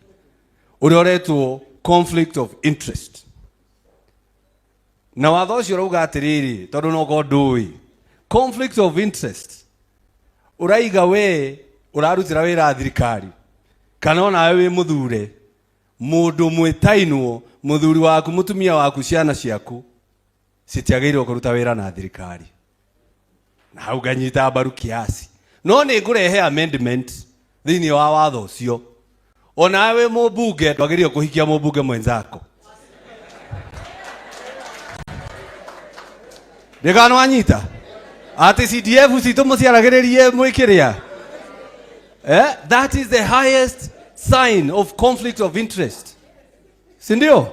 ũrĩa ũretwo conflict of interest, na watho ũcio ũrauga atĩrĩrĩ, tondũ no korwo ndũĩ conflict of interest ũraiga we ũrarutĩra wĩra thirikari kana onawe wĩ mũthure mũndũ mwĩtainwo mũthuri waku mũtumia waku ciana ciaku citiagĩrĩirwo kũruta wĩra na thirikari. Na hau nganyita mbaru kiasi, no nĩ ngũrehe amendment thĩinĩ wa watho ũcio, onawe wĩ mũmbunge ndwagĩrĩirwo kũhikia mũmbunge mwenzako. Ndĩkana wanyita atĩ CDF citũ mũciaragĩrĩrie mwĩkĩrĩa, eh? That is the highest sign of conflict of interest, si ndio?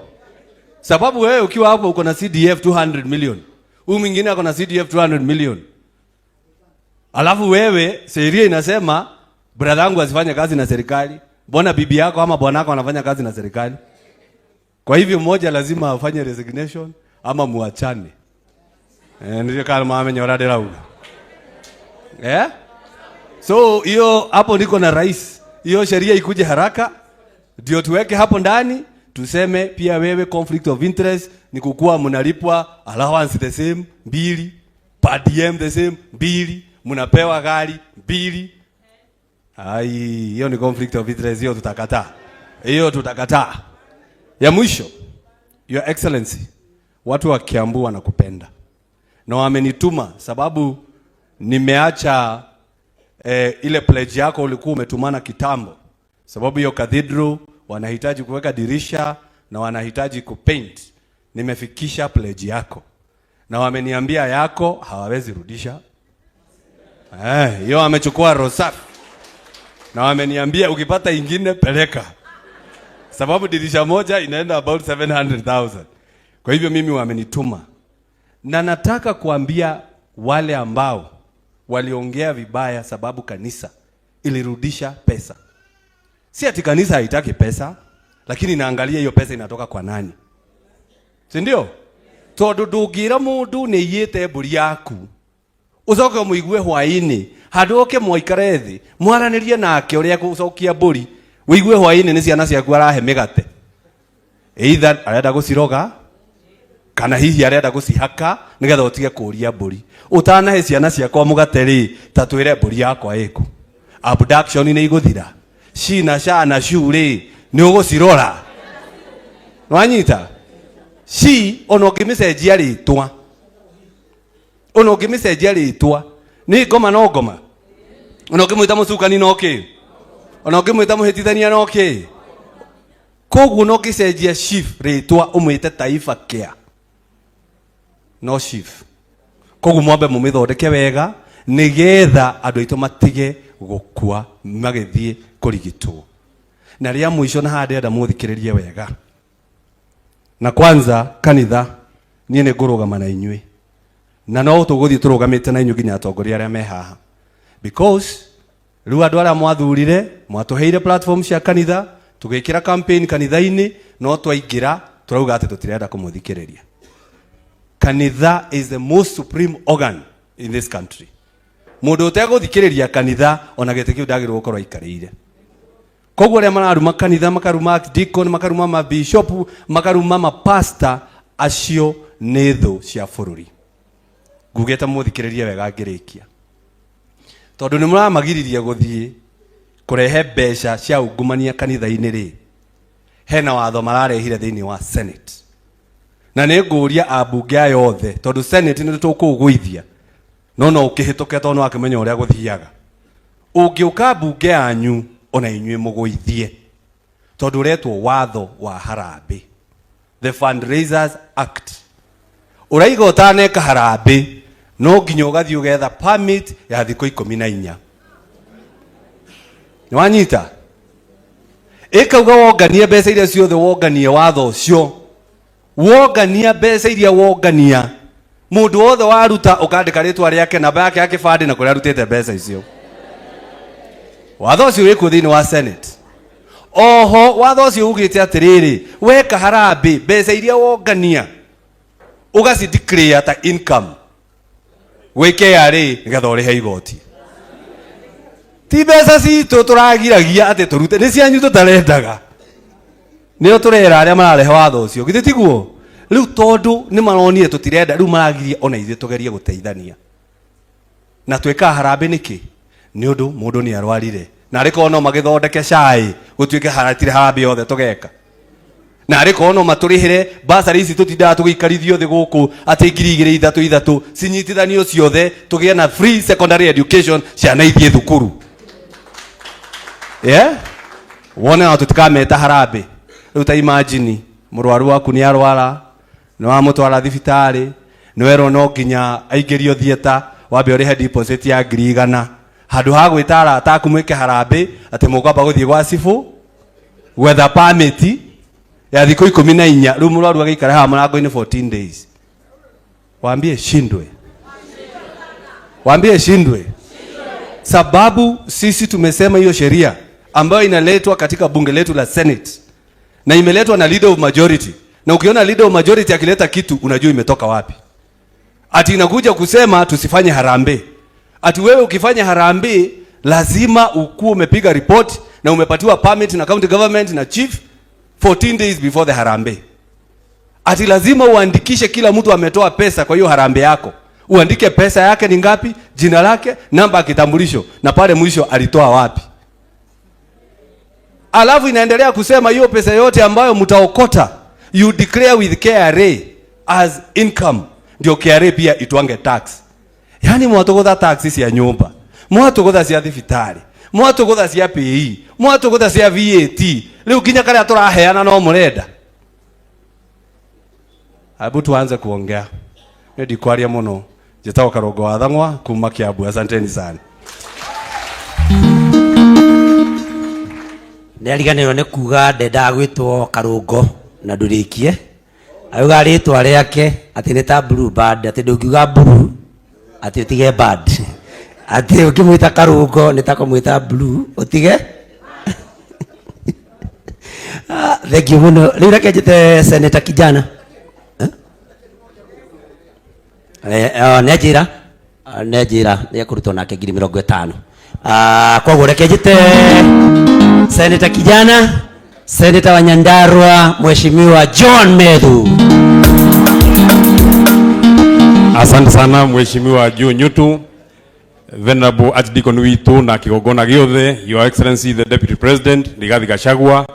Sababu wewe ukiwa hapo uko na CDF 200 million, huyu mwingine ako na CDF 200 million, alafu wewe sheria inasema brother yangu asifanye kazi na serikali, mbona bibi yako ama bwanako anafanya kazi na serikali? Kwa hivyo mmoja lazima afanye resignation ama muachane. Ndio kama mamenye ora ndĩrauga. Eh? So hiyo hapo niko na rais. Hiyo sheria ikuje haraka ndio tuweke hapo ndani tuseme pia wewe conflict of interest ni kukuwa mnalipwa allowance the same mbili, per diem the same mbili, mnapewa gari mbili. Ai, hiyo ni conflict of interest, hiyo tutakataa. Hiyo tutakataa. Ya mwisho, Your Excellency, watu wa Kiambu wanakupenda na wamenituma sababu nimeacha ile pledge yako ulikuwa umetumana kitambo, sababu hiyo cathedral wanahitaji kuweka dirisha na wanahitaji kupaint. Nimefikisha pledge yako na wameniambia yako hawawezi rudisha. Hiyo wamechukua rosafi na wameniambia ukipata ingine peleka, sababu dirisha moja inaenda about 700,000. Kwa hivyo mimi wamenituma na nataka kuambia wale ambao waliongea vibaya sababu kanisa ilirudisha pesa. Si ati kanisa haitaki pesa, lakini naangalia hiyo pesa inatoka kwa nani, si ndio? Tondu ndungira mundu ni iyite mburi yaku ucoke umuigue hwaini handu oke mwaikare thi mwaranirie nake uria gucokia mburi, uigue hwaini ni ciana ciaku arahe migate, either arenda guciroga kana hihi arenda gucihaka nigetha utige kuria mburi. Utanahe ciana ciakwa mugate ri, ta twire mburi yakwa iku abduction ni iguthira, shi na sha na shu ri ni ugucirora. Nwanyita shi ona ũngĩmĩcenjia rĩtwa, ona ũngĩmĩcenjia rĩtwa nĩ ngoma no ngoma, ona ũngĩmwĩta mũcukani no kĩ, ona ũngĩmwĩta mũhĩtithania no kĩ. Koguo no ũngĩcenjia chief rĩtwa ũmwĩte Taifa Care no chief. Koguo mwambe mũmĩthondeke wega nĩgetha andũ aitũ matige gũkua magĩthiĩ kũrigitwo. Na rĩa mũico na haha ndĩrenda mũthikĩrĩrie wega. Na kwanza kanitha niĩ nĩ ngũrũgama na inyuĩ na no tũgũthiĩ tũrũgamĩte na inyuĩ nginya atongoria arĩa me haha, because rĩu andũ arĩa mwathurire mwatũheire platform cia kanitha, tũgĩkĩra campaign kanitha-inĩ, no twaingĩra tũrauga atĩ tũtirenda kũmũthikĩrĩria. Kanitha is the most supreme organ in this country. Mũndũ ũtegũthikĩrĩria kanitha ona gĩtĩ kĩu ndagĩrĩirwo gũkorwo aikarĩire. Koguo arĩa mararuma kanitha, makaruma deacon, makaruma mabishop, makaruma mapasta, acio nĩ thũ cia bũrũri. Ngugĩte mũthikĩrĩrie wega ngĩrĩkia, tondũ nĩ mũramagiririe gũthiĩ kũrehe mbeca cia ungumania kanitha-inĩ rĩ, hena watho mararehire thĩinĩ wa Senate, na nĩ ngũria ambunge aya othe, tondũ Senate nĩ tũkũũgũithia no no ũkĩhĩtũke, tondũ no akĩmenya ũrĩa gũthiaga. Ũngĩũka mbunge yanyu ona inyuĩ mũgũithie, tondũ ũretwo watho wa harambĩ, the Fundraisers Act. Ũraiga ũtaneka harambĩ no nginya ũgathiĩ ũgetha permit ya thikũ 14. Nĩ wanyita? Ĩkauga wonganie mbeca iria ciothe wonganie, watho ũcio wongania mbeca iria wongania, mũndũ wothe waruta ũkandĩka rĩtwa rĩake, namba yake ya kĩbandĩ na kũrĩa arutĩte mbeca icio. Watho ũcio wĩkuo thĩinĩ wa Senate. Oho watho ũcio ugĩte atĩrĩrĩ, weka harambĩ, mbeca iria wongania ũgaci declare ta income gwĩ KRA nĩgetha ũrĩhe igoti. Ti mbeca citũ tũragiragia atĩ tũrute, nĩ cianyu tũtarendaga, nĩo tũrera arĩa mararehe watho ũcio, githĩ tiguo? Rĩu tondũ nĩ maronire tũtirenda, rĩu maragiria ona ithuĩ tũgerie gũteithania na twĩkaga harambĩ nĩkĩ? Nĩ ũndũ mũndũ nĩ arwarire, na arĩ korwo no magĩthondeke cai gũtuĩke hatirĩ harambĩ yothe tũgeka, na arĩ korwo no matũrĩhĩre basarĩ ici tũtindaga tũgĩikarithio thĩ gũkũ atĩ 2,000 ithatũ ithatũ cinyitithanio ciothe, tũgĩe na free secondary education, ciana ithiĩ thukuru, yeah? Wone na tũtikameta harambĩ. Rĩu ta imagine mũrwaru waku nĩ arwara, nĩ wamũtwara thibitarĩ, nĩ werwo no nginya aingĩrio theatre, wambe ũrĩhe deposit ya 100,000, handũ ha gwĩta arata aku mwĩke harambĩ atĩ mũkwamba gũthiĩ gwa cibũ gwetha permit ya thikũ 14. Rĩu mũrwaru agĩikara haha mũrango-inĩ 14 days. Waambie shindwe, waambie shindwe, sababu sisi tumesema hiyo sheria ambayo inaletwa katika bunge letu la Senate na imeletwa na leader of majority, na ukiona leader of majority akileta kitu unajua imetoka wapi. Ati inakuja kusema tusifanye harambee, ati wewe ukifanya harambee lazima ukuwe umepiga report na umepatiwa permit na county government na chief 14 days before the harambee. Ati lazima uandikishe kila mtu ametoa pesa kwa hiyo harambee yako, uandike pesa yake ni ngapi, jina lake, namba ya kitambulisho na pale mwisho alitoa wapi. Alafu inaendelea kusema hiyo pesa yote ambayo mtaokota you declare with KRA as income, ndio KRA pia itwange tax. Yani mwatugutha tax cia nyumba, mwatugutha cia thibitarĩ, mwatugutha cia PE, mwatugutha cia VAT, rĩu nginya karĩa tũraheana no mũrenda. Hebu tuanze kuongea. Nĩ ndikwaria mũno. Njĩtagwo Karũngo wa Thang'wa kuma Kiambu. Asanteni sana. Nĩ ariganĩrwo nĩ kuga ndendaga gwĩtwo Karũngo na ndũrĩkie auga rĩtwa rĩake atĩ nĩ ta blue band, atĩ ndũngiuga blue atĩ ũtige band, atĩ ũkĩmwĩta Karũngo nĩ ta kũmwĩta blue ũtige. Ah, thank you mũno. Rĩu reke njĩte Senator Kijana. Eh? Eh, nĩ anjĩra, nĩ anjĩra nĩ ekũrutwo nake 50,000. Ah, koguo reke njĩte Senator Kijana, Senator wa Nyandarua, Mheshimiwa John Methu. Asante sana Mheshimiwa Joe Nyutu, Venerable Archdeacon witũ na kĩgongona gĩothe, Your Excellency the Deputy President Rigathi Gachagua,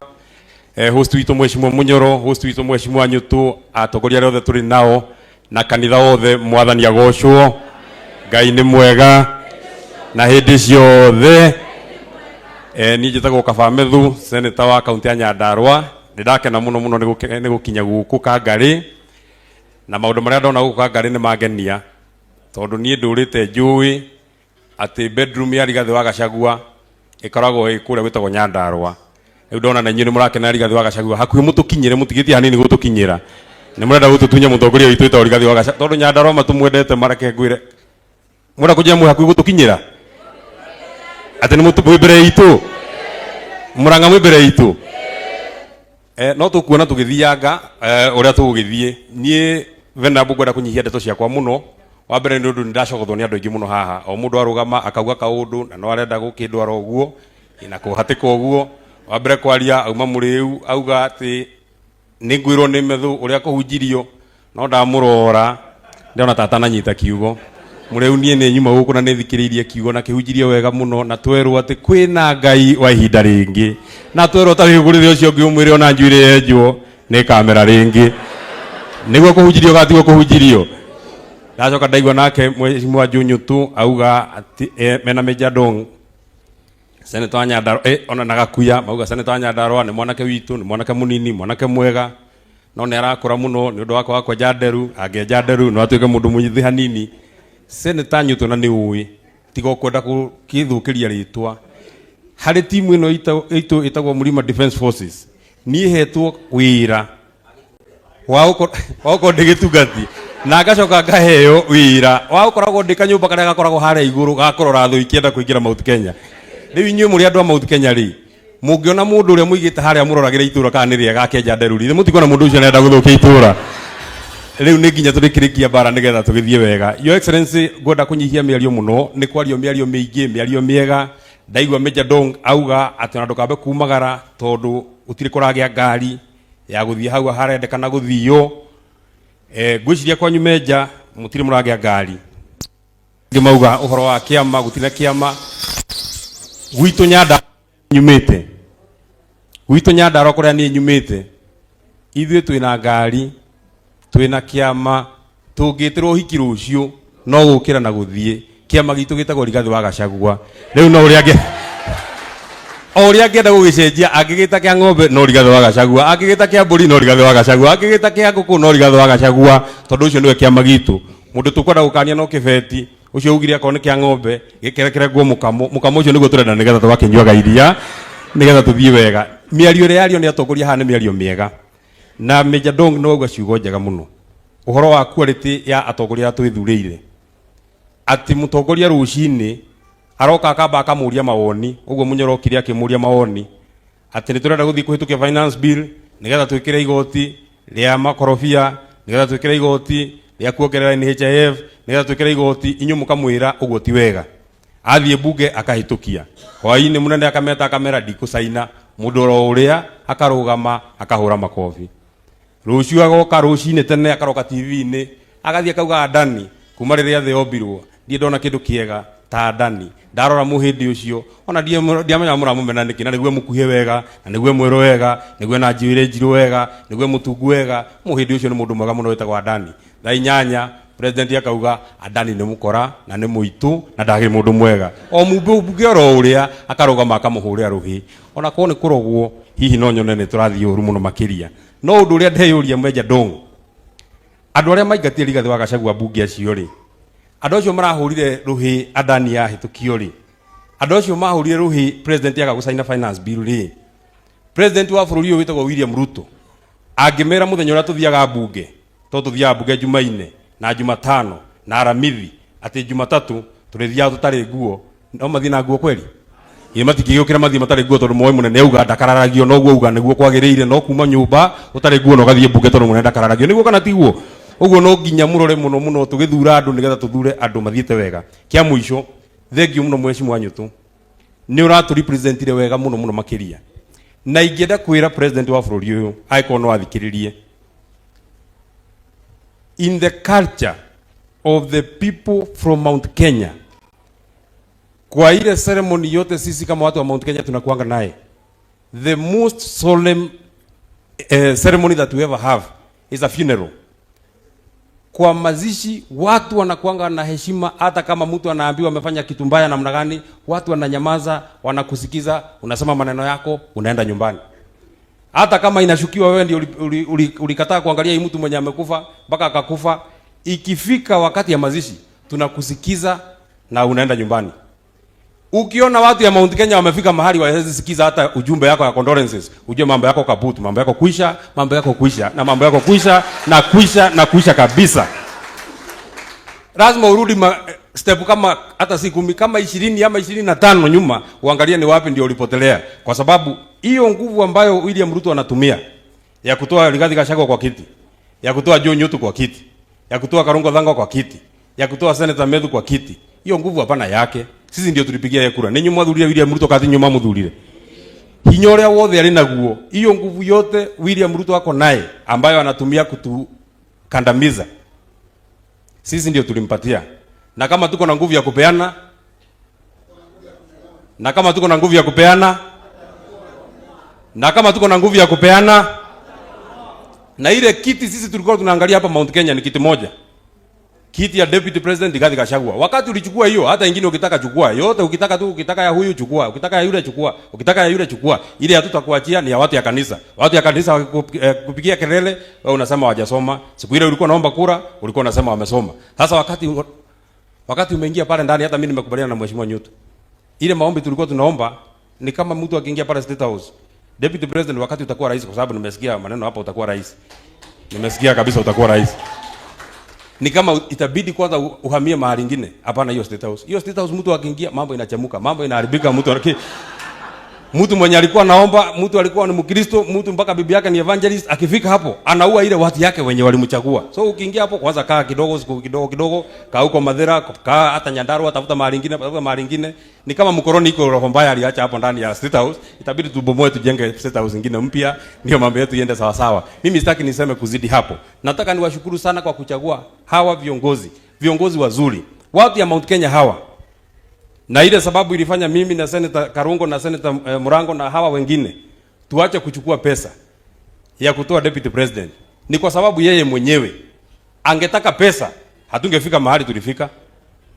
host witũ Mheshimiwa Munyoro, host witũ Mheshimiwa Nyutu, atongoria arĩa othe tũrĩ nao na kanitha wothe, Mwathani agocwo. Ngai nĩ mwega na hĩndĩ ciothe. Niĩ njĩtagwo Kaba Methu, senator wa kaunti ya Nyandarua. Nĩ ndakena mũno mũno nĩ gũkinya gũkũ Kangarĩ, na maũndũ marĩa ndona gũkũ Kangarĩ nĩ mangenia, tondũ niĩ ndũrĩte njũĩ atĩ bedroom ya Rigathĩ wa Gachagua ĩkoragwo ĩ kũrĩa gwĩtagwo Nyandarua. Rĩu ndona na inyuĩ nĩ mũrakena Rigathĩ wa Gachagua hakuhĩ mũtũkinyĩre, mũtigĩtie hanini gũtũkinyĩra. Nĩ mũrenda gũtũtunya mũtongoria witũ wĩtagwo Rigathĩ wa Gachagua tondũ Nyandarua matũmwendete mareke ngwĩre. Mũrenda kũnjĩra mwĩ hakuhĩ gũtũkinyĩra? Atĩ nĩ mwĩ mbere itũ? Mũrang'a mwĩ mbere itũ? No tũkuona tũgĩthianga ũrĩa tũgũgĩthiĩ. Niĩ Venerable ngwenda kũnyihia ndeto ciakwa mũno. Wa mbere nĩ ũndũ nĩ ndacogothwo nĩ andũ aingĩ mũno haha. O mũndũ arũgama akauga kaũndũ na no arenda gũkĩndwara ũguo na kũhatĩka ũguo. Wa mbere kwaria auma mũrĩu auga atĩ nĩ ngwĩrwo nĩ methũ ũrĩa kũhunjirio no ndamũrora ndĩrona ta atananyita kiugo. Mũrĩu niĩ nĩ nyuma gũkũ na nĩ thikĩrĩirie kiugo na kĩhunjirio wega mũno na twerwo atĩ kwĩna Ngai wa ihinda rĩngĩ na twerwo ta wĩgũrĩre ũcio ũngĩ ũmwĩre ona njuĩrĩ yenjwo nĩ kamera rĩngĩ. Nĩguo kũhunjirio gatiguo kũhunjirio. Ndacoka ndaigua nake Mheshimiwa Junyutu auga atĩ mena Major Dong Senator wa Nyandarua, ona na Gakuya mauga Senator wa Nyandarua nĩ mwanake witũ, nĩ mwanake mũnini, mwanake mwega, no nĩ arakũra mũno nĩ ũndũ wa kwaga kwenja nderu. Angĩenja nderu no atuĩke mũndũ mũnyithĩ hanini. Senator Nyutu na nĩ ũĩ tiga ũkwenda gũkĩthũkĩria rĩtwa harĩ timu ĩno itũ ĩtagwo Mlima Defence Forces. Niĩ hetwo wĩra wa gũkorwo ndĩ gĩtungati na ngacoka ngaheo wĩra wa gũkoragwo ndĩ kanyũmba karĩa gakoragwo harĩa igũrũ ga kũrora thũ ikĩenda kũingĩra Mount Kenya. Rĩu inyuĩ mũrĩ andũ a Mount Kenya rĩ, mũngĩona mũndũ ũrĩa mũigĩte harĩa mũroragĩre itũra kana nĩ rĩega akĩenja nderu rĩ, mũtikuona mũndũ ũcio arenda gũthũkia itũra. Rĩu nĩ nginya tũrĩkĩrĩkia mbara nĩgetha tũgĩthiĩ wega. Your Excellency, ngwenda kũnyihia mĩario mũno, nĩ kwario mĩario mĩingĩ, mĩario mĩega. Ndaigua Major Dong auga atĩ ona ndũkambe kumagara tondũ gũtirĩ kũragĩa ngari ya gũthiĩ hau harendekana gũthio. Ngwĩciria kwanyu Meja mũtirĩ mũragĩa ngari. Angĩ mauga ũhoro wa kĩama, gũtirĩ na kĩama. Gwitũ Nyandarua nyumĩte, gwitũ Nyandarua kũrĩa niĩ nyumĩte, ithuĩ twĩna ngari, twĩna kĩama, tũngĩtĩrwo ũhiki rũciũ no gũkĩra na gũthiĩ. Kĩama gitũ gĩtagwo Rigathĩ wa Gachagua. Rĩu no ũrĩa o ũrĩa angĩenda gũgĩcenjia, angĩgĩta kĩa ng'ombe no Rigathĩ wa Gachagua, angĩgĩta kĩa mbũri no Rigathĩ wa Gachagua, angĩgĩta kĩa ngũkũ no Rigathĩ wa Gachagua, tondũ ũcio nĩwe kĩama gitũ. Mũndũ tũkwenda gũkania no kĩbeti ũcio ugire akorwo nĩ kĩa ng'ombe gĩkerekerengwo mũkamo, mũkamo ũcio nĩguo tũrenda nĩgetha tũgakĩnyuaga iria nĩgetha tũthiĩ wega. Mĩario ĩrĩa yario nĩ atongoria haha nĩ mĩario mĩega, na Major Dong nĩ wauga ciugo njega mũno ũhoro wa quality ya atongoria arĩa twĩthurĩire, atĩ mũtongoria rũcinĩ aroka akamba akamũria mawoni, ũguo Mũnyoro okire akĩmũria mawoni atĩ nĩ tũrenda gũthiĩ kũhĩtũkia finance bill nĩgetha twĩkĩre igoti rĩa makorobia, nĩgetha twĩkĩre igoti rĩa kuongerera NHIF, nĩgetha twĩkĩre igoti, inyuĩ mũkamwĩra ũguo ti wega. Athiĩ bunge akahĩtũkia, hwaĩ-inĩ mũnene akameta akamera ndikũcaina, mũndũ oro ũrĩa akarũgama akahũra makobi. Rũciũ agoka rũcinĩ tene akaroka TV-inĩ agathiĩ akauga Adani kuma rĩrĩa thĩ yombirwo ndirĩ ndona kĩndũ kĩega ta Adani. Ndarora mũhĩndĩ ũcio ona ndiamenya mũramũmena nĩkĩ, na nĩguo mũkuhĩ wega, na nĩguo mwerũ wega, nĩguo na njuĩrĩ njirũ wega, nĩguo mũtungu wega. Mũhĩndĩ ũcio nĩ mũndũ mwega mũno wĩtagwo Adani. Thaa inyanya president akauga Adani nĩ mũkora na nĩ mũitũ na ndagĩ mũndũ mwega. O mũmbunge oro ũrĩa akarũgama akamũhũrĩra rũhĩ. Ona korwo nĩ kũrogwo hihi no nyone nĩ tũrathiĩ ũru mũno makĩria. No ũndũ ũrĩa ndeyũria Major Dong, andũ arĩa maingatire Rigathĩ wa Gachagua mbunge acio rĩ, andũ acio marahũrire rũhĩ Adani yahĩtũkio rĩ, andũ acio mahũrire rũhĩ president yaga gũcaina finance bill rĩ, president wa bũrũri ũyũ wĩtagwo William Ruto angĩmera mũthenya ũrĩa tũthiaga mbunge, tondũ tũthiaga mbunge Jumaine na Jumatano na Aramithi, atĩ Jumatatũ tũrĩthiaga tũtarĩ nguo, no mathiĩ na nguo kweli? Ĩ matingĩgĩũkĩra mathiĩ matarĩ nguo tondũ moĩ mũnene auga ndakararagio, noguo auga nĩguo kwagĩrĩire, no kuma nyũmba ũtarĩ nguo na ũgathiĩ mbunge tondũ mũnene ndakararagio, nĩguo kana tiguo? Ũguo no nginya mũrore mũno mũno tũgĩthura andũ nĩgetha tũthure andũ mathiĩte wega. Kĩa mũico, thengiũ mũno Mheshimiwa Nyũtũ, nĩ ũratũ representire wega mũno mũno makĩria, na ingĩenda kwĩra president wa bũrũri ũyũ angĩkorwo no athikĩrĩrie, in the culture of the people from Mount Kenya, kwa ile ceremony yote sisi kama watu wa Mount Kenya tunakuanga naye, the most solemn ceremony that we ever have is a funeral. Kwa mazishi watu wanakuanga na heshima, hata kama mtu anaambiwa amefanya kitu mbaya namna gani, watu wananyamaza, wanakusikiza, unasema maneno yako, unaenda nyumbani. Hata kama inashukiwa wewe ndio ulikataa kuangalia hii mtu mwenye amekufa mpaka akakufa, ikifika wakati ya mazishi tunakusikiza na unaenda nyumbani. Ukiona watu ya Mount Kenya wamefika mahali wawezi sikiza hata ujumbe yako ya condolences, ujue mambo yako kabutu, mambo yako kuisha, mambo yako kuisha, na mambo yako kuisha na kuisha na kuisha kabisa. Lazima urudi step kama hata si 10, kama 20 ama 25 nyuma, uangalie ni wapi ndio ulipotelea, kwa sababu hiyo nguvu ambayo William Ruto anatumia ya kutoa Rigathi Gachagua kwa kiti, ya kutoa Joe Nyutu kwa kiti, ya kutoa Karungo Thang'wa kwa kiti, ya kutoa Senator Methu kwa kiti, hiyo nguvu hapana yake. Sisi ndio tulipigia yeye kura. Ninyi mwathurire William Ruto kati nyuma muthurire. Hinya uria wothe ari naguo, hiyo nguvu yote William Ruto ako naye ambayo anatumia kutukandamiza, sisi ndio tulimpatia. Na kama tuko na nguvu ya kupeana, na kama tuko na nguvu ya kupeana, na kama tuko na nguvu ya kupeana, na ile kiti sisi tulikuwa tunaangalia hapa Mount Kenya ni kiti moja, kiti ya Deputy President Rigathi Gachagua. Wakati ulichukua hiyo, hata ingine ukitaka chukua yote, ukitaka tu, ukitaka ya huyu chukua, ukitaka ya yule chukua, ukitaka ya yule chukua. Ile hatutakuachia ni ya watu ya kanisa. Watu ya kanisa wakikupigia kelele, wewe unasema hawajasoma. Siku ile ulikuwa unaomba kura, ulikuwa unasema wamesoma. Sasa wakati umeingia pale ndani, hata mimi nimekubaliana na Mheshimiwa Nyutu. Ile maombi tulikuwa tunaomba ni kama mtu akiingia pale State House, Deputy President, wakati utakuwa rais, kwa sababu nimesikia maneno hapa utakuwa rais. Nimesikia kabisa utakuwa rais. Ni kama itabidi kwanza uhamie mahali ingine. Hapana, hiyo State House. Hiyo State House mtu akiingia mambo inachemuka, mambo inaharibika, mtu mwenye alikuwa naomba, mtu alikuwa ni Mkristo, mtu mpaka bibi yake ni evangelist, akifika hapo anaua ile watu yake wenye walimchagua. So ukiingia hapo kwanza kaa kidogo, siku kidogo kidogo, kaa huko Mathira, kaa hata Nyandarua, tafuta mahali ingine, tafuta mahali ingine. Ni kama mkoroni iko roho mbaya aliacha hapo ndani ya State House, itabidi tubomoe tujenge State House nyingine mpya, ndio mambo yetu iende sawa sawa. Mimi sitaki niseme kuzidi hapo. Nataka niwashukuru sana kwa kuchagua hawa viongozi, viongozi wazuri. Watu ya Mount Kenya hawa. Na ile sababu ilifanya mimi na Senator Karungo na Senator Murango na hawa wengine tuache kuchukua pesa ya kutoa Deputy President ni kwa sababu yeye mwenyewe angetaka pesa, hatungefika mahali tulifika.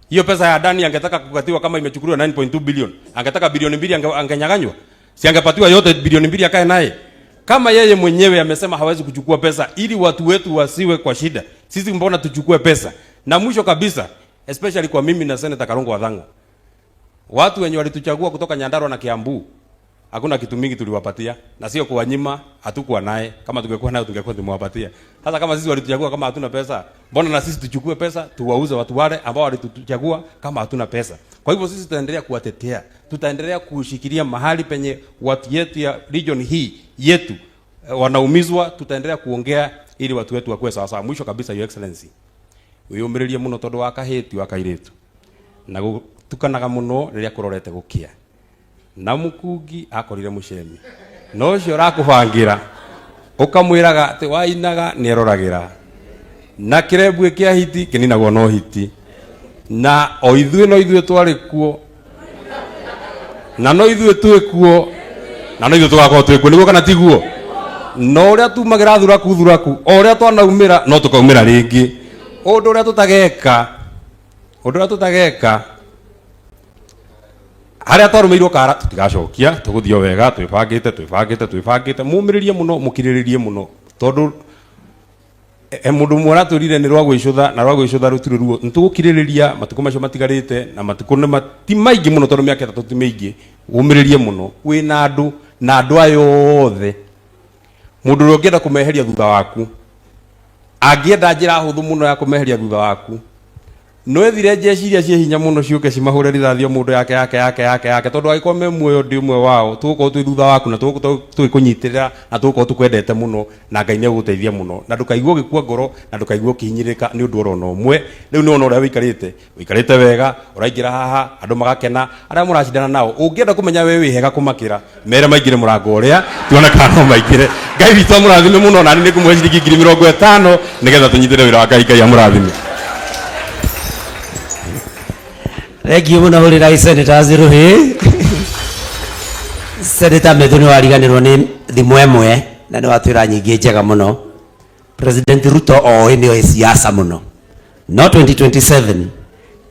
Hiyo pesa ya Adani angetaka kukatiwa kama imechukuliwa 9.2 billion, angetaka bilioni 2 angenyang'anywa. Si angepatiwa yote bilioni 2 akae naye. Kama yeye mwenyewe amesema hawezi kuchukua pesa ili watu wetu wasiwe kwa shida, sisi mbona tuchukue pesa? Na mwisho kabisa, especially kwa mimi na Senator Karungo Thang'wa, watu wenye walituchagua kutoka Nyandarua na Kiambu, hakuna kitu mingi tuliwapatia, na sio kuwanyima, hatukuwa naye. Kama tungekuwa nayo tungekuwa tumewapatia. Sasa kama sisi walituchagua kama hatuna pesa, mbona na sisi tuchukue pesa tuwauze watu wale ambao walituchagua kama hatuna pesa? Kwa hivyo sisi tutaendelea kuwatetea, tutaendelea kushikilia mahali penye watu yetu ya region hii yetu wanaumizwa, tutaendelea kuongea ili watu wetu wakuwe sawa sawa. Mwisho kabisa, Your Excellency, wiyumiririe muno tondu wa kahiti wa kairitu na gutukanaga muno riria kurorete gukia, na mukungi akorire mucemi no ucio urakubangira ukamwiraga ati wainaga nieroragira na kirebwe kia hiti kininagwo no hiti, na o ithuĩ no ithuĩ twarĩ kuo, na no ithuĩ twĩ kuo, na no ithuĩ tũgakorwo twĩ kuo, nĩguo kana tiguo? No ũrĩa tumagĩra thuraku thuraku, o ũrĩa twanaumĩra no tũkaumĩra rĩngĩ. Ũndũ ũrĩa tũtageka, ũndũ ũrĩa tũtageka, harĩa twarũmĩirwo kara tũtigacokia, tũgũthiĩ o wega, twĩbangĩte, twĩbangĩte, twĩbangĩte. Mũmĩrĩrie mũno, mũkirĩrĩrie mũno, tondũ mũndũ ũmwe aratwĩrire nĩ rwa gwĩcũtha, na rwa gwĩcũtha rũtirĩ ruo. Nĩtũgũkirĩrĩria matukũ macio matigarĩte, na matukũ nĩ ti maingĩ mũno, tondũ mĩaka 3 ti mĩingĩ. Ũmĩrĩrie mũno, wĩna andũ, na andũ aya othe. Mũndũ ũrĩa ũngĩenda kũmeheria thutha waku, angĩenda njĩra hũthũ mũno ya kũmeheria thutha waku, no ethire jeshi iria ciĩ hinya mũno ciũke cimahũre rithathi o mũndũ yake yake yake yake yake, tondũ angĩkorwo me muoyo ndĩ ũmwe wao, tũgũkorwo twĩ thutha waku na tũgũkorwo tũgĩkũnyitĩrĩra na tũgũkorwo tũkwendete mũno, na Ngai nĩegũgũteithia mũno, na ndũkaigue ũgĩkua ngoro, na ndũkaigue ũkĩhinyĩrĩrĩka nĩ ũndũ oro na ũmwe. Rĩu nĩ wona ũrĩa wĩikarĩte, wĩikarĩte wega, ũraingĩra haha, andũ magakena, arĩa mũracindana nao, ũngĩenda kũmenya we wĩ hega kũmakĩra, mere maingĩre mũrango ũrĩa, tuone kana no maingĩre. Ngai witũ amũrathime mũno, na niĩ nĩngũmũhe ciringi ngiri mĩrongo ĩtano nĩgetha tũnyitĩre wĩra wa Ngai. Ngai amũrathime. Thank you muno hurira Senator Ziruhi. Senator Methu nĩ wariganĩrwo nĩ thimũ ĩmwe na nĩ watwĩra nyingĩ njega mũno. President Ruto oĩ nĩ oĩ siasa mũno, no 2027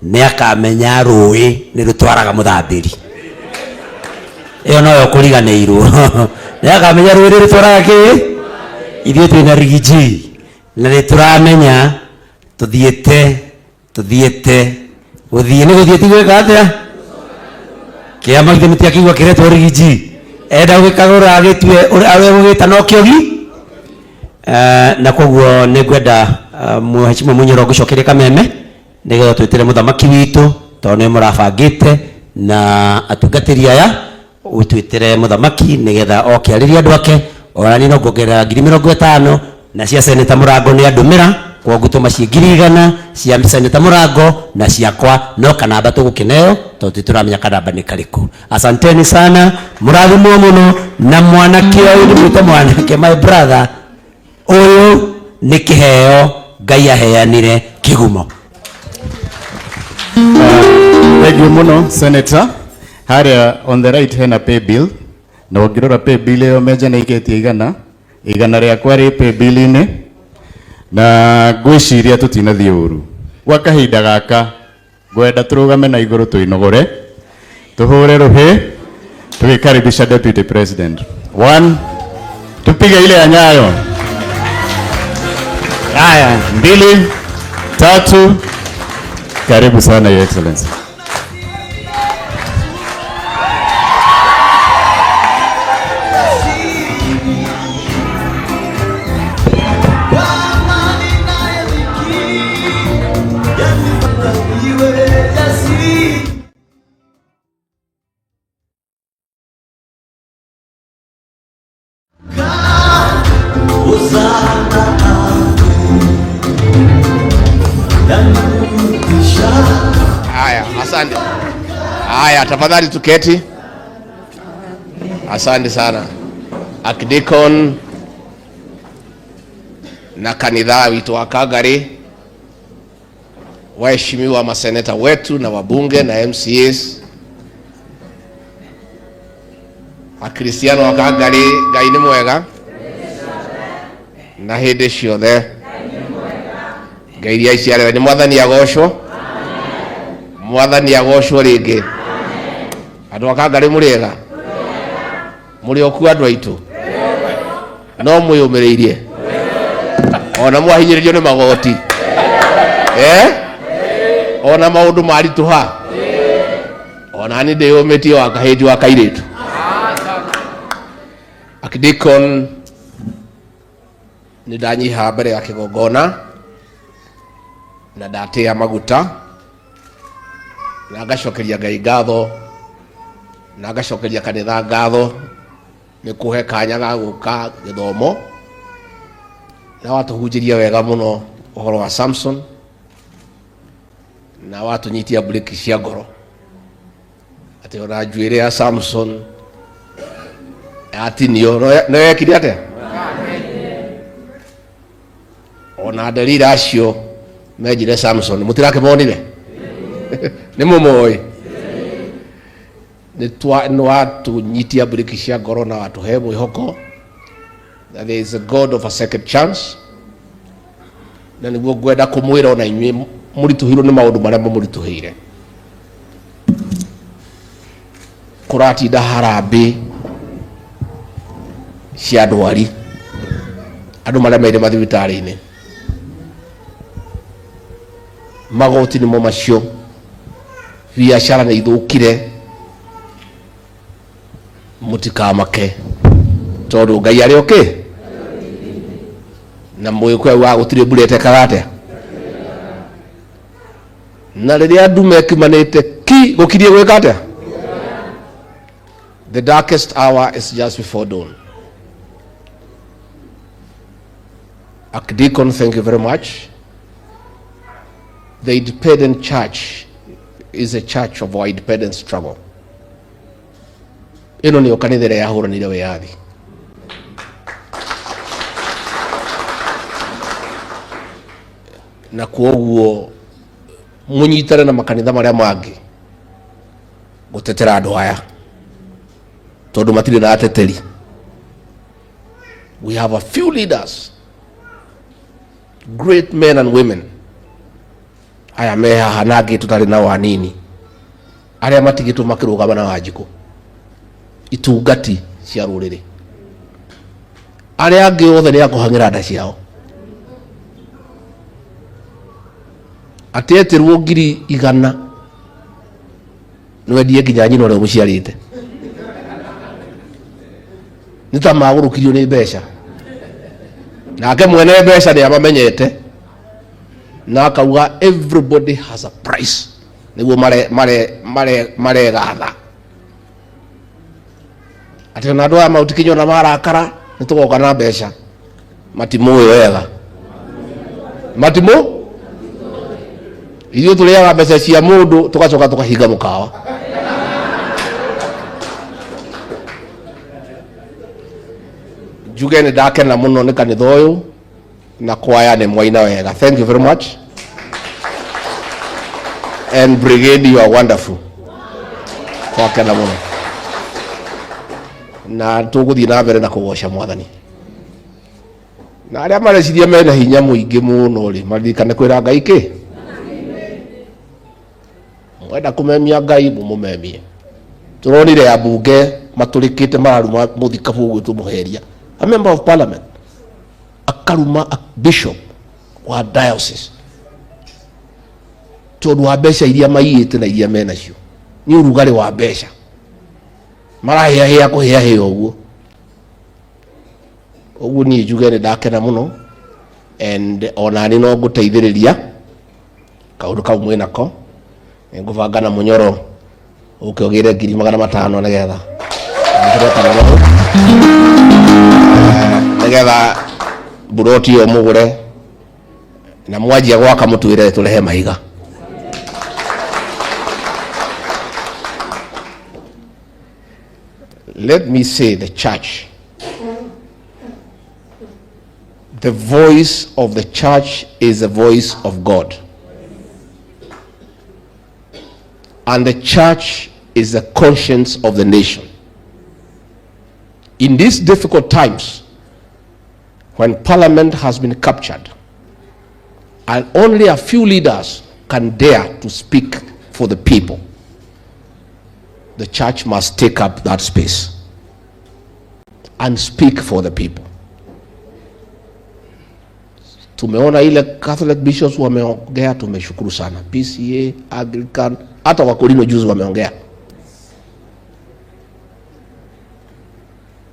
nĩ akamenya rũĩ nĩ rũtwaraga mũthambĩri. Ĩyo noyo kũriganĩirwo. Nĩ akamenya rũĩ nĩ rũtwaraga kĩ? Ithuĩ twĩna Rigiji na nĩ tũramenya tũthiĩte, tũthiĩte gũthiĩ nĩ gũthiĩ, ti gwĩka atĩa? Kĩama githĩ mũtiakĩigua kĩretwo rigiji enda gwĩkagũra agĩtue ũrĩa gũgĩta no kĩogi. Na koguo nĩ ngwenda mheshimiwa Munyoro ngũcokerie kameme nĩgetha twĩtĩre mũthamaki witũ tondũ nĩ mũrabangĩte na atungatĩri aya ũtwĩtĩre mũthamaki nĩgetha oke arĩrie andũ ake. Ona niĩ no nguongerera 50,000 na cia seneta Mũrango nĩ andũmĩra koguo ngũtũma ciĩ 100,000 cia seneta Mũrango na ciakwa no kanamba tũgũkĩneo tondũ tũtiramenya kanamba nĩ karĩkũ. Asanteni sana, mũrathimwo mũno na mwanake ũyũ ndĩmwĩte mwanake my brother ũyũ nĩ kĩheo Ngai aheanire kĩgumo. Thank you muno Senator. Haria on the right hena pay bill na ũngĩrora pay bill ĩyo menja nĩ ikĩtie 100 igana rĩakwa rĩ pay bill-inĩ na ngwĩciria tũtinathiĩ ũru gwa kahinda gaka ngwenda tũrũgame na igũrũ tũinogore tũhũre rũhĩ tũgĩkaribisha deputy president. One, tupige ile ya Nyayo. Haya, 2, 3. Karibu sana Your Excellency. Haya, asante. Haya, tafadhali tuketi. Asante sana Archdeacon na kanitha witũ wa Kangari, waheshimiwa maseneta wetu na wabunge na MCAs, Akristiano wa Kangari, Ngai nĩ mwega na hĩndĩ ciothe. Ngai iria iciarĩwe nĩ Mwathani agocwo, Mwathani agocwo rĩngĩ. Andũ a Kangari mũrĩ ega, mũrĩ okuo andũ aitũ, no mwĩyũmĩrĩirie ona mwahinyĩrĩrio nĩ magoti ona maũndũ maritũha, ona niĩ ndĩyũmĩtie wa kahĩndi wa kairĩtu. Archdeacon nĩ ndanyiha mbere ya kĩgongona na ndatĩa maguta na ngacokeria Ngai ngatho na ngacokeria kanitha ngatho nĩ kũhe kanya ga gũka gĩthomo na watũhunjĩria wega mũno ũhoro wa Samson na watũnyitia breki cia ngoro atĩ ona njuĩrĩ ya Samson yatinio no yekire atĩa? Ona Delila acio menjire Samson mũtirakĩmonire? Nĩ mũmoĩ? Nĩ watũnyitia breki cia ngoro na watũhe mwĩhoko that there is a God of a second chance, na nĩguo ngwenda kũmwĩra ona inyuĩ mũritũhĩirwo nĩ maũndũ marĩa mamũritũhĩire. Kũratinda harambĩ cia ndwari, andũ maremeire mathibitarĩ-inĩ, magoti nĩmo macio, biacara nĩ ithũkire, mũtikamake tondũ Ngai arĩ okay na mũgĩkũyũ wa gũtirĩ mbura ĩtekaga atĩa, na rĩrĩa andũ mekimanĩte ki gũkirie gwĩka atĩa? The darkest hour is just before dawn. Archdeacon, thank you very much. The independent church is a church of our independent struggle. Ĩno nĩyo kanitha ĩrĩa yahũranire wĩyathi. Na kwoguo mũnyitane na makanitha marĩa mangĩ gũtetera andũ aya tondũ matirĩ na ateteri. We have a few leaders, great men and women, aya me haha na angĩ tũtarĩ nao anini, arĩa matigĩtwo makĩrũgama na Wanjikũ, itungati cia rũrĩrĩ. Arĩa angĩ othe nĩ akũhang'ĩra nda ciao. Atĩ etirwo 100,000 Nwendie nginya nyina ũrĩa ũmũciarĩte. Nĩ ta magũrũkirio nĩ mbeca. Nake mwene mbeca nĩ amamenyete na akauga everybody has a price, nĩguo mare mare mare maregatha atĩ ona andũ aya Mount Kenya ona marakara nĩ tũgoka na mbeca. Matimũĩ wega, matimũ ithuĩ tũrĩaga mbeca cia mũndũ tũgacoka tũkahinga mũkawa. Njuge nĩ ndakena mũno nĩ kanitha ũyũ na kwaya nĩ mwaina wega. Thank you very much, and brigade, you are wonderful. Twakena mũno na tũgũthiĩ na mbere na kũgoca Mwathani, na arĩa mareciria mena hinya mũingĩ mũno rĩ, maririkane kwĩra Ngai kĩ mwenda kũmemia Ngai mũmũmemie. Tũronire ambunge matũrĩkĩte mararuma mũthikabu ũgwĩtwo Mũheria, a member of parliament akaruma a bishop wa diocese tondũ wa mbeca iria maiyĩte na iria menacio. Nĩ ũrugarĩ wa mbeca, marahĩahĩa kũhĩahĩa ũguo ũguo. Niĩ njuge nĩ ndakena mũno, and ona niĩ no ngũteithĩrĩria kaũndũ kau mwĩnako. Nĩ ngũbanga na mũnyoro ũke ũgĩre 500,000 nĩgetha njĩre kanitha ũyũ, nĩgetha mburoti ĩyo mũgũre na mwanjia gwaka mũtwĩre tũrehe mahiga. Let me say, the church, the voice of the church is the voice of God, and the church is the conscience of the nation. In these difficult times, when parliament has been captured and only a few leaders can dare to speak for the people, the church must take up that space and speak for the people. Tumeona ile Catholic bishops wameongea, tumeshukuru sana. PCEA, Anglican, hata Wakorino juzi wameongea.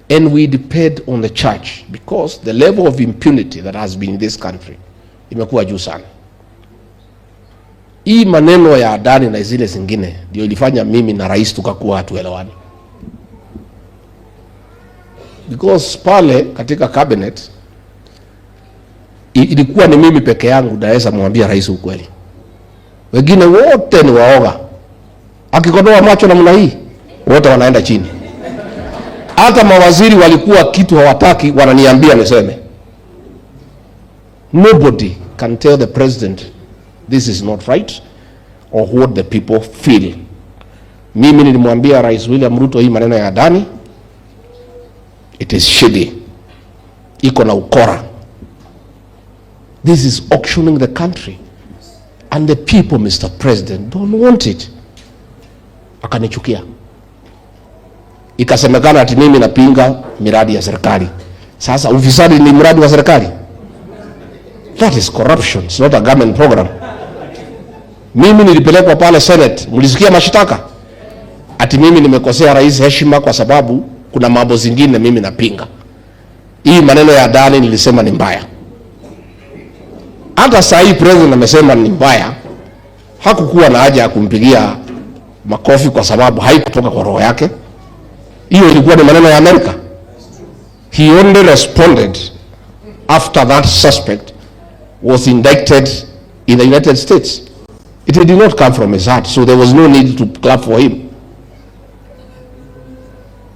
And we depend on the church because the level of impunity that has been in this country imekuwa juu sana. Hii maneno ya Adani na zile zingine ndio ilifanya mimi na rais tukakuwa hatuelewani, because pale katika cabinet ilikuwa ni mimi peke yangu naweza mwambia rais ukweli, wengine wote ni waoga. Akikodoa macho namna hii, wote wanaenda chini. Hata mawaziri walikuwa kitu hawataki, wananiambia niseme. Nobody can tell the president this is not right or what the people feel. Mimi nilimwambia Rais William Ruto hii maneno ya Adani, it is shady, iko na ukora. This is auctioning the country and the people, Mr. President, don't want it. Akanichukia. Ikasemekana ati mimi napinga miradi ya serikali. Sasa ufisadi ni mradi wa serikali? That is corruption, it's not a government program. Mimi nilipelekwa pale Senate, mlisikia mashtaka ati mimi nimekosea rais heshima kwa sababu kuna mambo zingine mimi napinga. Hii maneno ya Adani nilisema ni mbaya. Hata saa hii president amesema ni mbaya, hakukuwa na haja ya kumpigia makofi kwa sababu haikutoka kwa roho yake. Hiyo ilikuwa ni maneno ya Amerika. He only responded after that suspect was indicted in the United States. It did not come from his heart, so there was no need to clap for him.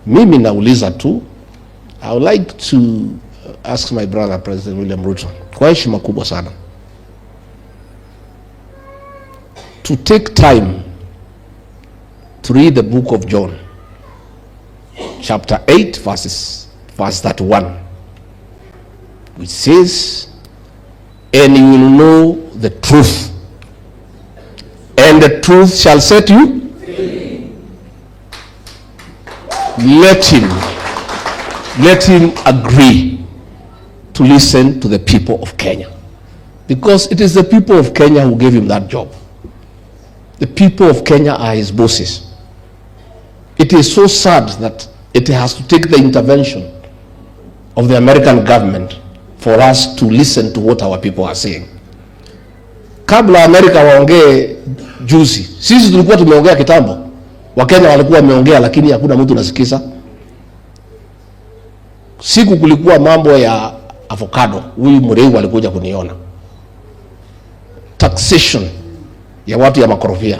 Mimi nauliza tu, I would like to ask my brother President William Ruto kwa heshima kubwa sana to take time to read the book of John chapter 8 verse 31, which says, "And you will know the truth, and the truth shall set you." Let him agree to listen to the people of Kenya, because it is the people of Kenya who gave him that job. The people of Kenya are his bosses. It is so sad that it has to take the intervention of the American government for us to listen to what our people are saying. Kabla Amerika waongee juzi, sisi tulikuwa tumeongea kitambo. Wakenya walikuwa wameongea, lakini hakuna mtu nasikiza. Siku kulikuwa mambo ya avocado, huyu Mureu alikuja kuniona. Taxation ya watu ya makorofia,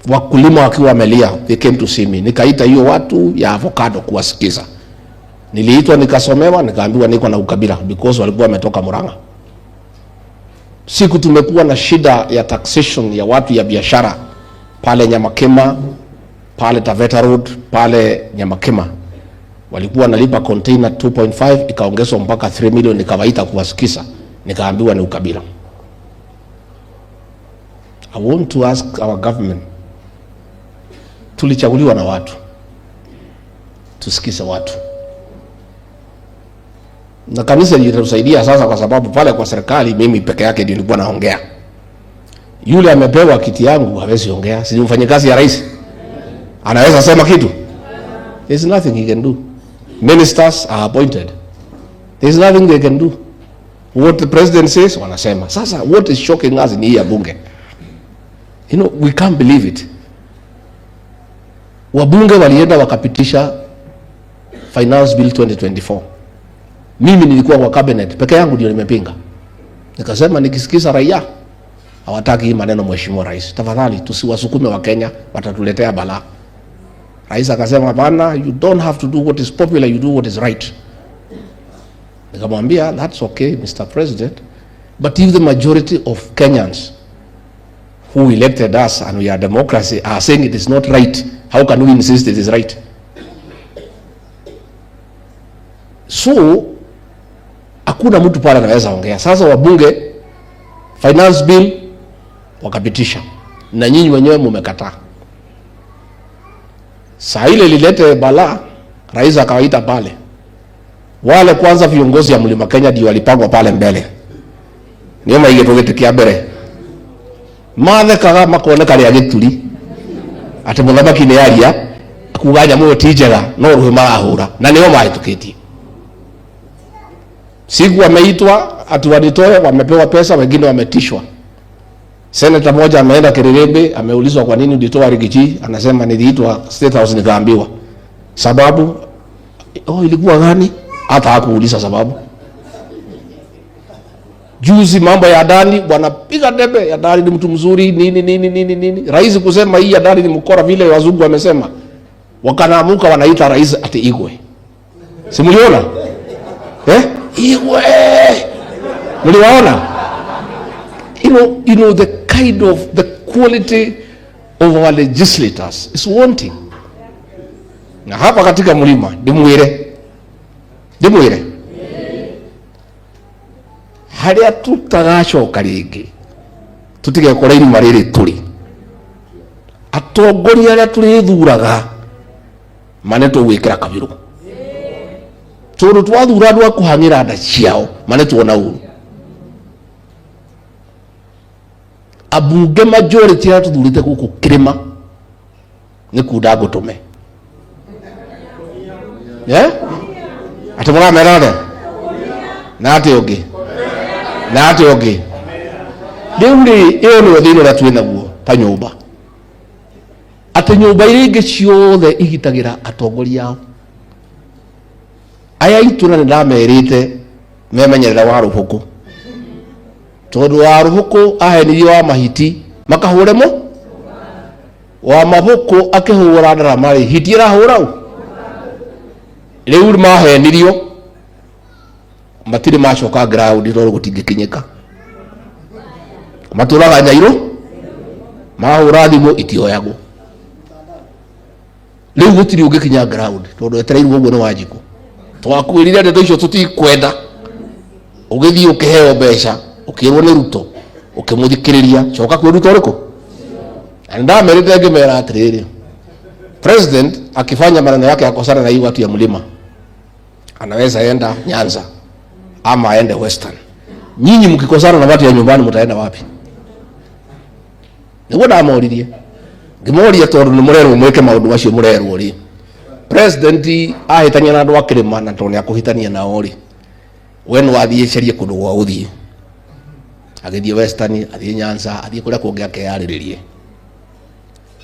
wakulima wakiwa wamelia, they came to see me. Nikaita hiyo watu ya avocado kuwasikiza. Niliitwa nikasomewa, nikaambiwa niko na ukabila because walikuwa wametoka Murang'a. Siku tumekuwa na shida ya taxation ya watu ya biashara pale Nyamakema, pale Taveta Road, pale Nyamakema walikuwa wanalipa container 2.5 ikaongezwa mpaka 3 million. Nikawaita kuwasikiza, nikaambiwa ni ukabila. I want to ask our government, tulichaguliwa na watu, tusikize watu, na kanisa litatusaidia sasa, kwa sababu pale kwa serikali mimi peke yake ndio nilikuwa naongea. Yule amepewa kiti yangu hawezi ongea, si mfanyikazi ya rais, anaweza sema kitu? There's nothing he can do. Ministers are appointed. There's nothing they can do. What the president says, wanasema. Sasa what is shocking us ni hii ya bunge. We can't believe it. Wabunge walienda wakapitisha Finance Bill 2024. Mimi nilikuwa kwa cabinet, peke yangu ndio nimepinga. Nikasema nikisikiza raia hawataki hii maneno, Mheshimiwa Rais, tafadhali tusiwasukume Wakenya, watatuletea balaa. Rais akasema hapana, you don't have to do what is popular, you do what is right. Nikamwambia that's okay Mr. President, but if the majority of Kenyans who elected us and we are democracy are saying it is not right, how can we insist it is right? So hakuna mtu pale anaweza ongea. Sasa wabunge finance bill wakapitisha, na nyinyi wenyewe mumekataa. Saa ile lilete balaa, rais akawaita pale. Wale kwanza viongozi ya Mlima Kenya ndio walipangwa pale mbele. Nio maigĩtwo gĩtĩ kĩa mbere. Mathekaga makoneka rĩa gĩturi. Atĩ mũthamaki nĩ aria, kuga nyamũ ĩyo ti njega, no rũhĩ marahũra, na nĩo mahĩtũkĩtie. Siku wameitwa ati wanitoe, wamepewa pesa, wengine wametishwa. Senator moja ameenda Kirerembe, ameulizwa kwa nini ulitoa Rigiji, anasema niliitwa State House nikaambiwa. Sababu oh, ilikuwa gani? Hata hakuuliza sababu. Juzi mambo ya Adani, wanapiga debe, Adani ni mtu mzuri nini nini nini nini. Rais kusema hii Adani ni mkora vile wazungu wamesema. Wakanaamuka wanaita rais ati Igwe. Si mliona? Igwe. Mliwaona? You know the kind of the quality of our legislators is wanting. Na hapa katika mlima ndimwire. Ndimwire. Haria tutagacoka ringi tutigekora irima riri turi atongoria aria turithuraga mane tugwikira kabiru tondu twathura andu a kuhangira nda ciao mane tuona uru abunge majority aria tuthurite guku kirima ni kunda ngutume ati muramera na ati ungi na ati ungi riu ri iyo niyo thina uria twi naguo ta nyumba ati nyumba iria ingi ciothe igitagira atongoria ao aya itu na nindamerite memenyerera wa ruhuku tondu wa ruhuku ahenirio wa mahiti makahure mo wa mabuku akihura ndarama ri hiti irahura u riu mahenirio matire macoka ground tondu gutingikinyika maturaga nyairo mahura thimu itioyagwo riu gutiri ungikinya ground tondu etereirwo uguo ni Wanjiku twakwirire ndeto icio tutikwenda ugithii ukiheo mbeca ukirwo ni Ruto ukimuthikiriria coka kwi Ruto uriku na ndamerite ngimera atiriri president akifanya maneno yake akosana na hii watu ya mlima anaweza enda Nyanza ama aende Western. Nyinyi mkikosana na watu ya nyumbani mtaenda wapi? Niguo ndamoririe Ngĩmoria tondũ nĩ mũrerwo mwĩke maũndũ macio mũrerwo rĩ, president ahĩtania na andũ a kĩrĩma, na tondũ nĩ akũhĩtania nao rĩ, we no athiĩ carie kũndũ gwa gũthiĩ, agĩthiĩ Western, athiĩ Nyanza, athiĩ kũrĩa kũngĩ akeyarĩrĩrie.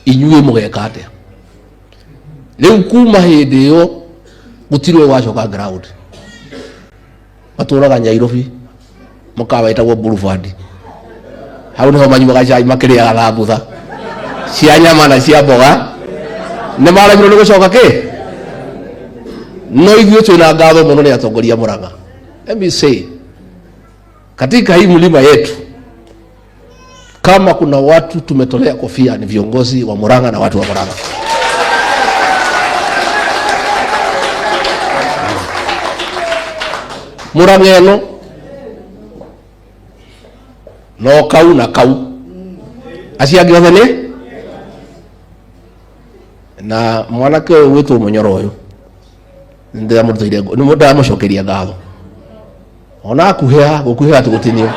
Inyuĩ mũgeka atĩa rĩu? Kuma hĩndĩ ĩyo gũtirĩ ũyũ wacoka ground, matũraga Nyairobi, mũkawa wĩtagwo Boulevard, hau nĩho manyuaga cai makĩrĩaga thambutha cia nyama na cia mboga. Nĩ maremirwo nĩ gũcoka kĩ. No ithuĩ twĩna ngatho mũno nĩ atongoria Murang'a. Let me say, katika hii mlima yetu kama kuna watu tumetolea kofia ni viongozi wa Murang'a na watu wa Murang'a. Murang'a ĩno no kau na kau, acio angĩ othe nĩ na mwanake ũyũ gwĩtwo Mũnyoro ũyũ, ndĩramũrutĩire, ndĩramũcokeria ngatho ona akuhĩha gũkuhĩha tũgũtinio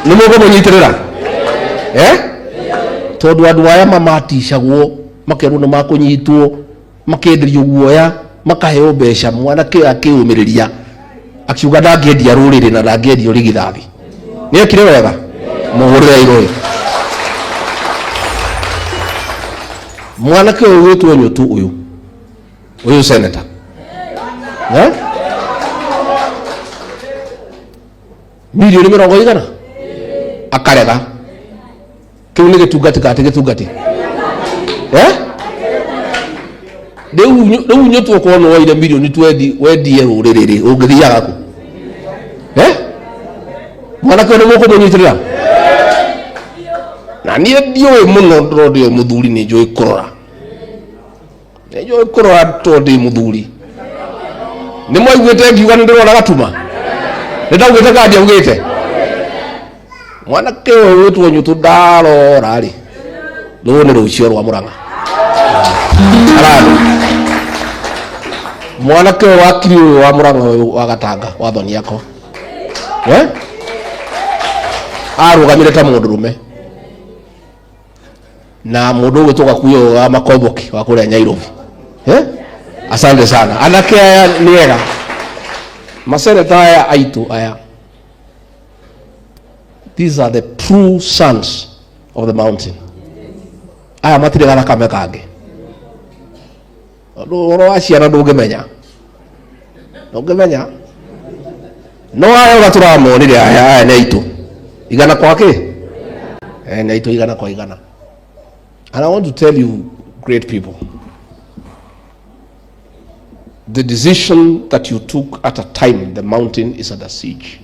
nĩ mũkũmũnyitĩrĩra, eh? Tondũ andũ aya mamaticagwo, makerwo nĩ makũnyitwo, makenderio guoya, makaheo mbeca. Mwanake ũyũ akĩũmĩrĩria akiuga ndangĩendia rũrĩrĩ na ndangĩendia ũrigithathi. Nĩ ekire wega, mũhũrĩre irũĩ. Mwanake ũyũ wĩtwo Nyũtũ, ũyũ ũyũ senator, eh? Milioni 100 akarega. Kĩu nĩ gĩtungati kana ti gĩtungati, eh? Rĩu Nyũtũ, okorwo nĩ woire milioni 20 wendie rũrĩrĩ rĩ, ũngĩthiaga kũ, eh? Mwanake ũyũ nĩ mũkũmũnyitĩrĩra, na niĩ ndiũĩ mũno tondũ ndĩ o mũthuri, nĩ njũĩ kũrora, nĩ njũĩ kũrora tondũ ndĩ mũthuri. Nĩ mwaiguĩte ngiuga nĩ ndĩrona gatuma? Nĩ ndaugĩte kana ndiaugĩte? Mwanake ũyũ wĩtwo Nyũtũ ndarora rĩ, rũũ nĩ rũcio rwa Mũrang'a. Ararĩ mwanake ũyũ wakiri ũyũ wa Mũrang'a, ũyũ wa Gatanga wa Thoniako, eh? Arũgamire ta mũndũrũme. Na mũndũ ũgwĩtwo Gakuyo ũyũ wa Makomboki wa kũrĩa Nyairobi, eh? Asante sana, anake aya nĩ ega, maseneta aya aitũ aya. These are the true sons of the mountain. Aya matirĩ gathakame kangĩ. Tondũ ũhoro wa ciana ndũngĩmenya, ndũngĩmenya, no aya ũrĩa tũramonire, aya aya nĩ aitũ igana kwa kĩ. Eh, nĩ aitũ igana kwa igana. And I want to tell you, great people, the decision that you took at a time the mountain is under siege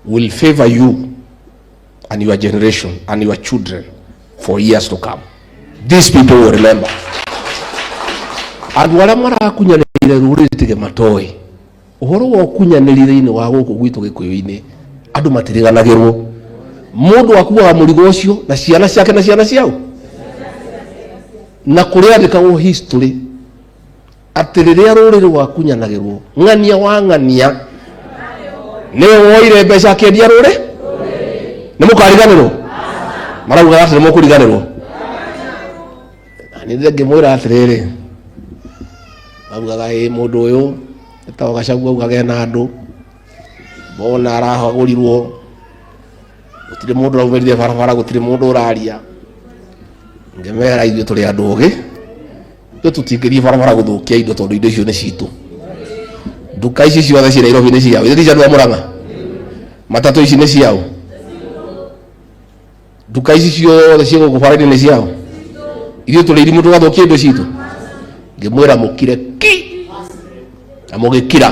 will favor you and your generation and your children for years to come. These people will remember. Andũ arĩa marakunyanĩire rũrĩrĩ tige matoĩ ũhoro wa ũkunyanĩri thĩinĩ wa gũkũ gwitũ gĩkũyũ-inĩ, andũ matiriganagĩrwo. Mũndũ akuaga mũrigo ũcio na ciana ciake na ciana ciao, na kũrĩa andĩkagwo history atĩ rĩrĩa rũrĩrĩ rwakunyanagĩrwo, ng'ania wa ng'ania nĩwe woire mbeca akĩendia rũrĩ. Nĩ mũkariganĩrwo? Maraugaga atĩ nĩ mũkũriganĩrwo. Na nĩ ngĩmwĩra atĩrĩrĩ, maugaga ĩ mũndũ ũyũ etagwo Gachagua augaga ena andũ bona arahagũrirwo, gũtirĩ mũndũ ũraumĩrire barabara, gũtirĩ mũndũ ũraria. Ngĩmera ithuĩ tũrĩ andũ ogĩ, ithuĩ tũtingĩthiĩ barabara gũthũkia indo tondũ indo icio nĩ citũ. Nduka ici ciothe ciĩ Nairobi nĩ ciao, ithuĩ ti cia andũ a Mũrang'a. Matatũ ici nĩ ciao, nduka ici ciothe ciĩ gũkũ bara-inĩ nĩ ciao. Ithuĩ tũrĩ irimũ tũgathũkia indo citũ? Ngĩmwĩra mũkire ki, na mũgĩkira.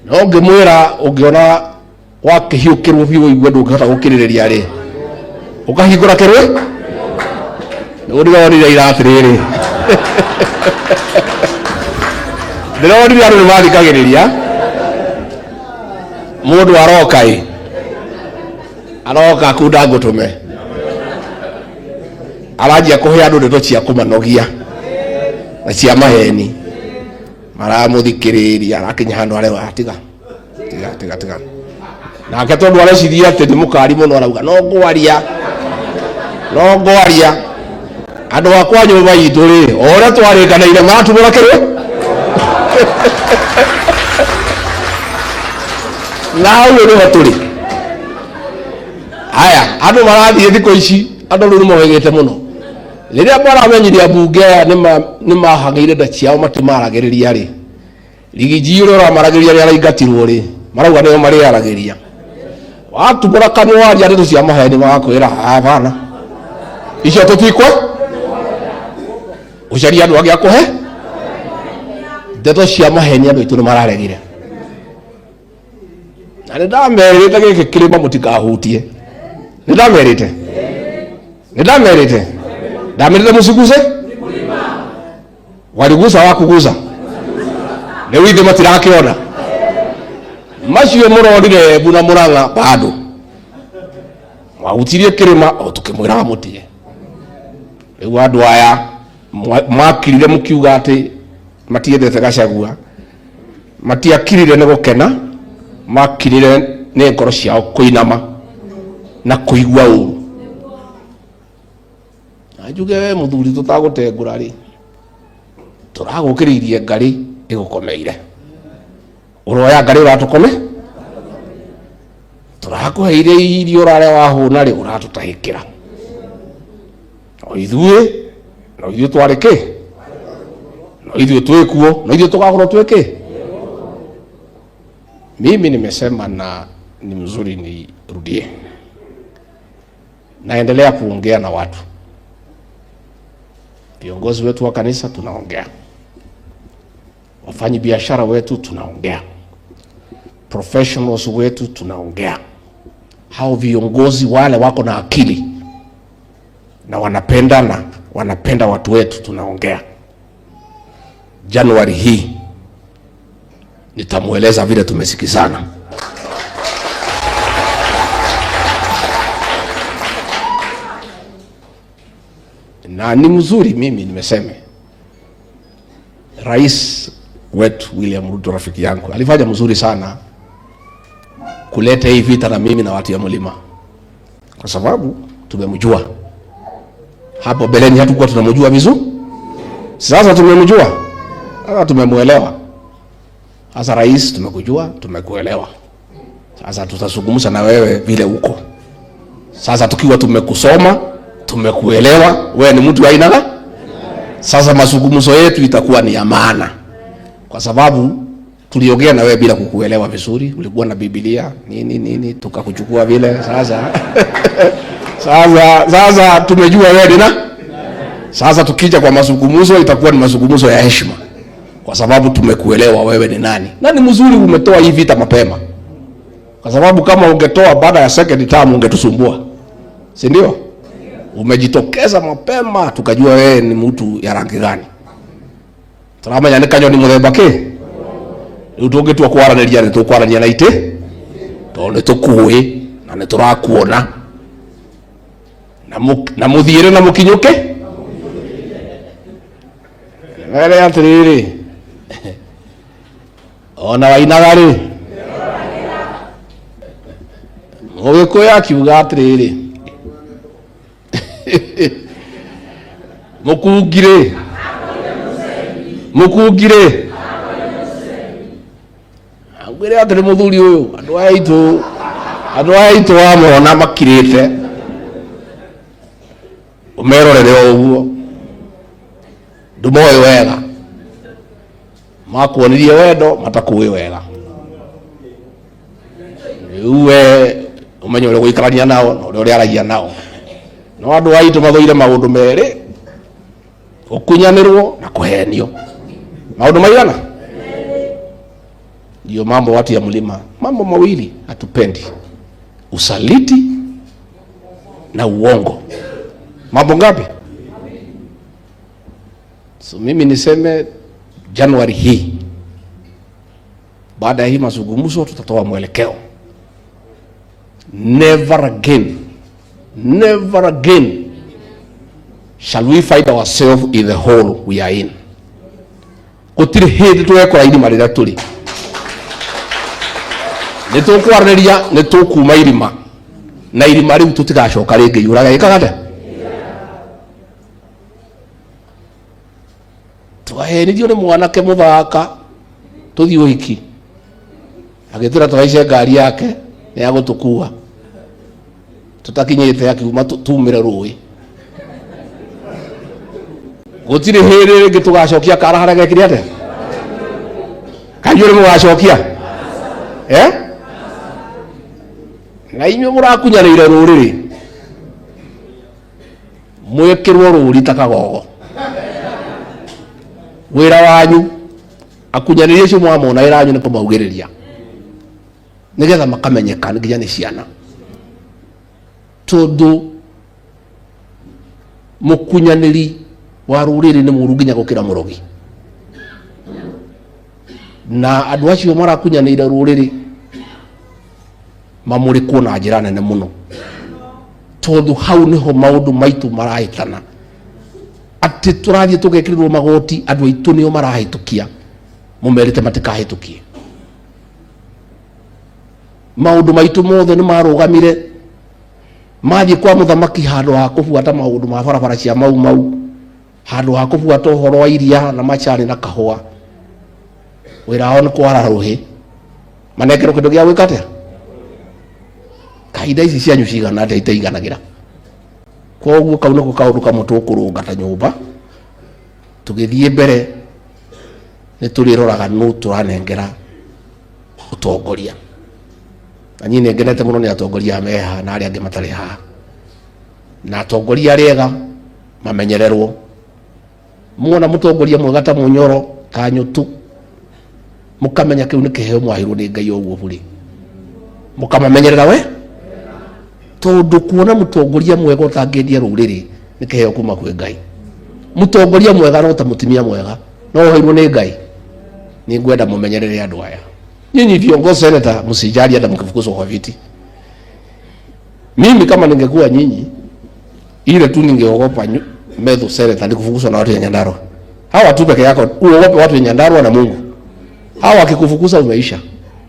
No ngĩmwĩra ũngĩona wakĩhiũkĩrwo biũ ũigue ndũngĩhota gũkirĩrĩria rĩ, ũkahingũra kĩrwe. Nĩguo ndĩronire ira atĩrĩrĩ, ndĩronire andũ nĩ mathikagĩrĩria mũndũ aroka ĩ aroka kunda ngũtũme, aranjia kũhe andũ ndeto cia kũmanogia na cia maheni, maramũthikĩrĩria, arakinya handũ arewa, tiga tiga tiga tiga. Nake tondũ areciria atĩ nĩ mũkari mũno, arauga no ngwaria. No ngwaria andũ akwa nyũmba itũ rĩ, o ũrĩa twarĩkanĩire maratubũra kĩrĩ na hau nĩho tũrĩ. Haya, andũ marathiĩ thikũ ici, andũ rĩu nĩmohĩgĩte mũno. Rĩrĩa maramenyire ambunge aya nĩmahagĩire nda ciao matimaragĩrĩria rĩ, rigiji ũrĩa ũramaragĩria nĩ araingatirwo rĩ, marauga nĩo marĩaragĩria. Watumũra kanua waria ndeto cia maheni magakwĩra hapana, icio tũtikwe ũcarie andũ angĩ akũhe ndeto cia maheni. Andũ aitũ nĩ mararegire na nĩ ndamerĩte gĩkĩ kĩrĩma mũtikahutie. Nĩ ndamerĩte, nĩ ndamerĩte, ndamerĩte mũciguse waligusa wakugusa rĩu ithe matirakĩona macio mũrorire Embu na Mũrang'a bado mwahutirie kĩrĩma o tũkĩmwĩraga mũtige. Rĩu andũ aya makirire mũkiuga atĩ matiendete Gachagua, matiakirire nĩ gũkena, makirire nĩ ngoro ciao kũinama na kũigua ũru. Na njuge we mũthuri tũtagũtengũra rĩ, tũragũkĩrĩirie ngarĩ ĩgũkomeire, ũroya ngarĩ ũratũkome, tũrakũheire irio ũrarĩa wahũna rĩ, ũratũtahĩkĩra. No ithuĩ, no ithuĩ twarĩ kĩ, no ithuĩ twĩkuo, no ithuĩ tũgakorwo twĩ kĩ. Mimi nimesema na ni mzuri nirudie, naendelea kuongea na watu, viongozi wetu wa kanisa tunaongea, wafanyi biashara wetu tunaongea, professionals wetu tunaongea, hao viongozi wale wako na akili na wanapendana, wanapenda watu wetu tunaongea. Januari hii nitamweleza vile tumesikizana. Na ni mzuri, mimi nimesema rais wetu William Ruto rafiki yangu alifanya mzuri sana kuleta hii vita na mimi na watu ya mlima, kwa sababu tumemjua. Hapo beleni hatukuwa tunamjua vizuri, sasa tumemjua, sasa tumemuelewa. Sasa rais, tumekujua, tumekuelewa. Sasa tutazungumza na wewe vile uko sasa, tukiwa tumekusoma, tumekuelewa, wewe ni mtu aina gani. Sasa mazungumzo yetu itakuwa ni ya maana, kwa sababu tuliongea na wewe bila kukuelewa vizuri. Ulikuwa na Biblia nini nini, tukakuchukua vile. Sasa sasa tumejua wewe ni na sasa tukija kwa mazungumzo itakuwa ni mazungumzo ya heshima, kwa sababu tumekuelewa wewe ni nani. Na ni mzuri umetoa hii vita mapema, kwa sababu kama ungetoa baada ya second term ungetusumbua, si ndio? Umejitokeza mapema tukajua wewe ni mtu ya rangi gani. Turamenya nĩ kanyoni mũthemba kĩ. Rĩu tũngĩtua kwaranĩria nĩ tũkwarania na itĩ, tondũ nĩ tũkũĩ na nĩ tũrakuona, na mũthiĩre na mũkinyũke. Mere atĩrĩrĩ, ona wainaga rĩ, Mũgĩkũyũ akiuga atĩrĩrĩ, mũkungi rĩ, mũkungi rĩ, ngwĩre atĩrĩ mũthuri ũyũ, andũ aya aitũ, andũ aya aitũ wamona makirĩte, ũmerorere o ũguo, ndũmoĩ wega, makuonirie wendo matakũĩ wega. Rĩu we ũmenye ũrĩa ũgũikarania nao na ũrĩa ũrĩaragia nao. No andũ aitũ mathũire maũndũ merĩ, gũkunyanĩrwo na kũhenio. Maũndũ maigana? Ndio mambo watu ya mlima, mambo mawili hatupendi: usaliti na uongo. Mambo ngapi? So mimi niseme Januari hii, baada ya hii mazungumzo, tutatoa mwelekeo. Never again, never again shall we find ourselves in the hole we are in. Gũtirĩ hĩndĩ tũgekora irima rĩrĩa tũrĩ. Nĩ tũkwaranĩria, nĩ tũkuma irima, na irima rĩu tũtigacoka rĩngĩ. Yũraga ĩkaga atĩa? Twahenirio nĩ mwanake mũthaka tũthiĩ ũhiki, agĩtwĩra tũhaice ngari yake nĩ ya gũtũkua, tũtakinyĩte akiuma tumĩre rũĩ. Gũtirĩ hĩndĩ rĩngĩ tũgacokia kara harĩa gekire atĩa? Kaĩ nĩ mũgacokia? Eh? Na inyuĩ mũrakunyanĩire rũrĩrĩ, mwĩkĩrwo rũri ta kagogo. Wĩra wanyu akunyanĩri acio mwamona wĩra wanyu nĩ kũmaugĩrĩria nĩgetha makamenyeka nginya nĩ ciana, tondũ mũkunyanĩri wa rũrĩrĩ nĩ mũru nginya gũkĩra mũrogi. Na andũ acio marakunyanĩire rũrĩrĩ mamũrĩkwo na njĩra nene mũno, tondũ hau nĩho maũndũ maitũ marahĩtana. Atĩ tũrathiĩ tũgekĩrĩrwo magoti, andũ aitũ nĩo marahĩtũkia, mũmerĩte matikahĩtũkie. Maũndũ maitũ mothe nĩ marũgamire, mathiĩ kwa mũthamaki handũ ha kũbuata maũndũ ma barabara cia Mau Mau, handũ ha kũbuata ũhoro wa iria na macani na kahũa. Wĩra wao nĩ kwara rũhĩ, manengerwo kĩndũ gĩa gwĩka atĩa? Kahinda ici cianyu cigana atĩa itaiganagĩra? Koguo kau nĩko kaũndũ kamwe tũkũrũnga ta nyũmba. Tũgĩthiĩ mbere nĩ tũrĩroraga nũ tũranengera ũtongoria. Na niĩ nĩ ngenete mũno nĩ atongoria aya me haha na arĩa angĩ matarĩ haha. Na atongoria arĩa ega mamenyererwo. Muona mũtongoria mwega ta Mũnyoro, ta Nyũtũ, mũkamenya kĩu nĩ kĩheo mwaheirwo nĩ Ngai o ũguo bũrĩ, mũkamamenyerera we, tondũ kuona mũtongoria mwega ũtangĩendia rũrĩrĩ nĩ kĩheo kuma kwĩ Ngai. Mũtongoria mwega no ta mũtumia mwega, no ũheirwo nĩ Ngai. Nĩ ngwenda mũmenyerere andũ aya. Nyinyi viongozi, seneta, msijali hata mkifukuzwa kwa viti. Mimi kama ningekuwa nyinyi, ile tu ningeogopa Methu seneta ni kufukuzwa na watu ya Nyandarua. Hawa tu peke yako uogope watu ya Nyandarua na Mungu. Hawa wakikufukuza umeisha.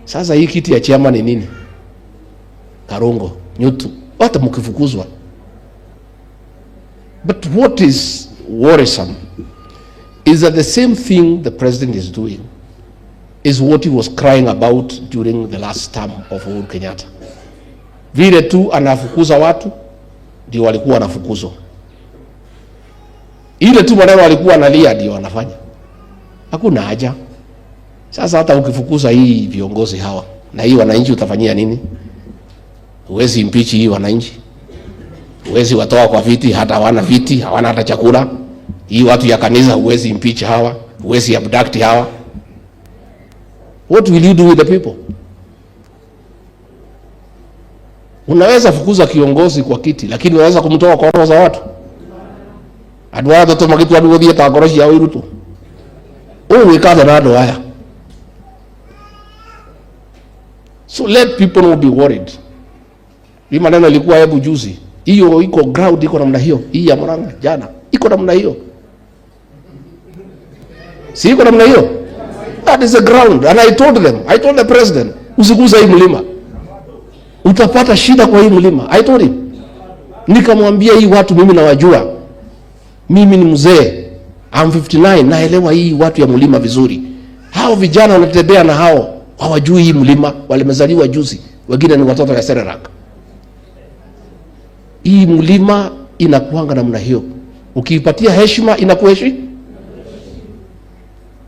Sasa hii kiti ya chairman ni nini? Karungo, Nyutu, hata mkifukuzwa. But what is worrisome is that the same thing the president is doing is what he was crying about during the last term of Uhuru Kenyatta. Vile tu anafukuza watu ndio walikuwa wanafukuzwa. Ile tu maneno walikuwa analia ndio wanafanya. Hakuna haja. Sasa hata ukifukuza hii viongozi hawa na hii wananchi utafanyia nini? Huwezi impeach hii wananchi. Huwezi watoa kwa viti, hata hawana viti, hawana hata chakula. Hii watu ya kanisa huwezi impeach hawa, huwezi abduct hawa. What will you do with the people? Unaweza fukuza kiongozi kwa kiti, lakini unaweza kumtoa kwa roho za watu. Andũ aya tũtũ magĩtua nĩ gũthiĩ ta ngoro ciao irutwo. Ũgwĩka atĩa na andũ aya? So let people not be worried. Hii maneno ilikuwa hebu juzi. Hiyo iko ground iko namna hiyo. Hii ya Murang'a jana iko namna hiyo. Si iko namna hiyo? That is the ground. And I told them, I told the president, usiguze hii mlima. Utapata shida kwa hii mlima. I told him. Nikamwambia hii watu mimi nawajua. Mimi ni mzee. I'm 59, naelewa hii watu ya mlima vizuri. Hao vijana wanatembea na hao hawajui hii mlima, walimezaliwa juzi, wengine ni watoto ya Serelak. Hii mlima inakuanga namna hiyo. Ukiipatia heshima inakuheshimu.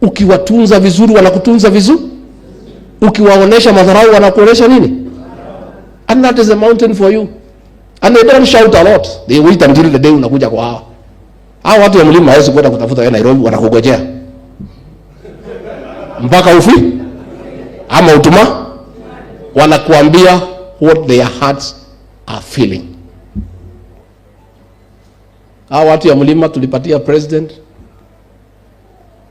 Ukiwatunza vizuri wanakutunza vizuri. Ukiwaonesha madharau wanakuonesha nini? And that is a mountain for you. And they don't shout a lot. They wait until the day unakuja kwa hao. Hao watu wa mlima hawezi kwenda kutafuta wewe Nairobi, wanakugojea mpaka ufi ama utuma, wanakuambia what their hearts are feeling. Hao watu ya mlima tulipatia president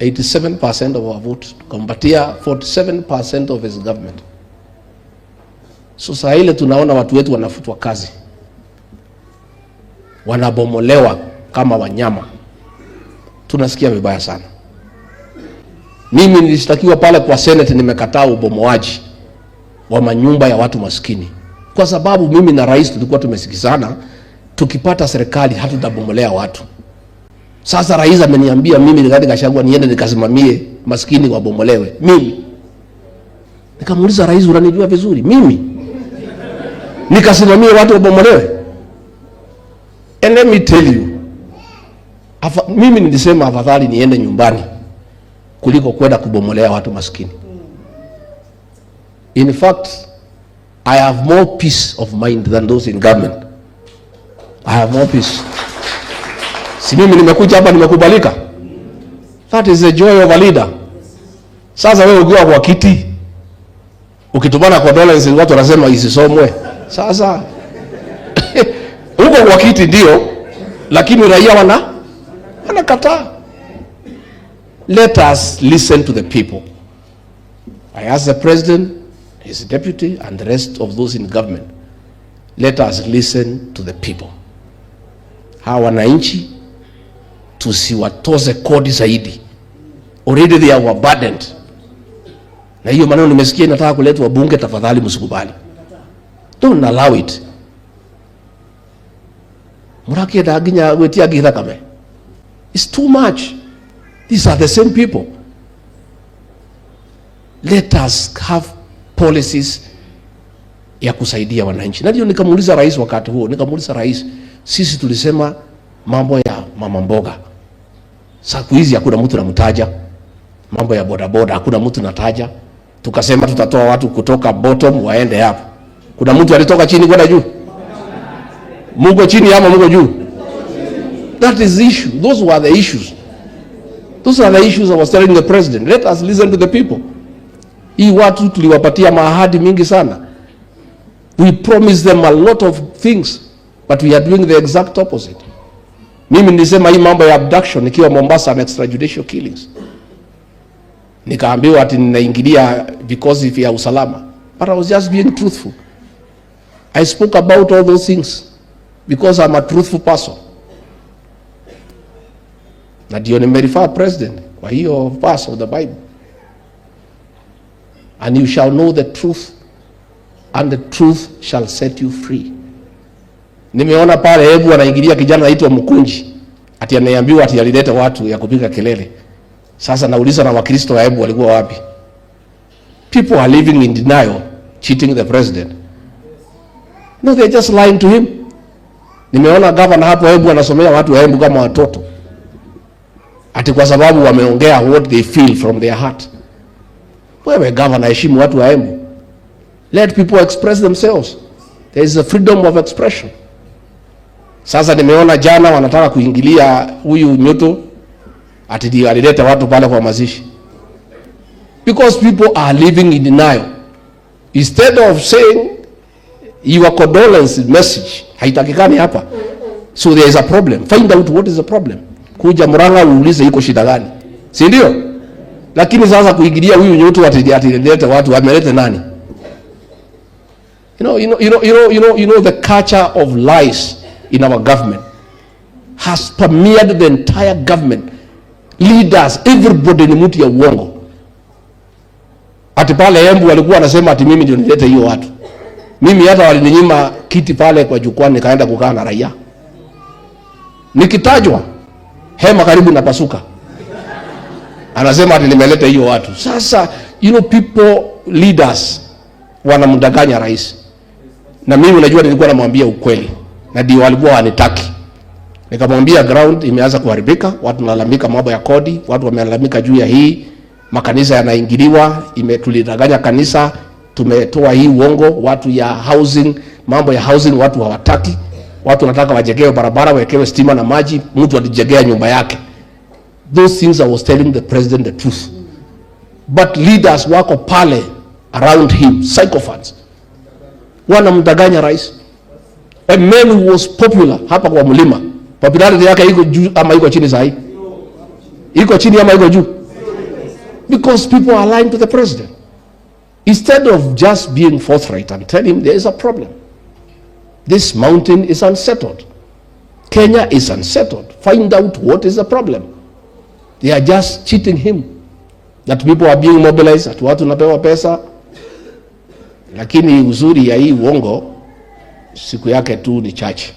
87% of our vote, tukampatia 47% of his government. So saa ile tunaona watu wetu wanafutwa kazi, wanabomolewa kama wanyama, tunasikia vibaya sana. Mimi nilishtakiwa pale kwa Senate, nimekataa ubomoaji wa manyumba ya watu maskini, kwa sababu mimi na rais tulikuwa tumesikizana, tukipata serikali hatutabomolea watu. Sasa rais ameniambia mimi Rigathi Gachagua niende nikasimamie maskini wabomolewe. Mimi nikamuuliza rais, unanijua vizuri, mimi nikasimamie watu wabomolewe? And let me tell you, mimi nilisema afadhali niende nyumbani kuliko kwenda kubomolea watu maskini. In fact, I have more peace of mind than those in government. I have more peace. Si mimi nimekuja hapa nimekubalika? That is the joy of a leader. Sasa wewe ukiwa kwa kiti ukitumana condolences watu wanasema isisomwe. Sasa huko kwa kiti ndio, lakini raia wanakataa. Let us listen to the people. I ask the president, his deputy, and the rest of those in government, let us listen to the people. Hawa wananchi tusiwatoze kodi zaidi. Already they are overburdened. Na hiyo maneno nimesikia inataka kuletwa bunge, tafadhali msikubali. Don't allow it. Murakienda nginya gwitia thakame. It's too much. These are the same people. Let us have policies ya kusaidia wananchi. Na ndio nikamuuliza rais wakati huo, nikamuuliza rais, sisi tulisema mambo ya mama mboga. Siku hizi hakuna mtu namtaja. Mambo ya bodaboda hakuna mtu nataja. Tukasema tutatoa watu kutoka bottom waende hapo. Kuna mtu alitoka chini kwenda juu? Muko chini ama muko juu? That is the issue. Those were the issues. Those are the issues I was telling the president. Let us listen to the people. Hii watu tuliwapatia maahadi mingi sana. We promised them a lot of things, but we are doing the exact opposite. Mimi nilisema hii mambo ya abduction nikiwa Mombasa and extrajudicial killings. Nikaambiwa ati ninaingilia vikosi vya usalama. But I was just being truthful. I spoke about all those things because I'm a truthful person. Na ndio nimerefer president kwa hiyo verse of the Bible. And you shall know the truth, and the truth shall set you free. Nimeona pale hebu anaingilia kijana anaitwa Mkunji, ati anaambiwa ati alileta watu ya kupiga kelele. Sasa nauliza, na Wakristo wa Embu walikuwa wapi? People are living in denial, cheating the president. No, they're just lying to him. Nimeona governor hapo Embu anasomea watu wa Embu kama watoto, ati kwa sababu wameongea what they feel from their heart. Wewe governor, heshimu watu wa Embu. Let people express themselves. There is a freedom of expression. Sasa nimeona jana wanataka kuingilia huyu Nyutu ati ndio alileta watu pale kwa mazishi. Because people are living in denial. Instead of saying your condolence message haitakikani hapa. So there is a problem. Find out what is the problem. Kuja Murang'a uulize iko shida gani. Si ndio? Lakini sasa kuingilia huyu Nyutu ati alileta watu, ameleta nani? You know, the culture of lies in our government has permeated the entire government. Leaders, everybody ni mtu ya uongo. Ati pale Embu walikuwa wanasema ati mimi ndio nilete hiyo watu. Mimi hata walininyima kiti pale kwa jukwaa, nikaenda kukaa na raia. Nikitajwa hema karibu napasuka. Anasema ati nimeleta hiyo watu. Sasa people leaders wanamdanganya rais. Na mimi unajua nilikuwa namwambia ukweli. Na ndio walikuwa wanitaki. Nikamwambia ground imeanza kuharibika, watu wanalalamika mambo ya kodi, watu wamelalamika juu ya hii, makanisa yanaingiliwa, tulidanganya kanisa, tumetoa hii uongo, watu ya housing, mambo ya housing watu hawataki. Watu wanataka wajengewe barabara, wawekewe stima na maji, mtu alijengea nyumba yake. Those things I was telling the president the truth. But leaders wako pale around him, sycophants. Wanamdanganya rais. A man who was popular hapa kwa mlima. Popularity yake iko juu ama iko chini sahi? Iko chini ama iko juu? Because people are lying to the president. Instead of just being forthright and tell him there is a problem. This mountain is unsettled. Kenya is unsettled. Find out what is the problem. They are just cheating him. That people are being mobilized, that watu napewa pesa. Lakini uzuri ya hii uongo, siku yake tu ni chache.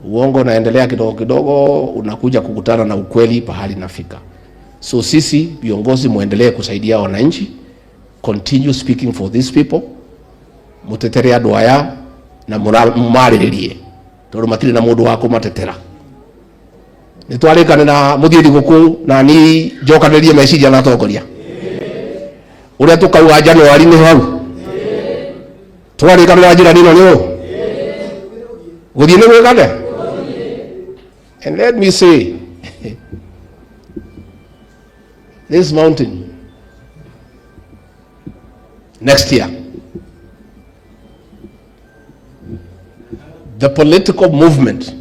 Uongo unaendelea kidogo kidogo, unakuja kukutana na ukweli pahali nafika. So sisi viongozi muendelee kusaidia wananchi, continue speaking for these people, mutetere andu aya na mumarĩrĩrie tondũ matirĩ na mũndũ wa kũmatetera. Nĩ twarĩkane na mũthiĩ thigũkũ na ni njokanĩrie meciria na atongoria ũrĩa tũkauga Januari nĩ hau twarĩkanĩra njĩra nino nĩ ũ gũthiĩ nĩ gwĩkane. And let me say, this mountain next year, the political movement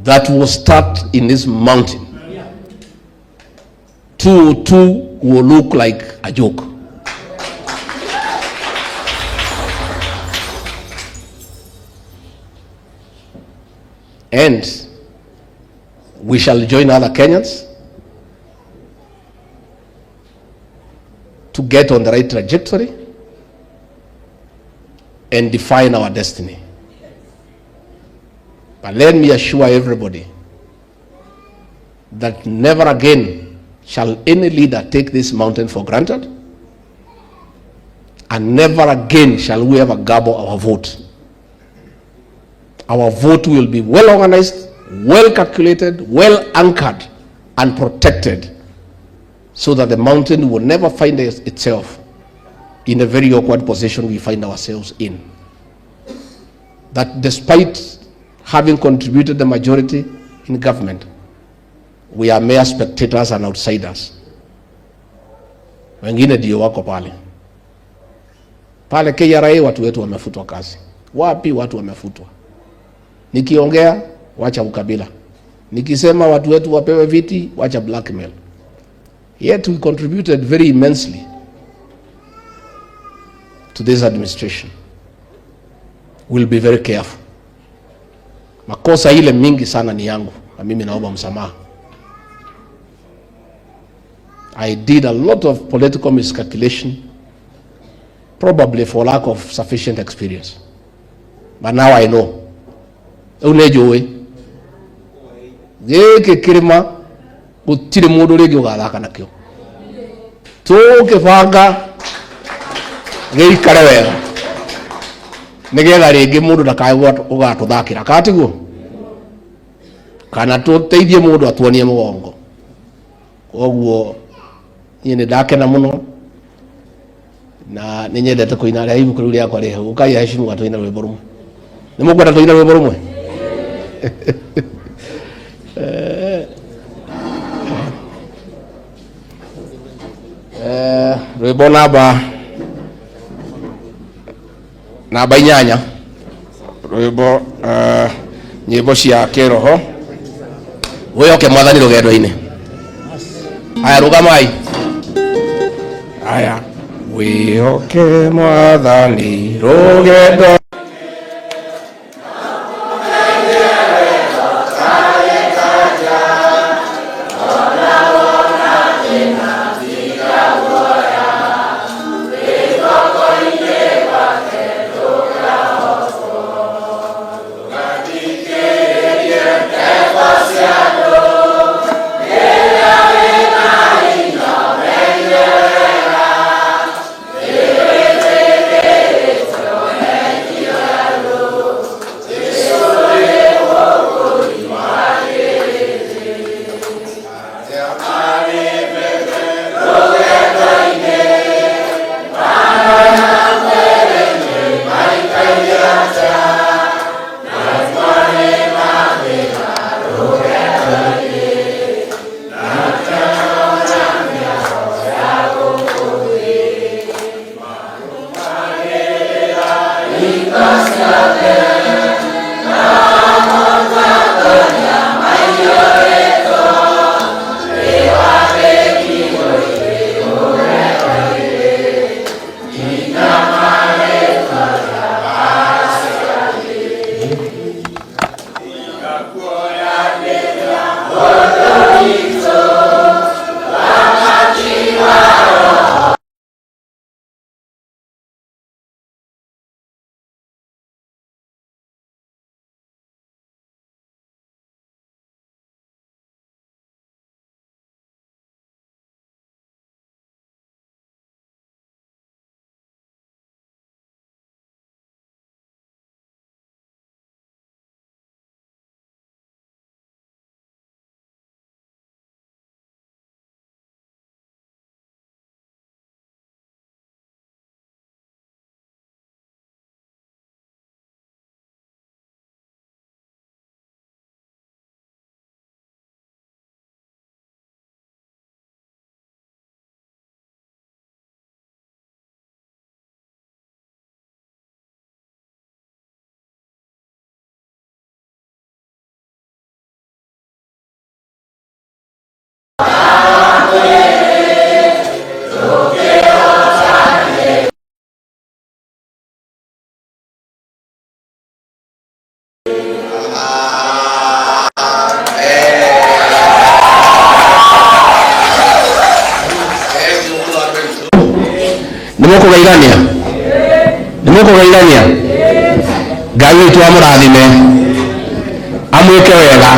that will start in this mountain, 202 will look like a joke. And we shall join other Kenyans to get on the right trajectory and define our destiny. But let me assure everybody that never again shall any leader take this mountain for granted, and never again shall we ever gobble our vote. Our vote will be well organized, well calculated, well anchored, and protected, so that the mountain will never find itself in a very awkward position we find ourselves in. That despite having contributed the majority in government, we are mere spectators and outsiders. Wengine ndio wako pale. Pale KRA watu wetu wamefutwa kazi. Wapi watu wamefutwa? Nikiongea, wacha ukabila. Nikisema watu wetu wapewe viti, wacha blackmail. Yet we contributed very immensely to this administration. We'll be very careful. Makosa ile mingi sana ni yangu, na mimi naomba msamaha. I did a lot of political miscalculation, probably for lack of sufficient experience. But now I know. Unejue. Gĩkĩ kĩrĩma gũtirĩ mũndũ rĩngĩ ũgathaka nakĩo. Tũkĩbanga gĩikare wega nĩgetha rĩngĩ mũndũ ndakae gũgatũthakĩra, kana tiguo? Kana tũteithie mũndũ atuonie mũgongo. Koguo niĩ nĩ ndakena mũno na nĩ nyendete kũina rĩa ibuku rĩu rĩakwa rĩ hau. Ũkai aheshimu tũine rwĩmbo rũmwe. Nĩ mũkwenda tũine rwĩmbo rũmwe? Rwĩmbo namba 8, rwĩmbo nyĩmbo cia kĩroho. Wĩhoke Mwathani rũgendo-inĩ. Haya, rũgamai. Haya, wĩhoke Mwathani rũgendo. Nĩ mũkũgeithania? Nĩ mũkũgeithania? Ngai witũ amũrathime, amwĩke wega.